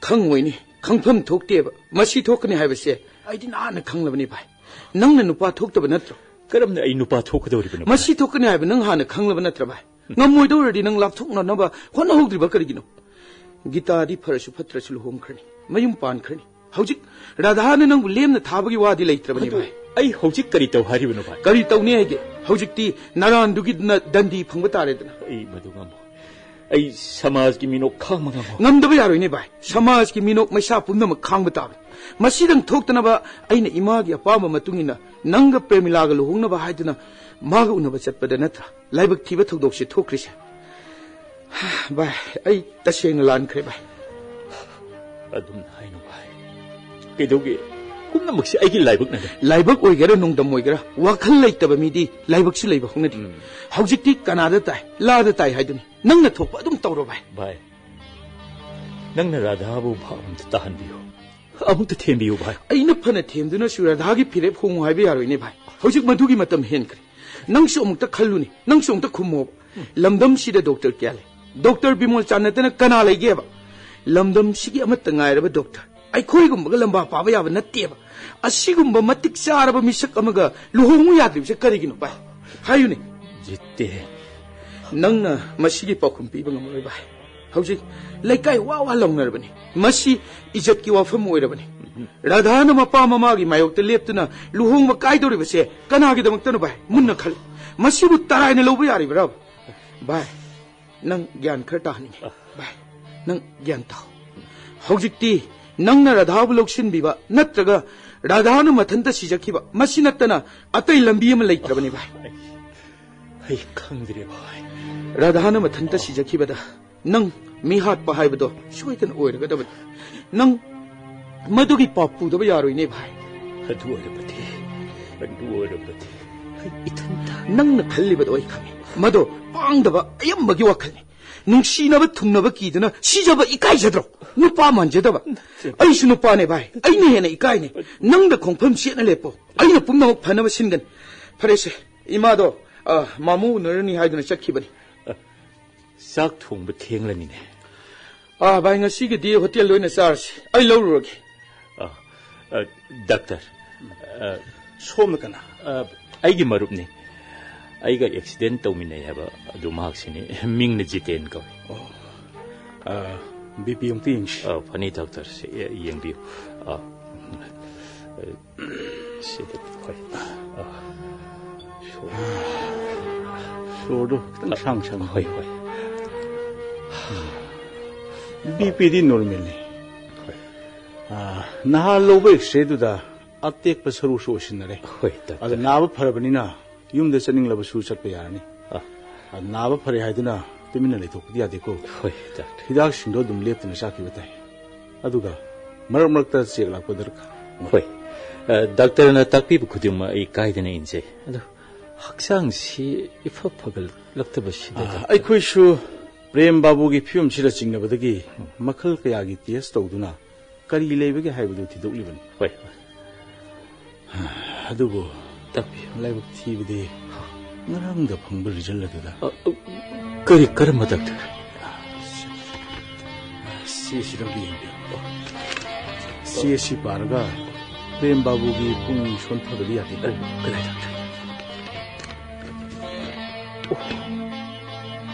ꯈꯪꯉꯣꯏꯅꯦ, ꯈꯪꯐꯝ ꯊꯣꯛꯇꯦꯕ꯫ ꯃꯁꯤ ꯊꯣꯛꯀꯅꯤ ꯍꯥꯏꯕꯁꯦ ꯑꯩꯗꯤ ꯅꯍꯥꯟꯅ ꯈꯪꯂꯕꯅꯤ ꯚꯥꯏ꯫ ꯅꯪꯅ ꯅꯨꯄꯥ ꯊꯣꯛꯇꯕ ꯅꯠꯇ꯭ꯔꯣ? ꯀꯔꯝꯅ ꯑꯩ ꯅꯨꯄꯥ ꯊꯣꯛꯀꯗꯧꯔꯤꯕꯅꯣ ꯚꯥꯏ? ꯃꯁꯤ ꯊꯣꯛꯀꯅꯤ ꯍꯥꯏꯕ ꯅꯪ ꯍꯥꯟꯅ ꯈꯪꯂꯕ ꯅꯠꯇ꯭ꯔ ꯚꯥꯏ? ꯉꯝꯃꯣꯏꯗꯧꯔꯗꯤ ꯅꯪ ꯂꯥꯞꯊꯣꯛꯅꯅꯕ ꯍꯣꯠꯅꯍꯧꯗ꯭ꯔꯤꯕ ꯀꯔꯤꯒꯤꯅꯣ? ꯒꯤꯇꯥꯗꯤ ꯐꯔꯁꯨ ꯐꯠꯇ꯭ꯔꯁꯨ ꯂꯨꯍꯣꯡꯈ꯭ꯔꯅꯤ, ꯃꯌꯨꯝ ꯄꯥꯟꯈ꯭ꯔꯅꯤ꯫ ꯍꯧꯖꯤꯛ ꯔꯥꯙꯥꯅ ꯅꯪꯕꯨ ꯂꯦꯝꯅ ꯊꯥꯕꯒꯤ ꯋꯥꯗꯤ ꯂꯩꯇ꯭ꯔꯕꯅꯤ ꯑꯗꯨ ꯚꯥꯏ꯫ ꯑꯩ ꯍꯧꯖꯤꯛ ꯀꯔꯤ ꯇꯧ ꯍꯥꯏꯔꯤꯕꯅꯣ ꯚꯥꯏ? ꯀꯔꯤ ꯇꯧꯅꯤ ꯍꯥꯏꯒꯦ? ꯍꯧꯖꯤꯛꯇꯤ ꯅꯔꯥꯟꯗꯨꯒꯤꯗꯨꯅ ꯗꯟꯗꯤ ꯐꯪꯕ ꯇꯥꯔꯦꯗꯅ꯫ ꯑꯩ ꯃꯗꯨ ꯉꯝꯃꯣꯏ꯫ ꯑꯩ ꯁꯃꯥꯖꯀꯤ ꯃꯤꯅꯣꯛ ꯈꯥꯡꯕ ꯉꯝꯃꯣꯏ꯫ ꯉꯝꯗꯕ ꯌꯥꯔꯣꯏꯅꯦ ꯚꯥꯏ꯫ ꯁꯃꯥꯖꯀꯤ ꯃꯤꯅꯣꯛ ꯃꯩꯁꯥ ꯄꯨꯝꯅꯃꯛ ꯈꯥꯡꯕ ꯇꯥꯕꯅꯤ꯫ ꯃꯁꯤꯗꯪ ꯊꯣꯛꯇꯅꯕ ꯑꯩꯅ ꯏꯃꯥꯒꯤ ꯑꯄꯥꯝꯕ ꯃꯇꯨꯡ ꯏꯟꯅ ꯅꯪꯒ ꯄ꯭ꯔꯦꯃꯤꯂꯥꯒ ꯂꯨꯍꯣꯡꯅꯕ ꯍꯥꯏꯗꯨꯅ ꯃꯥꯒ ꯎꯅꯕ ꯆꯠꯄꯗ ꯅꯠꯇ꯭ꯔꯥ ꯂꯥꯏꯕꯛ ꯊꯤꯕ ꯊꯧꯗꯣꯛꯁꯦ ꯊꯣꯛꯈ꯭ꯔꯤꯁꯦ? ꯚꯥꯏ, ꯑꯩ ꯇꯁꯦꯡꯅ ꯂꯥꯟꯈ꯭ꯔꯦ ꯚꯥꯏ꯫ ꯑꯗꯨꯝꯅ ꯍꯥꯏꯅꯨ ꯚꯥꯏ꯫ ꯀꯩꯗꯧꯒꯦ? ꯄꯨꯝꯅꯃꯛꯁꯦ ꯑꯩꯒꯤ ꯂꯥꯏꯕꯛꯅꯅꯦ꯫ ꯂꯥꯏꯕꯛ ꯑꯣꯏꯒꯦꯔꯥ ꯅꯣꯡꯗꯝ ꯑꯣꯏꯒꯦꯔꯥ, ꯋꯥꯈꯜ ꯂꯩꯇꯕ ꯃꯤꯗꯤ ꯂꯥꯏꯕꯛꯁꯨ ꯂꯩꯕ ꯍꯧꯅꯗꯦ꯫ ꯎꯝ꯫ ꯍꯧꯖꯤꯛꯇꯤ ꯀꯅꯥꯗ ꯇꯥꯏ, ꯂꯥꯗ ꯇꯥꯏ ꯍꯥꯏꯗꯨꯅꯤ꯫ ꯅꯪꯅ ꯊꯣꯛꯄ ꯑꯗꯨꯝ ꯇꯧꯔꯣ ꯚꯥꯏ꯫ ꯚꯥꯏ, ꯅꯪꯅ ꯔꯥꯙꯥꯕꯨ ꯚꯥꯞ ꯑꯝꯇ ꯇꯥꯍꯟꯕꯤꯌꯨ꯫ ꯑꯃꯨꯛꯇ ꯊꯦꯝꯕꯤꯌꯨ, ꯚꯥꯏ꯫ ꯑꯩꯅ ꯐꯅ ꯊꯦꯝꯗꯨꯅꯁꯨ ꯔꯥꯙꯥꯒꯤ ꯐꯤꯔꯦꯞ ꯍꯣꯡꯉꯨ ꯍꯥꯏꯕ ꯌꯥꯔꯣꯏꯅꯦ, ꯚꯥꯏ꯫ ꯍꯧꯖꯤꯛ ꯃꯗꯨꯒꯤ ꯃꯇꯝ ꯍꯦꯟꯈ꯭ꯔꯦ꯫ ꯅꯪꯁꯨ ꯑꯃꯨꯛꯇ ꯈꯜꯂꯨꯅꯦ, ꯅꯪꯁꯨ ꯑꯃꯨꯛꯇ ꯈꯨꯝꯃꯣꯕ꯫ ꯂꯝꯗꯝꯁꯤꯗ ꯗꯣꯛꯇꯔ ꯀꯌꯥ ꯂꯩ? ꯗꯣꯛꯇꯔ ꯕꯤꯃꯣꯜ ꯆꯥꯟ ꯅꯠꯇꯅ ꯀꯅꯥ ꯂꯩꯒꯦꯕ? ꯂꯝꯗꯝꯁꯤꯒꯤ ꯑꯃꯠꯇ ꯉꯥꯏꯔꯕ ꯗꯣꯛꯇꯔ ꯑꯩꯈꯣꯏꯒꯨꯝꯕꯒ ꯂꯝꯕꯥ ꯄꯥꯕ ꯌꯥꯕ ꯅꯠꯇꯦꯕ꯫ ꯑꯁꯤꯒꯨꯝꯕ ꯃꯇꯤꯛ ꯆꯥꯔꯕ ꯃꯤꯁꯛ ꯑꯃꯒ ꯂꯨꯍꯣꯡꯉꯨ ꯌꯥꯗ꯭ꯔꯤꯕꯁꯦ ꯀꯔꯤꯒꯤꯅꯣ, ꯚꯥꯏ? ꯍꯥꯏꯌꯨꯅꯦ꯫ ꯖꯤꯇꯦꯟ꯫ ꯅꯪꯅ ꯃꯁꯤꯒꯤ ꯄꯥꯎꯈꯨꯝ ꯄꯤꯕ ꯉꯝꯃꯔꯣꯏ, ꯚꯥꯏ꯫ ꯍꯧꯖꯤꯛ ꯂꯩꯀꯥꯏ ꯋꯥ ꯋꯥ ꯂꯥꯎꯅꯔꯕꯅꯤ꯫ ꯃꯁꯤ ꯏꯖꯠꯀꯤ ꯋꯥꯐꯝ ꯑꯣꯏꯔꯕꯅꯤ꯫ ꯔꯥꯙꯥꯅ ꯃꯄꯥ ꯃꯃꯥꯒꯤ ꯃꯥꯌꯣꯛꯇ ꯂꯦꯞꯇꯨꯅ ꯂꯨꯍꯣꯡꯕ ꯀꯥꯏꯗꯧꯔꯤꯕꯁꯦ ꯀꯅꯥꯒꯤꯗꯃꯛꯇꯅꯣ, ꯚꯥꯏ? ꯃꯨꯟꯅ ꯈꯜꯂꯨ꯫ ꯃꯁꯤꯕꯨ ꯇꯔꯥꯏꯅ ꯂꯧꯕ ꯌꯥꯔꯤꯕ꯭ꯔꯥ? ꯚꯥꯏ, ꯅꯪ ꯒ꯭ꯌꯥꯟ ꯈꯔ ꯇꯥꯍꯟꯅꯤꯡꯉꯤ꯫ ꯚꯥꯏ, ꯅꯪ ꯒ꯭ꯌꯥꯟ ꯇꯥꯎ꯫ ꯍꯧꯖꯤꯛꯇꯤ ꯅꯪꯅ ꯔꯥꯙꯥꯕꯨ ꯂꯧꯁꯤꯟꯕꯤꯕ ꯅꯠꯇ꯭ꯔꯒ ꯔꯥꯙꯥꯅ ꯃꯊꯟꯇ ꯁꯤꯖꯈꯤꯕ, ꯃꯁꯤ ꯅꯠꯇꯅ ꯑꯇꯩ ꯂꯝꯕꯤ ꯑꯃ ꯂꯩꯇ꯭ꯔꯕꯅꯤ, ꯚꯥꯏ꯫ ꯑꯩ ꯈꯪꯗ꯭ꯔꯦ, ꯚꯥꯏ꯫ ꯔꯥꯙꯥꯅ ꯃꯊꯟꯇ ꯁꯤꯖꯈꯤꯕꯗ ꯅꯪ ꯃꯤ ꯍꯥꯠꯄ ꯍꯥꯏꯕꯗꯣ ꯁꯣꯏꯗꯅ ꯑꯣꯏꯔꯒꯗꯕꯅꯤ꯫ ꯅꯪ ꯃꯗꯨꯒꯤ ꯄꯥꯞ ꯄꯨꯗꯕ ꯌꯥꯔꯣꯏꯅꯦ, ꯚꯥꯏ꯫ ꯑꯗꯨ ꯑꯣꯏꯔꯕꯗꯤ, ꯑꯗꯨ ꯑꯣꯏꯔꯕꯗꯤ꯫ ꯏꯊꯟꯇ ꯅꯪꯅ ꯈꯜꯂꯤꯕꯗꯣ ꯑꯩ ꯈꯪꯉꯤ꯫ ꯃꯗꯣ ꯄꯥꯡꯗꯕ ꯑꯌꯥꯝꯕꯒꯤ ꯋꯥꯈꯜꯅꯤ꯫ ꯅꯨꯡꯁꯤꯅꯕ ꯊꯨꯡꯅꯕ ꯀꯤꯗꯨꯅ ꯁꯤꯖꯕ ꯏꯀꯥꯏꯖꯗ꯭ꯔꯣ? ꯅꯨꯄꯥ ꯃꯥꯟꯖꯗꯕ꯫ ꯑꯩꯁꯨ ꯅꯨꯄꯥꯅꯦ, ꯚꯥꯏ꯫ ꯑꯩꯅ ꯍꯦꯟꯅ ꯏꯀꯥꯏꯅꯦ꯫ ꯅꯪꯗ ꯈꯣꯡꯐꯝ ꯆꯦꯠꯅ ꯂꯦꯞꯄꯣ꯫ ꯑꯩꯅ ꯄꯨꯝꯅꯃꯛ ꯐꯅꯕ ꯁꯤꯟꯒꯅꯤ꯫ ꯐꯔꯦꯁꯦ, ꯏꯃꯥꯗꯣ, ꯑ, ꯃꯥꯃꯨ ꯎꯅꯔꯅꯤ ꯍꯥꯏꯗꯨꯅ ꯆꯠꯈꯤꯕꯅꯤ꯫ ꯆꯥꯛ ꯊꯣꯡꯕ ꯊꯦꯡꯂꯅꯤꯅꯦ꯫ ꯑꯥ, ꯚꯥꯏ, ꯉꯁꯤꯒꯤꯗꯤ ꯍꯣꯇꯦꯜꯗ ꯑꯣꯏꯅ ꯆꯥꯔꯁꯤ꯫ ꯑꯩ ꯂꯧꯔꯨꯔꯒꯦ꯫ ꯑ, ꯑ, ꯗꯥꯛꯇꯔ, ꯑ, ꯁꯣꯝꯅ ꯀꯅꯥ? ꯑ, ꯑꯩꯒꯤ ꯃꯔꯨꯞꯅꯤ꯫ ꯑꯩꯒ ꯑꯦꯛꯁꯤꯗꯦꯟ ꯇꯧꯃꯤꯟꯅꯩ ꯍꯥꯏꯕ ꯑꯗꯨ ꯃꯍꯥꯛꯁꯤꯅꯤ꯫ ꯃꯤꯡꯅ ꯖꯤꯇꯦꯟ ꯀꯧꯏ꯫ ꯑꯣ꯫ ꯑ, ꯕꯤ ꯄꯤ ꯑꯃꯨꯛꯇ ꯌꯦꯡꯁꯤ꯫ ꯑ, ꯐꯅꯤ, ꯗꯥꯛꯇꯔ꯫ ꯁꯦ, ꯌꯦꯡꯕꯤꯌꯨ꯫ ꯑ, ꯑ, ꯁꯤꯗ, ꯍꯣꯏ꯫ ꯑ, ꯁꯣ-, ꯁꯣꯔꯗꯣ ꯈꯤꯇꯪ ꯁꯥꯡ ꯁꯥꯡ꯫ ꯍꯣꯏ, ꯍꯣꯏ꯫ ꯕꯤ ꯄꯤꯗꯤ ꯅꯣꯔꯃꯦꯜꯅꯤ꯫ ꯍꯣꯏ꯫ ꯑ, ꯅꯍꯥꯟ ꯂꯧꯕ ꯑꯦꯛꯁꯔꯦꯗꯨꯗ ꯑꯇꯦꯛꯄ ꯁꯔꯨꯁꯨ ꯑꯣꯏꯁꯤꯟꯅꯔꯦ꯫ ꯍꯣꯏ, ꯗꯥꯛꯇꯔ꯫ ꯑꯗꯨ ꯅꯥꯕ ꯐꯔꯕꯅꯤꯅ ꯌꯨꯝꯗ ꯆꯠꯅꯤꯡꯂꯕꯁꯨ ꯆꯠꯄ ꯌꯥꯔꯅꯤ꯫ ꯑ꯫ ꯑ, ꯅꯥꯕ ꯐꯔꯦ ꯍꯥꯏꯗꯨꯅ ꯇꯨꯃꯤꯟꯅ ꯂꯩꯊꯣꯛꯄꯗꯤ ꯌꯥꯗꯦꯀꯣ꯫ ꯍꯣꯏ, ꯗꯥꯛꯇꯔ꯫ ꯍꯤꯗꯥꯛꯁꯤꯡꯗꯣ ꯑꯗꯨꯝ ꯂꯦꯞꯇꯅ ꯆꯥꯈꯤꯕ ꯇꯥꯏ꯫ ꯑꯗꯨꯒ ꯃꯔꯛ ꯃꯔꯛꯇ ꯆꯦꯛ ꯂꯥꯛꯄ ꯗꯔꯀꯥꯔ꯫ ꯍꯣꯏ꯫ ꯑ, ꯗꯥꯛꯇꯔꯅ ꯇꯥꯛꯄꯤꯕ ꯈꯨꯗꯤꯡꯃꯛ ꯑꯩ ꯀꯥꯏꯗꯅ ꯏꯟꯖꯩ꯫ ꯑꯗꯣ ꯍꯛꯆꯥꯡꯁꯤ ꯏꯐ ꯐꯒꯠꯂꯛꯇꯕꯁꯤꯗ, ꯑ, ꯗꯥꯛꯇꯔ꯫ ꯑꯩꯈꯣꯏꯁꯨ ꯄ꯭ꯔꯦꯝ ꯕꯥꯕꯨꯒꯤ ꯐꯤꯕꯝꯁꯤꯗ ꯆꯤꯡꯅꯕꯗꯒꯤ ꯃꯈꯜ ꯀꯌꯥꯒꯤ ꯇꯦꯁ ꯇꯧꯗꯨꯅ ꯀꯔꯤ ꯂꯩꯕꯒꯦ ꯍꯥꯏꯕꯗꯨ ꯊꯤꯗꯣꯛꯂꯤꯕꯅꯤ꯫ ꯍꯣꯏ, ꯍꯣꯏ꯫ ꯑꯗꯨꯕꯨ ꯇꯥꯛꯄꯤꯌꯨ꯫ ꯂꯥꯏꯕꯛ ꯊꯤꯕꯗꯤ ꯉꯔꯥꯡꯗ ꯐꯪꯕ ꯔꯤꯖꯜ ꯑꯗꯨꯗ꯫ ꯑ, ꯑ, ꯀꯔꯤ, ꯀꯔꯝꯕ ꯗꯥꯛꯇꯔ? ꯁꯤ, ꯁꯤꯗ ꯑꯝꯇ ꯌꯦꯡꯕꯤꯌꯨ꯫ ꯁꯤ ꯑꯁꯤ ꯄꯥꯔꯒ ꯄ꯭ꯔꯦꯝ ꯕꯥꯕꯨꯒꯤ ꯄꯨꯛꯅꯤꯡ ꯁꯣꯟꯊꯕꯗꯤ ꯌꯥꯗꯦꯀꯣ꯫ ꯀꯗꯥꯏ ꯗꯥꯛꯇꯔ?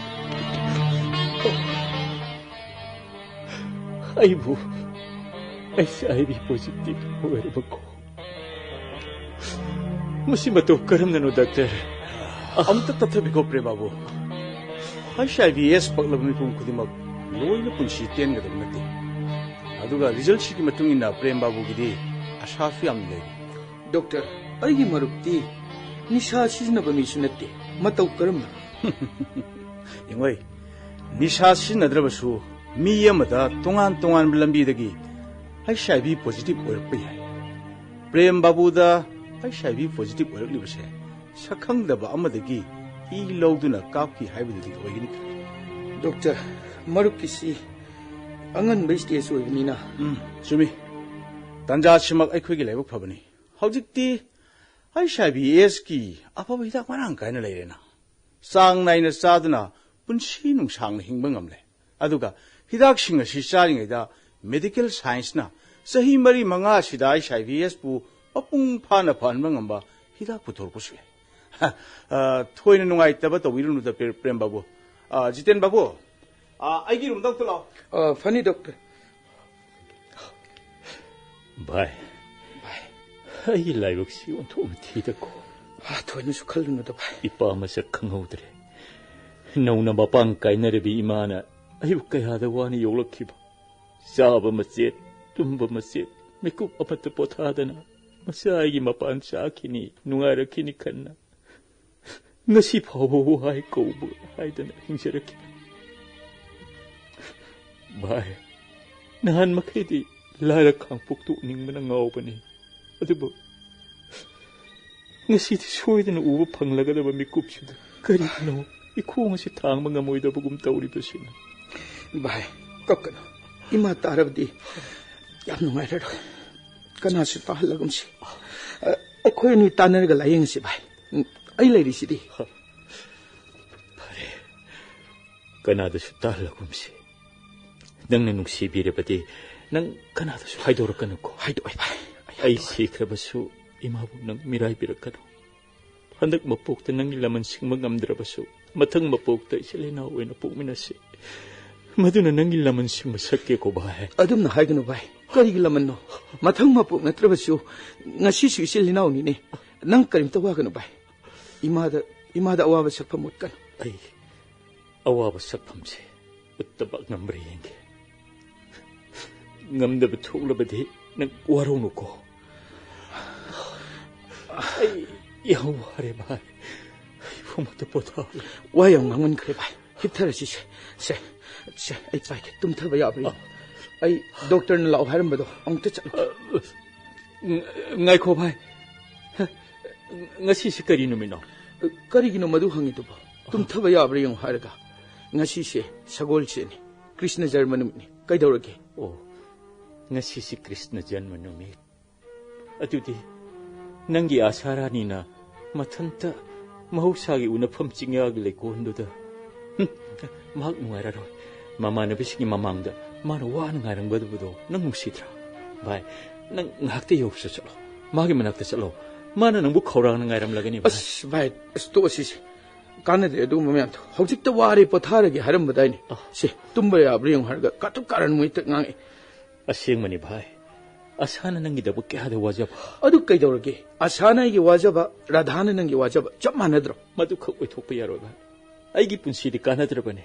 ꯑꯩꯕꯨ HIV positive ꯑꯣꯏꯔꯕꯀꯣ? ꯃꯁꯤ ꯃꯇꯧ ꯀꯔꯝꯅꯅꯣ, ꯗꯥꯛꯇꯔ? ꯑꯃꯨꯛꯇ ꯇꯞꯊꯕꯤꯈꯣ, ꯄ꯭ꯔꯦꯝ ꯕꯥꯕꯨ꯫ HIV AIDS ꯄꯛꯂꯕ ꯃꯤꯄꯨꯝ ꯈꯨꯗꯤꯡꯃꯛ ꯂꯣꯏꯅ ꯄꯨꯟꯁꯤ ꯇꯦꯟꯒꯗꯕ ꯅꯠꯇꯦ꯫ ꯑꯗꯨꯒ ꯔꯤꯖꯜꯁꯤꯒꯤ ꯃꯇꯨꯡ ꯏꯟꯅ ꯄ꯭ꯔꯦꯝ ꯕꯥꯕꯨꯒꯤꯗꯤ ꯑꯁꯥꯁꯨ ꯌꯥꯝꯅ ꯂꯩꯔꯤ꯫ ꯗꯣꯛꯇꯔ, ꯑꯩꯒꯤ ꯃꯔꯨꯞꯇꯤ ꯅꯤꯁꯥ ꯁꯤꯖꯤꯟꯅꯕ ꯃꯤꯁꯨ ꯅꯠꯇꯦ꯫ ꯃꯇꯧ ꯀꯔꯝꯅ? ꯌꯦꯡꯉꯣꯏ, ꯅꯤꯁꯥ ꯁꯤꯖꯤꯟꯅꯗ꯭ꯔꯕꯁꯨ ꯃꯤ ꯑꯃꯗ ꯇꯣꯉꯥꯟ ꯇꯣꯉꯥꯟꯕ ꯂꯝꯕꯤꯗꯒꯤ HIV positive ꯑꯣꯏꯔꯛꯄ ꯌꯥꯏ꯫ ꯄ꯭ꯔꯦꯝ ꯕꯥꯕꯨꯗ HIV positive ꯑꯣꯏꯔꯛꯂꯤꯕꯁꯦ ꯁꯛꯈꯪꯗꯕ ꯑꯃꯗꯒꯤ ꯏ ꯂꯧꯗꯨꯅ ꯀꯥꯞꯈꯤ ꯍꯥꯏꯕꯗꯨꯗꯤ ꯑꯣꯏꯒꯅꯤ ꯈꯜꯂꯤ꯫ ꯗꯣꯛꯇꯔ, ꯃꯔꯨꯞꯀꯤꯁꯤ ꯑꯉꯟꯕ ꯁ꯭ꯇꯦꯖ ꯑꯣꯏꯕꯅꯤꯅ꯫ ꯎꯝ, ꯆꯨꯝꯃꯤ꯫ ꯇꯥꯟꯖꯥꯁꯤꯃꯛ ꯑꯩꯈꯣꯏꯒꯤ ꯂꯥꯏꯕꯛ ꯐꯕꯅꯤ꯫ ꯍꯧꯖꯤꯛꯇꯤ HIV AIDS ꯀꯤ ꯑꯐꯕ ꯍꯤꯗꯥꯛ ꯃꯔꯥꯡ ꯀꯥꯏꯅ ꯂꯩꯔꯦꯅ꯫ ꯆꯥꯡ ꯅꯥꯏꯅ ꯆꯥꯗꯨꯅ ꯄꯨꯟꯁꯤ ꯅꯨꯡꯁꯥꯡꯅ ꯍꯤꯡꯕ ꯉꯝꯂꯦ꯫ ꯑꯗꯨꯒ ꯍꯤꯗꯥꯛꯁꯤꯡ ꯑꯁꯤ ꯆꯥꯔꯤꯉꯩꯗ medical science ꯅ ꯆꯍꯤ ꯃꯔꯤ ꯃꯉꯥ ꯑꯁꯤꯗ HIV AIDS ꯄꯨ ꯃꯄꯨꯡ ꯐꯥꯅ ꯐꯍꯟꯕ ꯉꯝꯕ ꯍꯤꯗꯥꯛ ꯄꯨꯊꯣꯔꯛꯄꯁꯨ ꯌꯥꯏ꯫ ꯑ, ꯊꯣꯏꯅ ꯅꯨꯡꯉꯥꯏꯇꯕ ꯇꯧꯕꯤꯔꯨꯅꯨꯗ, ꯄ꯭ꯔꯦ-, ꯄ꯭ꯔꯦꯝ ꯕꯥꯕꯨ꯫ ꯑ, ꯖꯤꯇꯦꯟ ꯕꯥꯕꯨ, ꯑ, ꯑꯩꯒꯤ ꯔꯨꯝꯗ ꯑꯝꯇ ꯂꯥꯛꯑꯣ꯫ ꯑ, ꯐꯅꯤ, ꯗꯣꯛꯇꯔ꯫ ꯚꯥꯏ, ꯚꯥꯏ꯫ ꯑꯩꯒꯤ ꯂꯥꯏꯕꯛꯁꯤ ꯑꯣꯟꯊꯣꯛꯅ ꯊꯤꯗꯀꯣ꯫ ꯑ, ꯊꯣꯏꯅꯁꯨ ꯈꯜꯂꯨꯅꯨꯗ, ꯚꯥꯏ꯫ ꯏꯄꯥ ꯃꯁꯛ ꯈꯪꯍꯧꯗ꯭ꯔꯦ꯫ ꯅꯧꯅ ꯃꯄꯥꯡ ꯀꯥꯏꯅꯔꯕꯤ ꯏꯃꯥꯅ ꯑꯩꯕꯨ ꯀꯌꯥꯗ ꯋꯥꯅ ꯌꯣꯛꯂꯛꯈꯤꯕ꯫ ꯆꯥꯕ ꯃꯆꯦꯠ, ꯇꯨꯝꯕ ꯃꯆꯦꯠ, ꯃꯤꯀꯨꯞ ꯑꯃꯠꯇ ꯄꯣꯊꯥꯗꯅ ꯃꯆꯥ ꯑꯩꯒꯤ ꯃꯄꯥꯟ ꯆꯥꯈꯤꯅꯤ, ꯅꯨꯡꯉꯥꯏꯔꯛꯈꯤꯅꯤ ꯈꯟꯅ ꯉꯁꯤ ꯐꯥꯎꯕ ꯋꯥꯏ ꯀꯧꯕ ꯍꯥꯏꯗꯅ ꯍꯤꯡꯖꯔꯛꯈꯤꯕꯅꯤ꯫ ꯚꯥꯏ, ꯅꯍꯥꯟ ꯃꯈꯩꯗꯤ ꯂꯥꯏꯔ ꯈꯥꯡ ꯐꯣꯛꯇꯣꯛꯅꯤꯡꯕꯅ ꯉꯥꯎꯕꯅꯤ, ꯑꯗꯨꯕꯨ ꯉꯁꯤꯗꯤ ꯁꯣꯏꯗꯅ ꯎꯕ ꯐꯪꯂꯒꯗꯕ ꯃꯤꯀꯨꯞꯁꯤꯗ ꯀꯔꯤꯒꯤꯅꯣ? ꯏꯈꯣꯡ ꯑꯁꯤ ꯊꯥꯡꯕ ꯉꯝꯃꯣꯏꯗꯕꯒꯨꯝ ꯇꯧꯔꯤꯕꯁꯤꯅ꯫ ꯚꯥꯏ, ꯀꯞꯀꯅꯨ꯫ ꯏꯃꯥ ꯇꯥꯔꯕꯗꯤ ꯌꯥꯝ ꯅꯨꯡꯉꯥꯏꯔꯔꯣꯏ꯫ ꯀꯅꯥꯁꯨ ꯇꯥꯍꯜꯂꯒꯨꯝꯁꯤ꯫ ꯑ, ꯑꯩꯈꯣꯏ ꯑꯅꯤ ꯇꯥꯟꯅꯔꯒ ꯂꯥꯌꯦꯡꯉꯁꯤ, ꯚꯥꯏ꯫ ꯎꯝ, ꯑꯩ ꯂꯩꯔꯤꯁꯤꯗꯤ꯫ ꯐꯔꯦ, ꯀꯅꯥꯗꯁꯨ ꯇꯥꯍꯜꯂꯒꯨꯝꯁꯤ꯫ ꯅꯪꯅ ꯅꯨꯡꯁꯤꯕꯤꯔꯕꯗꯤ ꯅꯪ ꯀꯅꯥꯗꯁꯨ ꯍꯥꯏꯗꯣꯔꯛꯀꯅꯨꯀꯣ꯫ ꯍꯥꯏꯗꯣꯛꯑꯣꯏ, ꯚꯥꯏ꯫ ꯑꯩ ꯑꯩ ꯍꯥꯏꯗꯣꯛꯑꯣꯏ꯫ ꯁꯤꯈ꯭ꯔꯕꯁꯨ ꯏꯃꯥꯕꯨ ꯅꯪ ꯃꯤꯔꯥꯏꯕꯤꯔꯛꯀꯅꯨ꯫ ꯍꯟꯗꯛ ꯃꯄꯣꯛꯇ ꯅꯪꯒꯤ ꯂꯃꯟ ꯁꯤꯡꯕ ꯉꯝꯗ꯭ꯔꯕꯁꯨ, ꯃꯊꯪ ꯃꯄꯣꯛꯇ ꯏꯆꯤꯜ ꯏꯅꯥꯎ ꯑꯣꯏꯅ ꯄꯣꯛꯃꯤꯟꯅꯁꯤ꯫ ꯃꯗꯨꯅ ꯅꯪꯒꯤ ꯂꯃꯟ ꯁꯤꯡꯕ ꯁꯛꯀꯦꯀꯣ, ꯚꯥꯏ꯫ ꯑꯗꯨꯝꯅ ꯍꯥꯏꯒꯅꯨ, ꯚꯥꯏ꯫ ꯀꯔꯤꯒꯤ ꯂꯃꯟꯅꯣ? ꯃꯊꯪ ꯃꯄꯣꯛ ꯅꯠꯇ꯭ꯔꯕꯁꯨ ꯉꯁꯤꯁꯨ ꯏꯆꯤꯜ ꯏꯅꯥꯎꯅꯤꯅꯦ꯫ ꯅꯪ ꯀꯔꯤꯝꯇ ꯋꯥꯒꯅꯨ, ꯚꯥꯏ꯫ ꯏꯃꯥꯗ, ꯏꯃꯥꯗ ꯑꯋꯥꯕ ꯁꯛꯐꯝ ꯎꯠꯀꯅꯨ꯫ ꯑꯩ ꯑꯋꯥꯕ ꯁꯛꯐꯝꯁꯦ ꯎꯠꯇꯕ ꯉꯝꯕ꯭ꯔꯥ ꯌꯦꯡꯒꯦ꯫ ꯉꯝꯗꯕ ꯊꯣꯛꯂꯕꯗꯤ ꯅꯪ ꯋꯥꯔꯧꯅꯨꯀꯣ꯫ ꯑꯩ ꯌꯥꯝ ꯋꯥꯔꯦ, ꯚꯥꯏ꯫ ꯑꯩ ꯐꯃꯨꯡꯗ ꯄꯣꯊꯥꯒꯦ꯫ ꯋꯥ ꯌꯥꯝ ꯉꯥꯡꯃꯟꯈ꯭ꯔꯦ, ꯚꯥꯏ꯫ ꯍꯤꯞꯊꯔꯁꯤꯁꯦ꯫ ꯁꯦ, ꯁꯦ, ꯑꯩ ꯄꯥꯏꯒꯦ꯫ ꯇꯨꯝꯊꯕ ꯌꯥꯕ꯭ꯔꯥ ꯌꯦꯡꯉꯨ꯫ ꯑꯩ ꯗꯣꯛꯇꯔꯅ ꯂꯥꯛꯑꯣ ꯍꯥꯏꯔꯝꯕꯗꯣ ꯑꯃꯨꯛꯇ ꯆꯠꯂꯨꯒꯦ꯫ ꯉ-, ꯉꯥꯏꯈꯣ, ꯚꯥꯏ꯫ ꯉꯁꯤꯁꯤ ꯀꯔꯤ ꯅꯨꯃꯤꯠꯅꯣ? ꯀꯔꯤꯒꯤꯅꯣ ꯃꯗꯨ ꯍꯪꯉꯤꯗꯨꯕꯣ? ꯇꯨꯝꯊꯕ ꯌꯥꯕ꯭ꯔꯥ ꯌꯦꯡꯉꯨ ꯍꯥꯏꯔꯒ꯫ ꯉꯁꯤꯁꯦ ꯁꯒꯣꯜꯁꯦꯟꯅꯤ, ꯀ꯭ꯔꯤꯁꯅ ꯖꯔꯃ ꯅꯨꯃꯤꯠꯅꯤ꯫ ꯀꯩꯗꯧꯔꯒꯦ? ꯑꯣ, ꯉꯁꯤꯁꯤ ꯀ꯭ꯔꯤꯁꯅ ꯖꯔꯃ ꯅꯨꯃꯤꯠ꯫ ꯑꯗꯨꯗꯤ ꯅꯪꯒꯤ ꯑꯥꯁꯥ ꯔꯥꯅꯤꯅ ꯃꯊꯟꯇ ꯃꯍꯧꯁꯥꯒꯤ ꯎꯅꯐꯝ ꯆꯤꯡꯌꯥꯒꯤ ꯂꯩꯀꯣꯜꯗꯨꯗ, ꯍꯨꯝ, ꯃꯍꯥꯛ ꯅꯨꯡꯉꯥꯏꯔꯔꯣꯏ꯫ ꯃꯃꯥꯟꯅꯕꯤꯁꯤꯡꯒꯤ ꯃꯃꯥꯡꯗ ꯃꯥꯅ ꯋꯥꯅ ꯉꯥꯏꯔꯝꯒꯗꯕꯗꯣ ꯅꯪ ꯅꯨꯡꯁꯤꯗ꯭ꯔꯥ? ꯚꯥꯏ, ꯅꯪ ꯉꯥꯏꯍꯥꯛꯇ ꯌꯧꯁꯨ ꯆꯠꯂꯣ, ꯃꯥꯒꯤ ꯃꯅꯥꯛꯇ ꯆꯠꯂꯣ꯫ ꯃꯥꯅ ꯅꯪꯕꯨ ꯈꯧꯔꯥꯡꯅ ꯉꯥꯏꯔꯝꯂꯒꯅꯤ, ꯚꯥꯏ꯫ ꯑꯁ, ꯚꯥꯏ, ꯑꯁ, ꯇꯣꯛꯑꯁꯤꯁꯦ꯫ ꯀꯥꯟꯅꯗꯦ ꯑꯗꯨꯒꯨꯝꯕ ꯃꯌꯥꯝꯗꯣ꯫ ꯍꯧꯖꯤꯛꯇ ꯋꯥꯔꯦ, ꯄꯣꯊꯥꯔꯒꯦ ꯍꯥꯏꯔꯝꯕꯗꯥꯏꯅꯦ꯫ ꯑ꯫ ꯁꯦ, ꯇꯨꯝꯕ ꯌꯥꯕ꯭ꯔꯥ ꯌꯦꯡꯉꯨ ꯍꯥꯏꯔꯒ ꯀꯥꯇꯨ ꯀꯥꯔꯟ ꯃꯣꯏꯇ ꯉꯥꯡꯉꯛꯑꯦ꯫ ꯑꯁꯦꯡꯕꯅꯤ, ꯚꯥꯏ꯫ ꯑꯁꯥꯅ ꯅꯪꯒꯤꯗꯃꯛ ꯀꯌꯥꯗ ꯋꯥꯖꯕ꯫ ꯑꯗꯨ ꯀꯩꯗꯧꯔꯒꯦ? ꯑꯁꯥꯅ ꯑꯩꯒꯤ ꯋꯥꯖꯕ, ꯔꯥꯙꯥꯅ ꯅꯪꯒꯤ ꯋꯥꯖꯕ ꯆꯞ ꯃꯥꯟꯅꯗ꯭ꯔꯣ? ꯃꯗꯨ ꯈꯛ ꯑꯣꯏꯊꯣꯛꯄ ꯌꯥꯔꯣꯏ, ꯚꯥꯏ꯫ ꯑꯩꯒꯤ ꯄꯨꯟꯁꯤꯗꯤ ꯀꯥꯟꯅꯗ꯭ꯔꯕꯅꯤ꯫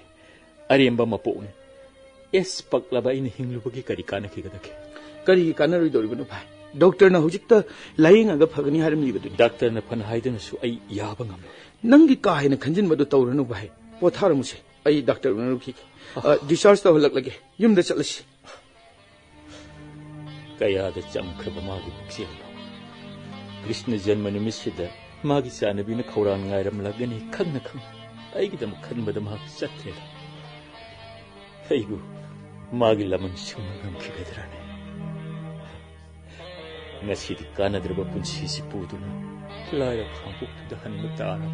ꯑꯔꯦꯝꯕ ꯃꯄꯣꯛꯅꯤ꯫ ꯑꯦꯁ ꯄꯛꯂꯕ ꯑꯩꯅ ꯍꯤꯡꯂꯨꯕꯒꯤ ꯀꯔꯤ ꯀꯥꯟꯅꯈꯤꯒꯗꯒꯦ? ꯀꯔꯤꯒꯤ ꯀꯥꯟꯅꯔꯣꯏꯗꯧꯔꯤꯕꯅꯣ, ꯚꯥꯏ? ꯗꯣꯛꯇꯔꯅ ꯍꯧꯖꯤꯛꯇ ꯂꯥꯌꯦꯡꯉꯒ ꯐꯒꯅꯤ ꯍꯥꯏꯔꯝꯂꯤꯕꯗꯨꯅꯤ꯫ ꯗꯥꯛꯇꯔꯅ ꯐꯅ ꯍꯥꯏꯗꯨꯅꯁꯨ ꯑꯩ ꯌꯥꯕ ꯉꯝꯂꯣꯏ꯫ ꯅꯪꯒꯤ ꯀꯥ ꯍꯦꯟꯅ ꯈꯟꯖꯤꯟꯕꯗꯨ ꯇꯧꯔꯅꯨ, ꯚꯥꯏ꯫ ꯄꯣꯊꯥꯔꯝꯃꯨꯁꯦ꯫ ꯑꯩ ꯗꯥꯛꯇꯔ ꯎꯅꯔꯨꯈꯤꯒꯦ꯫ ꯑ, ꯗꯤꯁꯆꯥꯔꯖ ꯇꯧꯍꯜꯂꯛꯂꯒꯦ꯫ ꯌꯨꯝꯗ ꯆꯠꯂꯁꯤ꯫ ꯀꯌꯥꯗ ꯆꯝꯈ꯭ꯔꯕ ꯃꯥꯒꯤ ꯄꯨꯛꯆꯦꯜꯅꯣ! ꯀ꯭ꯔꯤꯁꯅ ꯖꯟꯃ ꯅꯨꯃꯤꯠꯁꯤꯗ ꯃꯥꯒꯤ ꯆꯥꯟꯅꯕꯤꯅ ꯈꯧꯔꯥꯡ ꯉꯥꯏꯔꯝꯂꯒꯅꯤ ꯈꯪꯅ ꯈꯪꯅ꯫ ꯑꯩꯒꯤꯗꯃꯛ ꯈꯟꯕꯗ ꯃꯍꯥꯛ ꯆꯠꯈ꯭ꯔꯦꯗ꯫ ꯑꯩꯕꯨ ꯃꯥꯒꯤ ꯂꯃꯟ ꯁꯤꯡꯕ ꯉꯝꯈꯤꯒꯗ꯭ꯔꯅꯦ? ꯉꯁꯤꯗꯤ ꯀꯥꯟꯅꯗ꯭ꯔꯕ ꯄꯨꯟꯁꯤꯁꯤ ꯄꯨꯗꯨꯅ ꯂꯥꯏꯔ ꯈꯥꯡꯄꯣꯛꯇꯨꯗ ꯍꯟꯕ ꯇꯥꯔꯕ?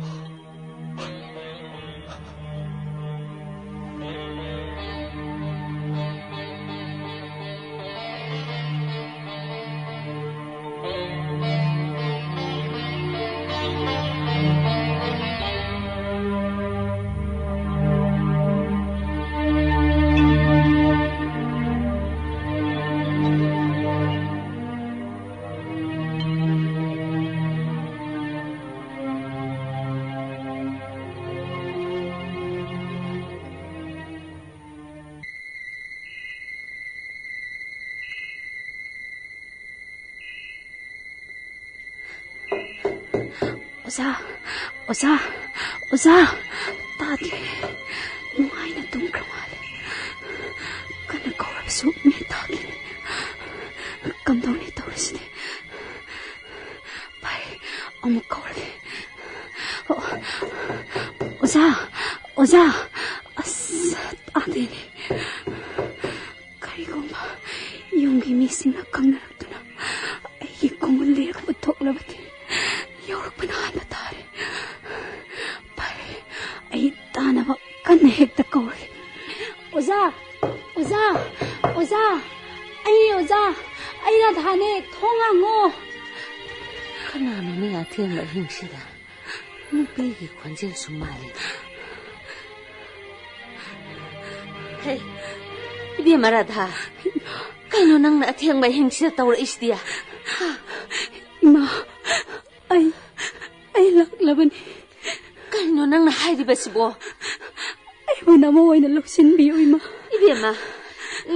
ꯑꯣꯖꯥ, ꯑꯣꯖꯥ, ꯑꯣꯖꯥ, ꯇꯥꯗ꯭ꯔꯦ꯫ ꯅꯨꯡꯉꯥꯏꯅ ꯇꯨꯝꯈ꯭ꯔ ꯃꯥꯜꯂꯦ꯫ ꯀꯟꯅ ꯀꯧꯔꯕꯁꯨ ꯃꯤ ꯇꯥꯈꯤꯅꯤ꯫ ꯀꯝꯗꯧꯅꯤ ꯇꯧꯔꯤꯁꯤꯗꯤ? ꯐꯔꯦ, ꯑꯃꯨꯛ ꯀꯧꯔꯒꯦ꯫ ꯑꯣ, ꯑꯣꯖꯥ, ꯑꯣꯖꯥ, ꯑꯁ, ꯇꯥꯗꯦꯅꯦ꯫ ꯀꯔꯤꯒꯨꯝꯕ ꯌꯨꯝꯒꯤ ꯃꯤꯁꯤꯡꯅ ꯈꯪꯅꯔꯛꯇꯨꯅ ꯑꯩꯒꯤ ꯈꯣꯡꯒꯨꯜ ꯂꯤꯔꯛꯄ ꯊꯣꯛꯂꯕꯗꯤ ꯌꯧꯔꯛꯄꯅ ꯍꯥꯟꯕ ꯇꯥꯔꯦ꯫ ꯐꯔꯦ, ꯑꯩ ꯇꯥꯅꯕ ꯀꯟꯅ ꯍꯦꯛꯇ ꯀꯧꯔꯒꯦ꯫ ꯑꯣꯖꯥ! ꯑꯣꯖꯥ! ꯑꯣꯖꯥ! ꯑꯩ ꯑꯣꯖꯥ! ꯑꯩ ꯔꯥꯙꯥꯅꯦ! ꯊꯣꯡ ꯍꯥꯡꯉꯣ! ꯀꯅꯥꯅꯣꯅꯦ ꯑꯊꯦꯡꯕ ꯑꯍꯤꯡꯁꯤꯗ? ꯅꯨꯄꯤꯒꯤ ꯈꯣꯟꯖꯦꯜꯁꯨ ꯃꯥꯜꯂꯤꯗ꯫ ꯍꯦ, ꯏꯕꯦꯝꯃ ꯔꯥꯙꯥ, ꯀꯩꯅꯣ ꯅꯪꯅ ꯑꯊꯦꯡꯕ ꯑꯍꯤꯡꯁꯤꯗ ꯇꯧꯔꯛꯏꯁꯤꯗꯤ? ꯍꯥ? ꯏꯃꯥ, ꯑꯩ, ꯑꯩ ꯂꯥꯛꯂꯕꯅꯤ꯫ ꯀꯩꯅꯣ ꯅꯪꯅ ꯍꯥꯏꯔꯤꯕꯁꯤꯕꯣ? ꯑꯩꯕꯨ ꯅꯃꯧ ꯑꯣꯏꯅ ꯂꯧꯁꯤꯟꯕꯤꯌꯨ, ꯏꯃꯥ꯫ ꯏꯕꯦꯝꯃ,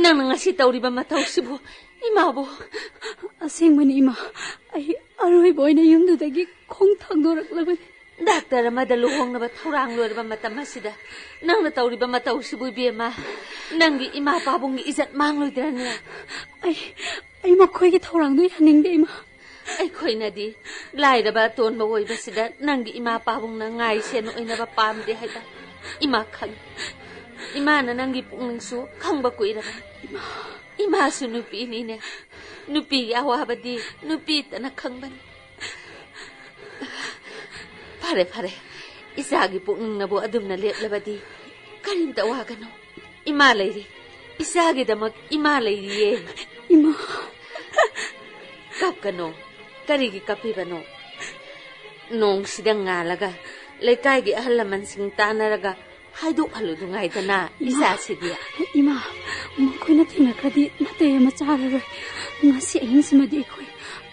ꯅꯪꯅ ꯉꯁꯤ ꯇꯧꯔꯤꯕ ꯃꯇꯧꯁꯤꯕꯨ ꯏꯃꯥꯕꯨ꯫ ꯑꯁꯦꯡꯕꯅꯤ, ꯏꯃꯥ꯫ ꯑꯩ ꯑꯔꯣꯏꯕ ꯑꯣꯏꯅ ꯌꯨꯝꯗꯨꯗꯒꯤ ꯈꯣꯡ ꯊꯥꯡꯗꯣꯔꯛꯂꯕꯅꯤ꯫ ꯗꯥꯛꯇꯔ ꯑꯃꯗ ꯂꯨꯍꯣꯡꯅꯕ ꯊꯧꯔꯥꯡ ꯂꯣꯏꯔꯕ ꯃꯇꯝ ꯑꯁꯤꯗ ꯅꯪꯅ ꯇꯧꯔꯤꯕ ꯃꯇꯧꯁꯤꯕꯨ, ꯏꯕꯦꯝꯃ, ꯅꯪꯒꯤ ꯏꯃꯥ ꯄꯥꯕꯨꯡꯒꯤ ꯏꯖꯠ ꯃꯥꯡꯂꯣꯏꯗ꯭ꯔꯅꯦ? ꯑꯩ, ꯑꯩ ꯃꯈꯣꯏꯒꯤ ꯊꯧꯔꯥꯡꯗꯣ ꯌꯥꯅꯤꯡꯗꯦ, ꯏꯃꯥ꯫ ꯑꯩꯈꯣꯏꯅꯗꯤ ꯂꯥꯏꯔꯕ ꯑꯇꯣꯟꯕ ꯑꯣꯏꯕꯁꯤꯗ ꯅꯪꯒꯤ ꯏꯃꯥ ꯄꯥꯕꯨꯡꯅ ꯉꯥꯏ ꯁꯦꯟ ꯑꯣꯏꯅꯕ ꯄꯥꯝꯗꯦ ꯍꯥꯏꯕ ꯏꯃꯥ ꯈꯪꯏ꯫ ꯏꯃꯥꯅ ꯅꯪꯒꯤ ꯄꯨꯛꯅꯤꯡꯁꯨ ꯈꯪꯕ ꯀꯨꯏꯔꯕꯅꯤ꯫ ꯏꯃꯥꯁꯨ ꯅꯨꯄꯤꯅꯤꯅꯦ꯫ ꯅꯨꯄꯤꯒꯤ ꯑꯋꯥꯕꯗꯤ ꯅꯨꯄꯤꯇꯅ ꯈꯪꯕꯅꯤ꯫ ꯐꯔꯦ, ꯐꯔꯦ꯫ ꯏꯆꯥꯒꯤ ꯄꯨꯛꯅꯤꯡꯅꯕꯨ ꯑꯗꯨꯝꯅ ꯂꯦꯞꯂꯕꯗꯤ ꯀꯔꯤꯝꯇ ꯋꯥꯒꯅꯨ꯫ ꯏꯃꯥ ꯂꯩꯔꯤ꯫ ꯏꯆꯥꯒꯤꯗꯃꯛ ꯏꯃꯥ ꯂꯩꯔꯤꯌꯦ꯫ ꯏꯃꯥ꯫ ꯀꯞꯀꯅꯣ꯫ ꯀꯔꯤꯒꯤ ꯀꯞꯄꯤꯕꯅꯣ? ꯅꯣꯡꯁꯤꯗ ꯉꯥꯜꯂꯒ ꯂꯩꯀꯥꯏꯒꯤ ꯑꯍꯜ ꯂꯃꯟꯁꯤꯡ ꯇꯥꯟꯅꯔꯒ ꯍꯥꯏꯗꯣꯛꯍꯜꯂꯨꯗꯨꯉꯥꯏꯗꯅ ꯏꯃꯥ, ꯏꯆꯥꯁꯤꯗꯤ꯫ ꯏꯃꯥ, ꯃꯈꯣꯏꯅ ꯊꯦꯡꯅꯈ꯭ꯔꯗꯤ ꯅꯥꯇꯩ ꯑꯃ ꯆꯥꯔꯔꯣꯏ꯫ ꯉꯁꯤ ꯑꯍꯤꯡꯁꯤꯃꯗꯤ ꯑꯩꯈꯣꯏ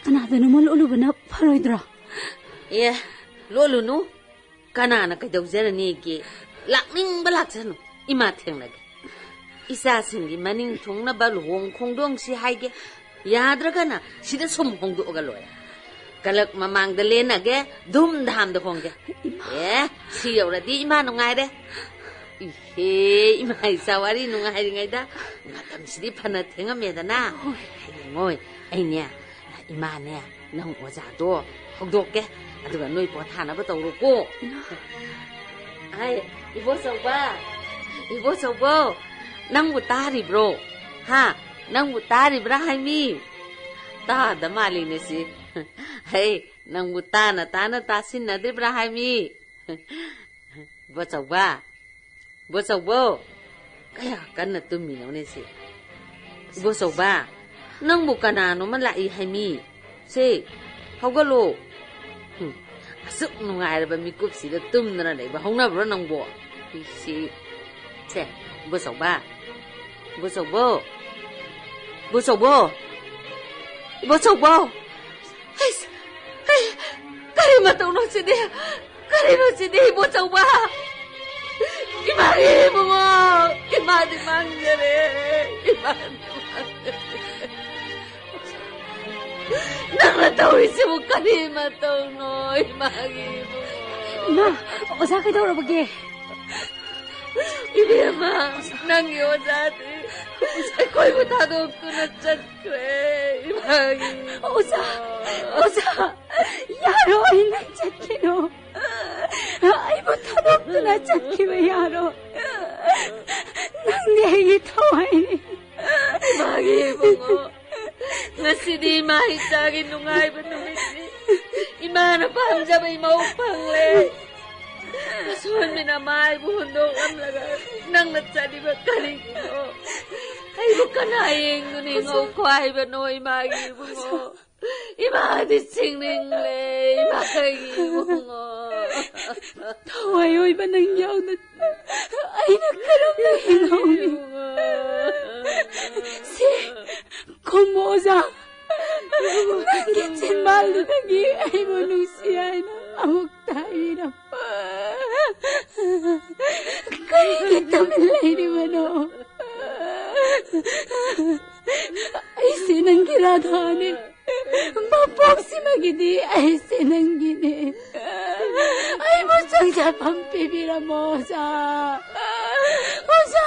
ꯀꯅꯥꯗꯅꯣꯃ ꯂꯣꯠꯂꯨꯕꯅ ꯐꯔꯣꯏꯗ꯭ꯔꯣ? ꯑꯦ, ꯂꯣꯠꯂꯨꯅꯨ꯫ ꯀꯅꯥꯅ ꯀꯩꯗꯧꯖꯔꯅꯤꯒꯦ? ꯂꯥꯛꯅꯤꯡꯕ ꯂꯥꯛꯆꯅꯨ, ꯏꯃꯥ ꯊꯦꯡꯅꯒꯦ꯫ ꯏꯆꯥꯁꯤꯡꯒꯤ ꯃꯅꯤꯡ ꯊꯨꯡꯅꯕ ꯂꯨꯍꯣꯡ ꯈꯣꯡꯗꯣꯡꯁꯤ ꯍꯥꯏꯒꯦ꯫ ꯌꯥꯗ꯭ꯔꯒꯅ ꯁꯤꯗ ꯁꯨꯝ ꯍꯣꯡꯗꯣꯛꯑꯒ ꯂꯣꯏꯔꯦ꯫ ꯀꯂꯛ ꯃꯃꯥꯡꯗ ꯂꯦꯟꯅꯒꯦ, ꯙꯨꯝ ꯙꯥꯝꯗ ꯍꯣꯡꯒꯦ꯫ ꯏꯃꯥ꯫ ꯑꯦ, ꯁꯤ ꯌꯧꯔꯗꯤ ꯏꯃꯥ ꯅꯨꯡꯉꯥꯏꯔꯦ꯫ ꯏꯍꯦ, ꯏꯃꯥ ꯏꯆꯥ ꯋꯥꯔꯤ ꯅꯨꯡꯉꯥꯏꯔꯤꯉꯩꯗ ꯃꯇꯝꯁꯤꯗꯤ ꯐꯅ ꯊꯦꯡꯉꯝꯃꯦꯗꯅ꯫ ꯍꯣꯏ꯫ ꯍꯌꯦꯡꯉꯣꯏ ꯑꯩꯅꯦ, ꯏꯃꯥꯅꯦ, ꯅꯪ ꯑꯣꯖꯥꯗꯣ ꯍꯧꯗꯣꯛꯀꯦ, ꯑꯗꯨꯒ ꯅꯣꯏ ꯄꯣꯊꯥꯅꯕ ꯇꯧꯔꯣꯀꯣ꯫ ꯏꯃꯥ꯫ ꯍꯥꯏ, ꯏꯕꯣꯆꯧꯕ, ꯏꯕꯣꯆꯧꯕꯧ, ꯅꯪꯕꯨ ꯇꯥꯔꯤꯕ꯭ꯔꯣ? ꯍꯥ? ꯅꯪꯕꯨ ꯇꯥꯔꯤꯕ꯭ꯔꯥ ꯍꯥꯏꯃꯤ? ꯇꯥꯗ ꯃꯥꯜꯂꯤꯅꯦ ꯁꯤ꯫ ꯍꯦ, ꯅꯪꯕꯨ ꯇꯥꯅ ꯇꯥꯅ ꯇꯥꯁꯤꯟꯅꯗ꯭ꯔꯤꯕ꯭ꯔꯥ ꯍꯥꯏꯃꯤ? ꯏꯕꯣꯆꯧꯕ, ꯏꯕꯣꯆꯧꯕꯧ, ꯀꯌꯥ ꯀꯟꯅ ꯇꯨꯝꯃꯤꯅꯣꯅꯦ ꯁꯤ? ꯏꯕꯣꯆꯧꯕ, ꯅꯪꯕꯨ ꯀꯅꯥꯅꯣꯃ ꯂꯥꯛꯏ ꯍꯥꯏꯃꯤ? ꯁꯦ, ꯍꯧꯒꯠꯂꯣ꯫ ꯍꯨꯝ, ꯑꯁꯨꯛ ꯅꯨꯡꯉꯥꯏꯔꯕ ꯃꯤꯀꯨꯞꯁꯤꯗ ꯇꯨꯝꯗꯅ ꯂꯩꯕ ꯍꯧꯅꯕ꯭ꯔꯣ ꯅꯪꯕꯣ? ꯏꯁꯤ꯫ ꯁꯦ, ꯏꯕꯣꯆꯧꯕ꯫ ꯏꯕꯣꯆꯧꯕꯣ꯫ ꯏꯕꯣꯆꯧꯕꯣ꯫ ꯏꯕꯣꯆꯧꯕꯣ꯫ ꯍꯩꯁ! ꯍꯩ! ꯀꯔꯤ ꯃꯇꯧꯅꯣ ꯁꯤꯗꯤ? ꯀꯔꯤꯅꯣ ꯁꯤꯗꯤ, ꯏꯕꯣꯆꯧꯕ? ꯏꯃꯥꯒꯤ ꯏꯕꯨꯡꯉꯣ! ꯏꯃꯥꯗꯤ ꯃꯥꯡꯖꯔꯦ! ꯏꯃꯥꯗꯤ ꯃꯥꯡꯖꯔꯦ! ꯅꯪꯅ ꯇꯧꯔꯤꯁꯤꯕꯨ ꯀꯔꯤ ꯃꯇꯧꯅꯣ, ꯏꯃꯥꯒꯤ ꯏꯕꯨꯡꯉꯣ? ꯏꯃꯥ, ꯑꯣꯖꯥ ꯀꯩꯗꯧꯔꯕꯒꯦ? ꯏꯕꯦꯝꯃ, ꯅꯪꯒꯤ ꯑꯣꯖꯥꯗꯤ ꯑꯩꯈꯣꯏꯕꯨ ꯊꯥꯗꯣꯛꯇꯨꯅ ꯆꯠꯈ꯭ꯔꯦ, ꯏꯃꯥꯒꯤ꯫ ꯑꯣꯖꯥ, ꯑꯣꯖꯥ, ꯌꯥꯔꯣꯏ, ꯅꯪ ꯆꯠꯈꯤꯅꯨ꯫ ꯑꯩꯕꯨ ꯊꯥꯗꯣꯛꯇꯨꯅ ꯆꯠꯈꯤꯕ ꯌꯥꯔꯣꯏ꯫ ꯅꯪꯗꯤ ꯑꯩꯒꯤ ꯊꯋꯥꯏꯅꯤ꯫ ꯏꯃꯥꯒꯤ ꯏꯕꯨꯡꯉꯣ, ꯉꯁꯤꯗꯤ ꯏꯃꯥ ꯏꯆꯥꯒꯤ ꯅꯨꯡꯉꯥꯏꯕ ꯅꯨꯃꯤꯠꯅꯤ꯫ ꯏꯃꯥꯅ ꯄꯥꯝꯖꯕ ꯏꯃꯧ ꯐꯪꯂꯦ꯫ ꯑꯁꯣꯟꯕꯤꯅ ꯃꯥꯏꯕꯨ ꯍꯨꯟꯗꯣꯛꯂꯝꯂꯒ ꯅꯪꯅ ꯆꯠꯂꯤꯕ ꯀꯔꯤꯒꯤꯅꯣ? ꯑꯩꯕꯨ ꯀꯅꯥ ꯌꯦꯡꯗꯨꯅ ꯏꯉꯧ ꯈ꯭ꯋꯥꯏꯕꯅꯣ, ꯏꯃꯥꯒꯤ ꯏꯕꯨꯡꯉꯣ? ꯏꯃꯥꯗꯤ ꯆꯤꯡꯅꯤꯡꯂꯦ, ꯏꯃꯥꯒꯤ ꯏꯕꯨꯡꯉꯣ꯫ ꯊꯋꯥꯏ ꯑꯣꯏꯕ ꯅꯪ ꯌꯥꯎꯅ ꯑꯩꯅ ꯀꯔꯝꯅ ꯍꯤꯡꯍꯧꯅꯤ? ꯁꯤ ꯈꯨꯝꯃꯣ, ꯑꯣꯖꯥ꯫ ꯅꯪꯒꯤ ꯆꯤꯟꯕꯥꯜꯗꯨꯗꯒꯤ ꯑꯩꯕꯨ ꯅꯨꯡꯁꯤ ꯍꯥꯏꯅ ꯑꯃꯨꯛꯇ ꯍꯥꯏꯕꯤꯔꯝꯃꯨ꯫ ꯀꯔꯤꯒꯤ ꯇꯨꯃꯤꯟ ꯂꯩꯔꯤꯕꯅꯣ? ꯑꯩꯁꯦ ꯅꯪꯒꯤ ꯔꯥꯙꯥꯅꯦ꯫ ꯃꯄꯣꯛꯁꯤꯃꯒꯤꯗꯤ ꯑꯩꯁꯦ ꯅꯪꯒꯤꯅꯦ꯫ ꯑꯩꯕꯨ ꯆꯪꯖꯐꯝ ꯄꯤꯕꯤꯔꯝꯃꯣ, ꯑꯣꯖꯥ꯫ ꯑꯣꯖꯥ!